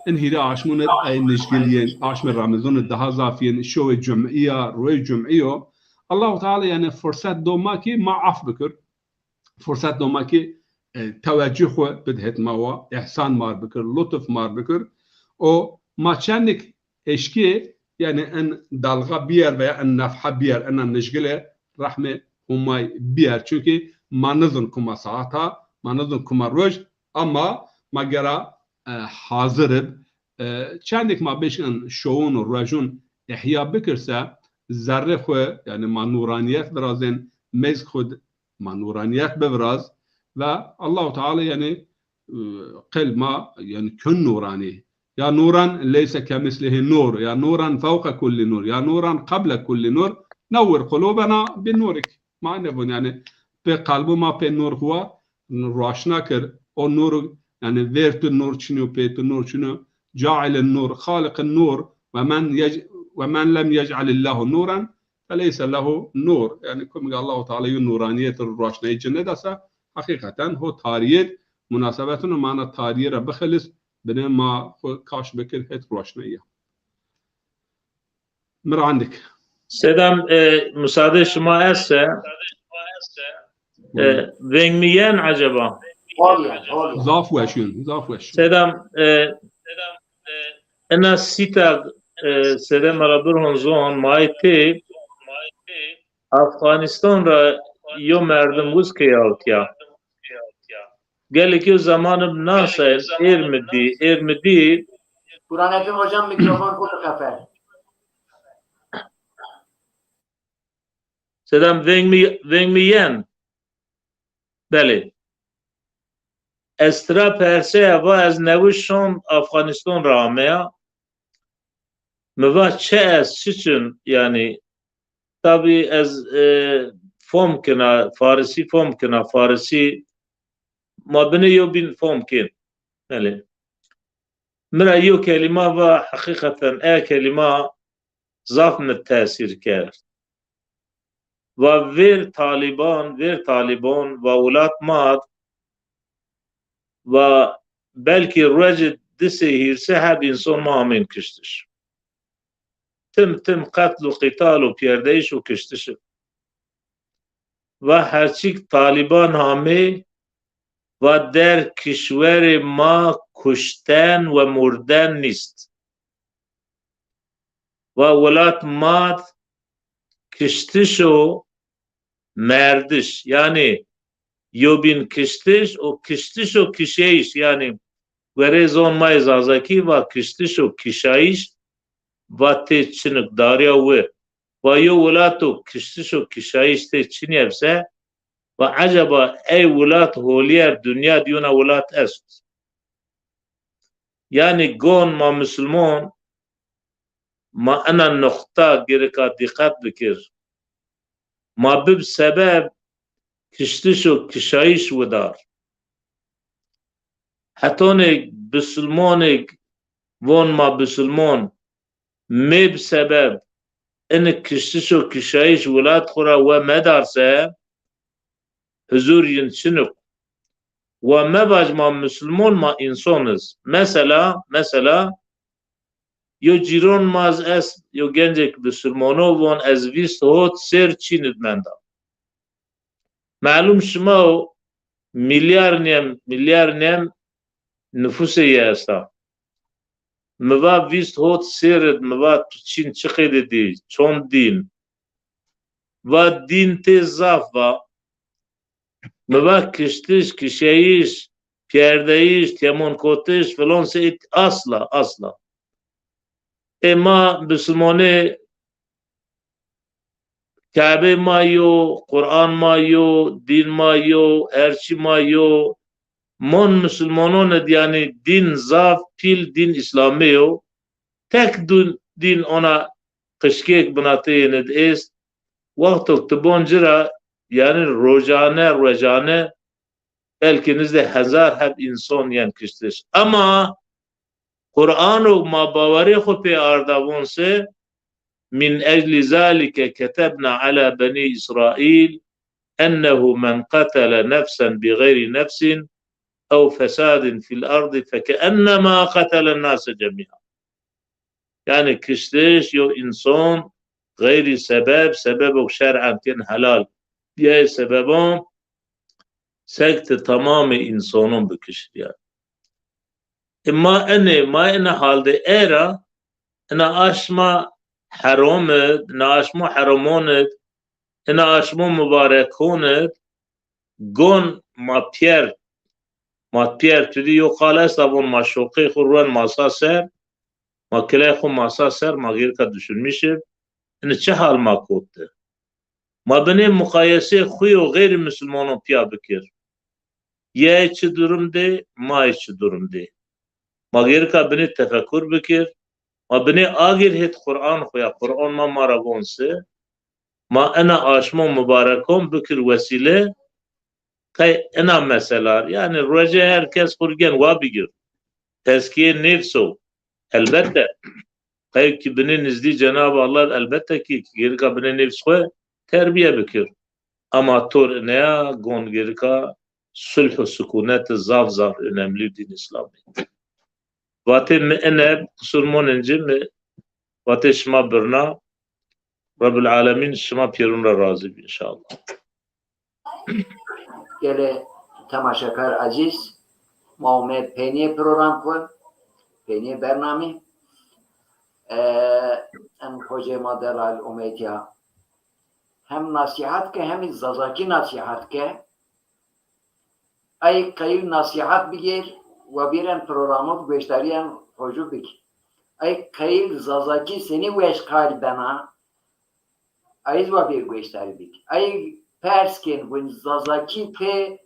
in hîrê aşmûn id ay nijgil yên, aşmê Remezûn id daha zaf yên, şewê cum'î ya, royê cum'î yo. Allahu Teala yanî furset do ma ki ma af bikir. Furset do ma ki, e, teweccuh xwu bid hêt ma wa, îhsan mar bikir, lutuf mar bikir. O ma çendik eşkî, yanî en dalga bîyer veya en nefha bîyer, ena nijgilê rehmê Humay bîyer. Çunkî ma nizun kuma saet a, ma nizun kuma roj, ama ma gera, e, hazir ib. E, çendik ma bêşin şowun û rojun îhya bikir se, zerrê xwu, yanî ma nûranîyet virazên, mezg xwu d-, ma nûranîyet biviraz ve Allahu Teala, yanî, e, qelb ma, yanî, kun nûranî. Ya nûran leyse kemislihî nûr, ya nûran fewqe kullî nûr, ya nûran qeble kullî nûr, newwir qulûbena bi nûrik. Ma ene vun, yanî, pê qelbû ma pê nûr xwu wa roşna kir, o nûr Yanî vêr tu nur çinî yo, pê tu nur çinî yo. Caîlin nur, xaliqin nur, ve men yec-, ve men lem yec'alillahu nuren, feleyse lehu nur. Yanî kumig Allahu Teala yo nuranîyet ro roşnayî ci nêdasa, heqîqeten ho tarîyet, munasebetun o mana tarîyê ra bixilis, binê ma xwu kaş bikir het roşnayî ya. Mi ra endik. Sedam, e, musade şima ese, e, veng mi yen acaba? Hol ya, hol ya. Zaf weş yun, zaf weş. Sedam, e, ena sîta, e, sedem ara birhon zon, ma tê Afganistan ra yo merdim wiz ke yawtiya. Gelekî yo zamanib nasa, êr mi dî, êr mi dî. Burhanettin hocam, mikrofon xwu bixefe. Sedam, veng mi, veng mi yen? Belê. Ez tira perseya va ez newi şon Afganistan ra ameya. Mi va çi ez, çi çin, yanî, tabî ez, e, fom kena, farisî fom kena, farisî ma binê yo bîn fom kên. Belê. Mi ra yo kelîma va, heqîqeten e kelîma zaf mi tesîr kerd. Va vêr Talîban, vêr Talîban, va welat ma d, va belkî ruecê di sey hîrsê heb înson ma amên kiştiş. Tim tim qetl û qîtal û pîyerdeyîş û kiştiş ib. Va herçîk Talîban amê, va der kişwerê ma kuşten we murden nîst. Va welat ma d kiştiş û merdiş, yanî yobîn kiştiş û kiştiş û kişeyîş, yanî werê zon ma yê Zazakî va kiştiş û kişayîş, va tê çinik darîya wi. Va yo welato kiştiş û kişayîş tê çinî yeb se, va eceba ey welat holîyer dinya d yona welat est? Yanî gon ma musulmon, ma ena nuqta gereka dîqet bikir. Ma bib sebeb kiştiş û kişayîş widar. Hetonê bisulmonêk von ma bisulmon, mêb sebeb ini kiştiş û kişayîş welat xwu ra we medar se, huzur yin çinuk. Wa mevaj ma musulmon, ma înson iz. Mesela, mesela, yo cîron ma z est, yo gencêk bisulmono von ez vîst hot sêr Çîn id menda. Melum şima o, milyar nêm, milyar nêm nufusê yi esta. Mi va vîst hot sêr id, mi va tu Çîn çi qeyde dî, çond dîn? Va dîn tê zaf va. Mi va kiştiş, kişeyîş, pîyerdeyîş, têmonkotiş, filon se ît-, asla, asla. Ê ma bisilmonê Kebê ma yo, Quran ma yo, dîn ma yo, her çî ma yo. Mon misilmonon id, yanî dîn zaf pîl dîn Îslamî yo. Tek dûn-, dîn ona qijkêk binateyên id êst. Wextok ti bon ci ra, yanî rojane, rojane belkî nizdê hezar heb înson yen kiştiş. Ema Quran û ma bawerê xwu pê arda von se, "Min eclî zalike ketebna ala benî Îsraîl ennehu men qetele nefsen bi xeyrî nefsin ew fesadin fil ardi fekeennemâ qetelen nase cemîa." Yanî kiştiş yo înson xeyrî sebeb, sebebok şer'en tên helal bîyayê sebebon, sek ti tamamê însonon bikişt yanî. E, ma enê, ma ena hal de era, ena aşma herom id, ena aşmo heromon id, ena aşmo mubarekon id, gon ma pîyer, ma pîyer tu dî yo qal esta von ma şoqê xwu ruen masa ser, ma kilay xwu masa ser, ma gêrika düşünmîş ib, ini çi hal ma kot di? Ma binê muqayesê xwu yo xeyrî misilmonon pîya bikir. Yê çi durum de, ma yê çi durum de. Ma gêrika binê tefekur bikir. Ma binê agir hêt Quran xwu ya, Quran ma ma ra von se. Ma ena aşmo mubarekon bikir wesîle, Qey ina mesela, yanî roje her kes xwu rê gen wa bigir. Tezkîyê nefs o. Elbette. Qey ki binê nizdî Cenab-ı Allah, elbette ki gerika binê nefs xwu terbiye bikir. Ama tor ineya gon gerika sulh û sukunet zaf zaf önemli dîn Îslamî. Vatê mi ene, qusur monên ci, mi vatê şima birna. Rebbul Alemîn şima pîyerûn ra razî bî înşallah. Gelê temaşekar ezîz, ma ome peynîyê program xwu, peynîyê bernamî. E, em hocê ma delal ometiya hem nasîhat ke hem zazakî nasîhat ke. Ey qeyl nasîhat bigêr, wa bîren programû gueştarîyan hocû bik. Ey qeyl zazakî senî weş qal bena, ey zî wa bêr gueştarî bik. Ey pers kên win zazakî pê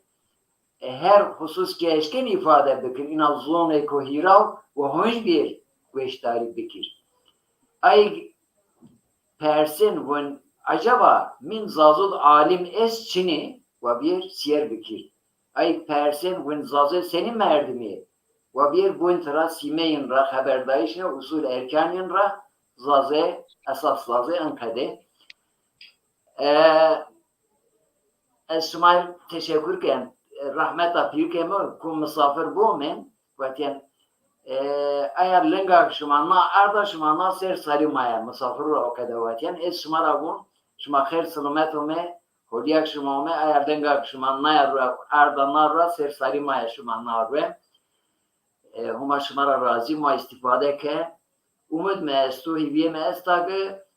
her xusus ke eşkên îfade bikir, îna zonêko hîraw wa honc bêr gueştarî bikir. Ey persên win, eceba mîn zazû di alim est çinî, wa bêr sîyer bikir. Ey persên win zazê senî merdimî, wa bêr buin tira sîmeyîn ra, xeberdayîş ra, usul erkanîn ra, zazê, esas zazê in qede. E, ez şima teşekur ken, rehmeta pîrikê mi ku misafir bû min, vatîyen, e, eya linga şima na erda, şima na ser sarî ma ya, misafir ra o qede vatîyen. Ez şima ra vûn, şima xêr silimet ome, holîyak şima ome, eya linga şima naya ra, erda na ra, ser sarî ma ya şima na rue. E, Homa şima ra razî, ma îstîfade ke. Umid mi esto, hîvîyê mi esta ke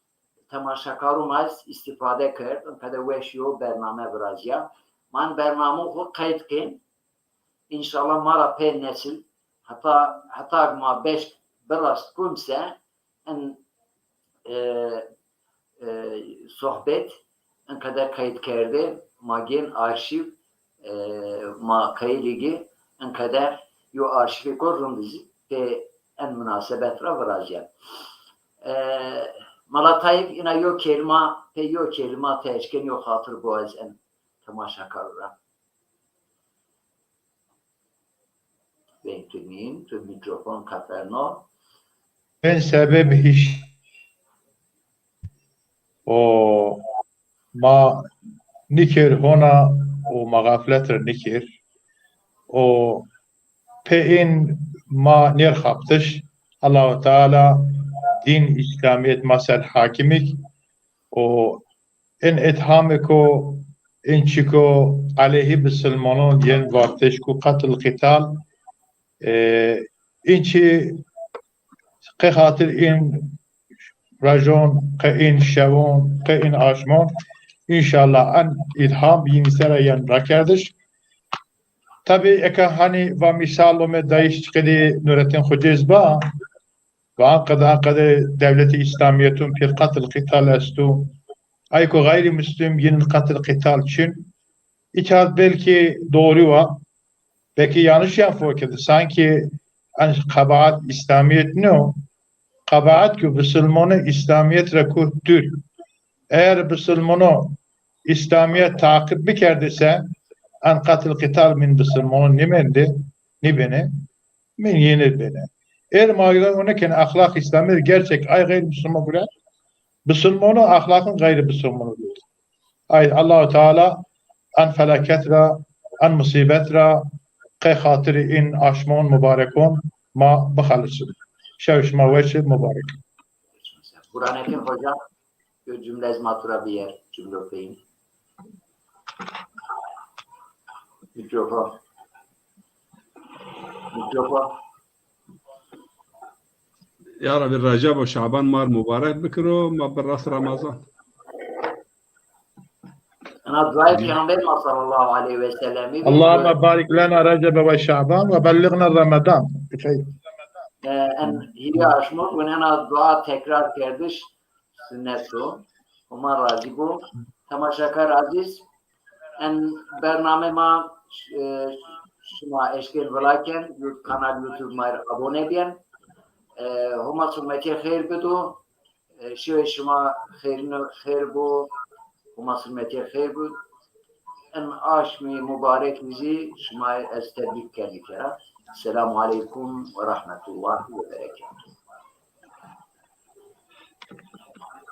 temaşekarû ma îstîfade kerd. In qede weş yo bername virazîya. Ma in bernamû xwu qeyd kên. Înşallah ma ra pê nesil, heta, heta ma beşk birast kum se, in, e, e, sohbet in qede qeyd kerde, ma gên arşîv, e, ma qeylî gî in qede yo arşîvêko rind zî pê en munasebet ra virazîyen. E, Mala Tayîf, îna yo kelîma, pê yo kelîma ti eşkên yo xatir bo ez en temaşekarû ra. Veng tu nîn, tu mîkrofon qeferno. Ên sebeb hîş o ma nikir hona û ma xaflet ra nikir. O pê în ma nêrxaptiş. Allahu Teala dîn Îslamîyet ma ser hakimik o în îthamêko, în çîko aleyhî bisilmonon yên vatişku qetl qîtal, e, în çî qe xatir în rejon, qe în şewon, qe în aşmon, înşallah en îtham yîn sera yen rakerdiş. Tabî eke hanî va mîsal ome dayîş çiqedî Nurettin Xocêz ba, ve anqede anqede dewletê Îslamîyetûn pêr qetl qîtal esto. Ay ku xeyrî muslim yin qetl qîtal çin. Îçad belkî doğru wa. Belkî yanlış yan fo kerde. Sanki en qebaet Îslamîyet no. Qebaet ku bisilmono Îslamîyet ra ku dûr. Eğer bisilmono Îslamîyet taqîb bikerdî se en qetl qîtal min bisilmono nêmendê, nêbenê. Min yênir bêne. Êr ma gayret û nêken exlaq Îslamî rê gerçek ay xeyr bisilmon gure, bisilmono exlaqin xeyr bisilmono gure. Ay Allahu Teala en felaket ra, en musîbet ra qey xatirî în aşmon mubarekon ma bixelisin. Şev şima weş ib, mubarek. Burhanettin Hoca. Yo cumle ez ma tu ra bîyer, cumlo peyîn. Mîkrofon. Mîkrofon. Ya Rabbi, Receb û Şaban mar mubarek bikiro, ma bi rast Ramazan. Ena duayê Peyxamber ma sallallahu aleyhi ve sellemî. Allahümme barik lena Recebe ve Şaban ve belliğna Ramazan. E, en hîrê aşmo, wen ena dua tekrar kerdiş. Sunnet o. Homa razî bo. Temaşekar ezîz, en bername ma, e, şima eşkên vila ken, yut-, kanal YouTube ma rê abone bîyen. E, Homa selametîye xeyr bido. E, şewê şima xeyrîno xeyr bo. Homa selametîye xeyr bo. Em aşmê mubarek zî şima ez tebrîk kerdî kera. Selamu aleykum ve rahmetullahi ve berekatuhu.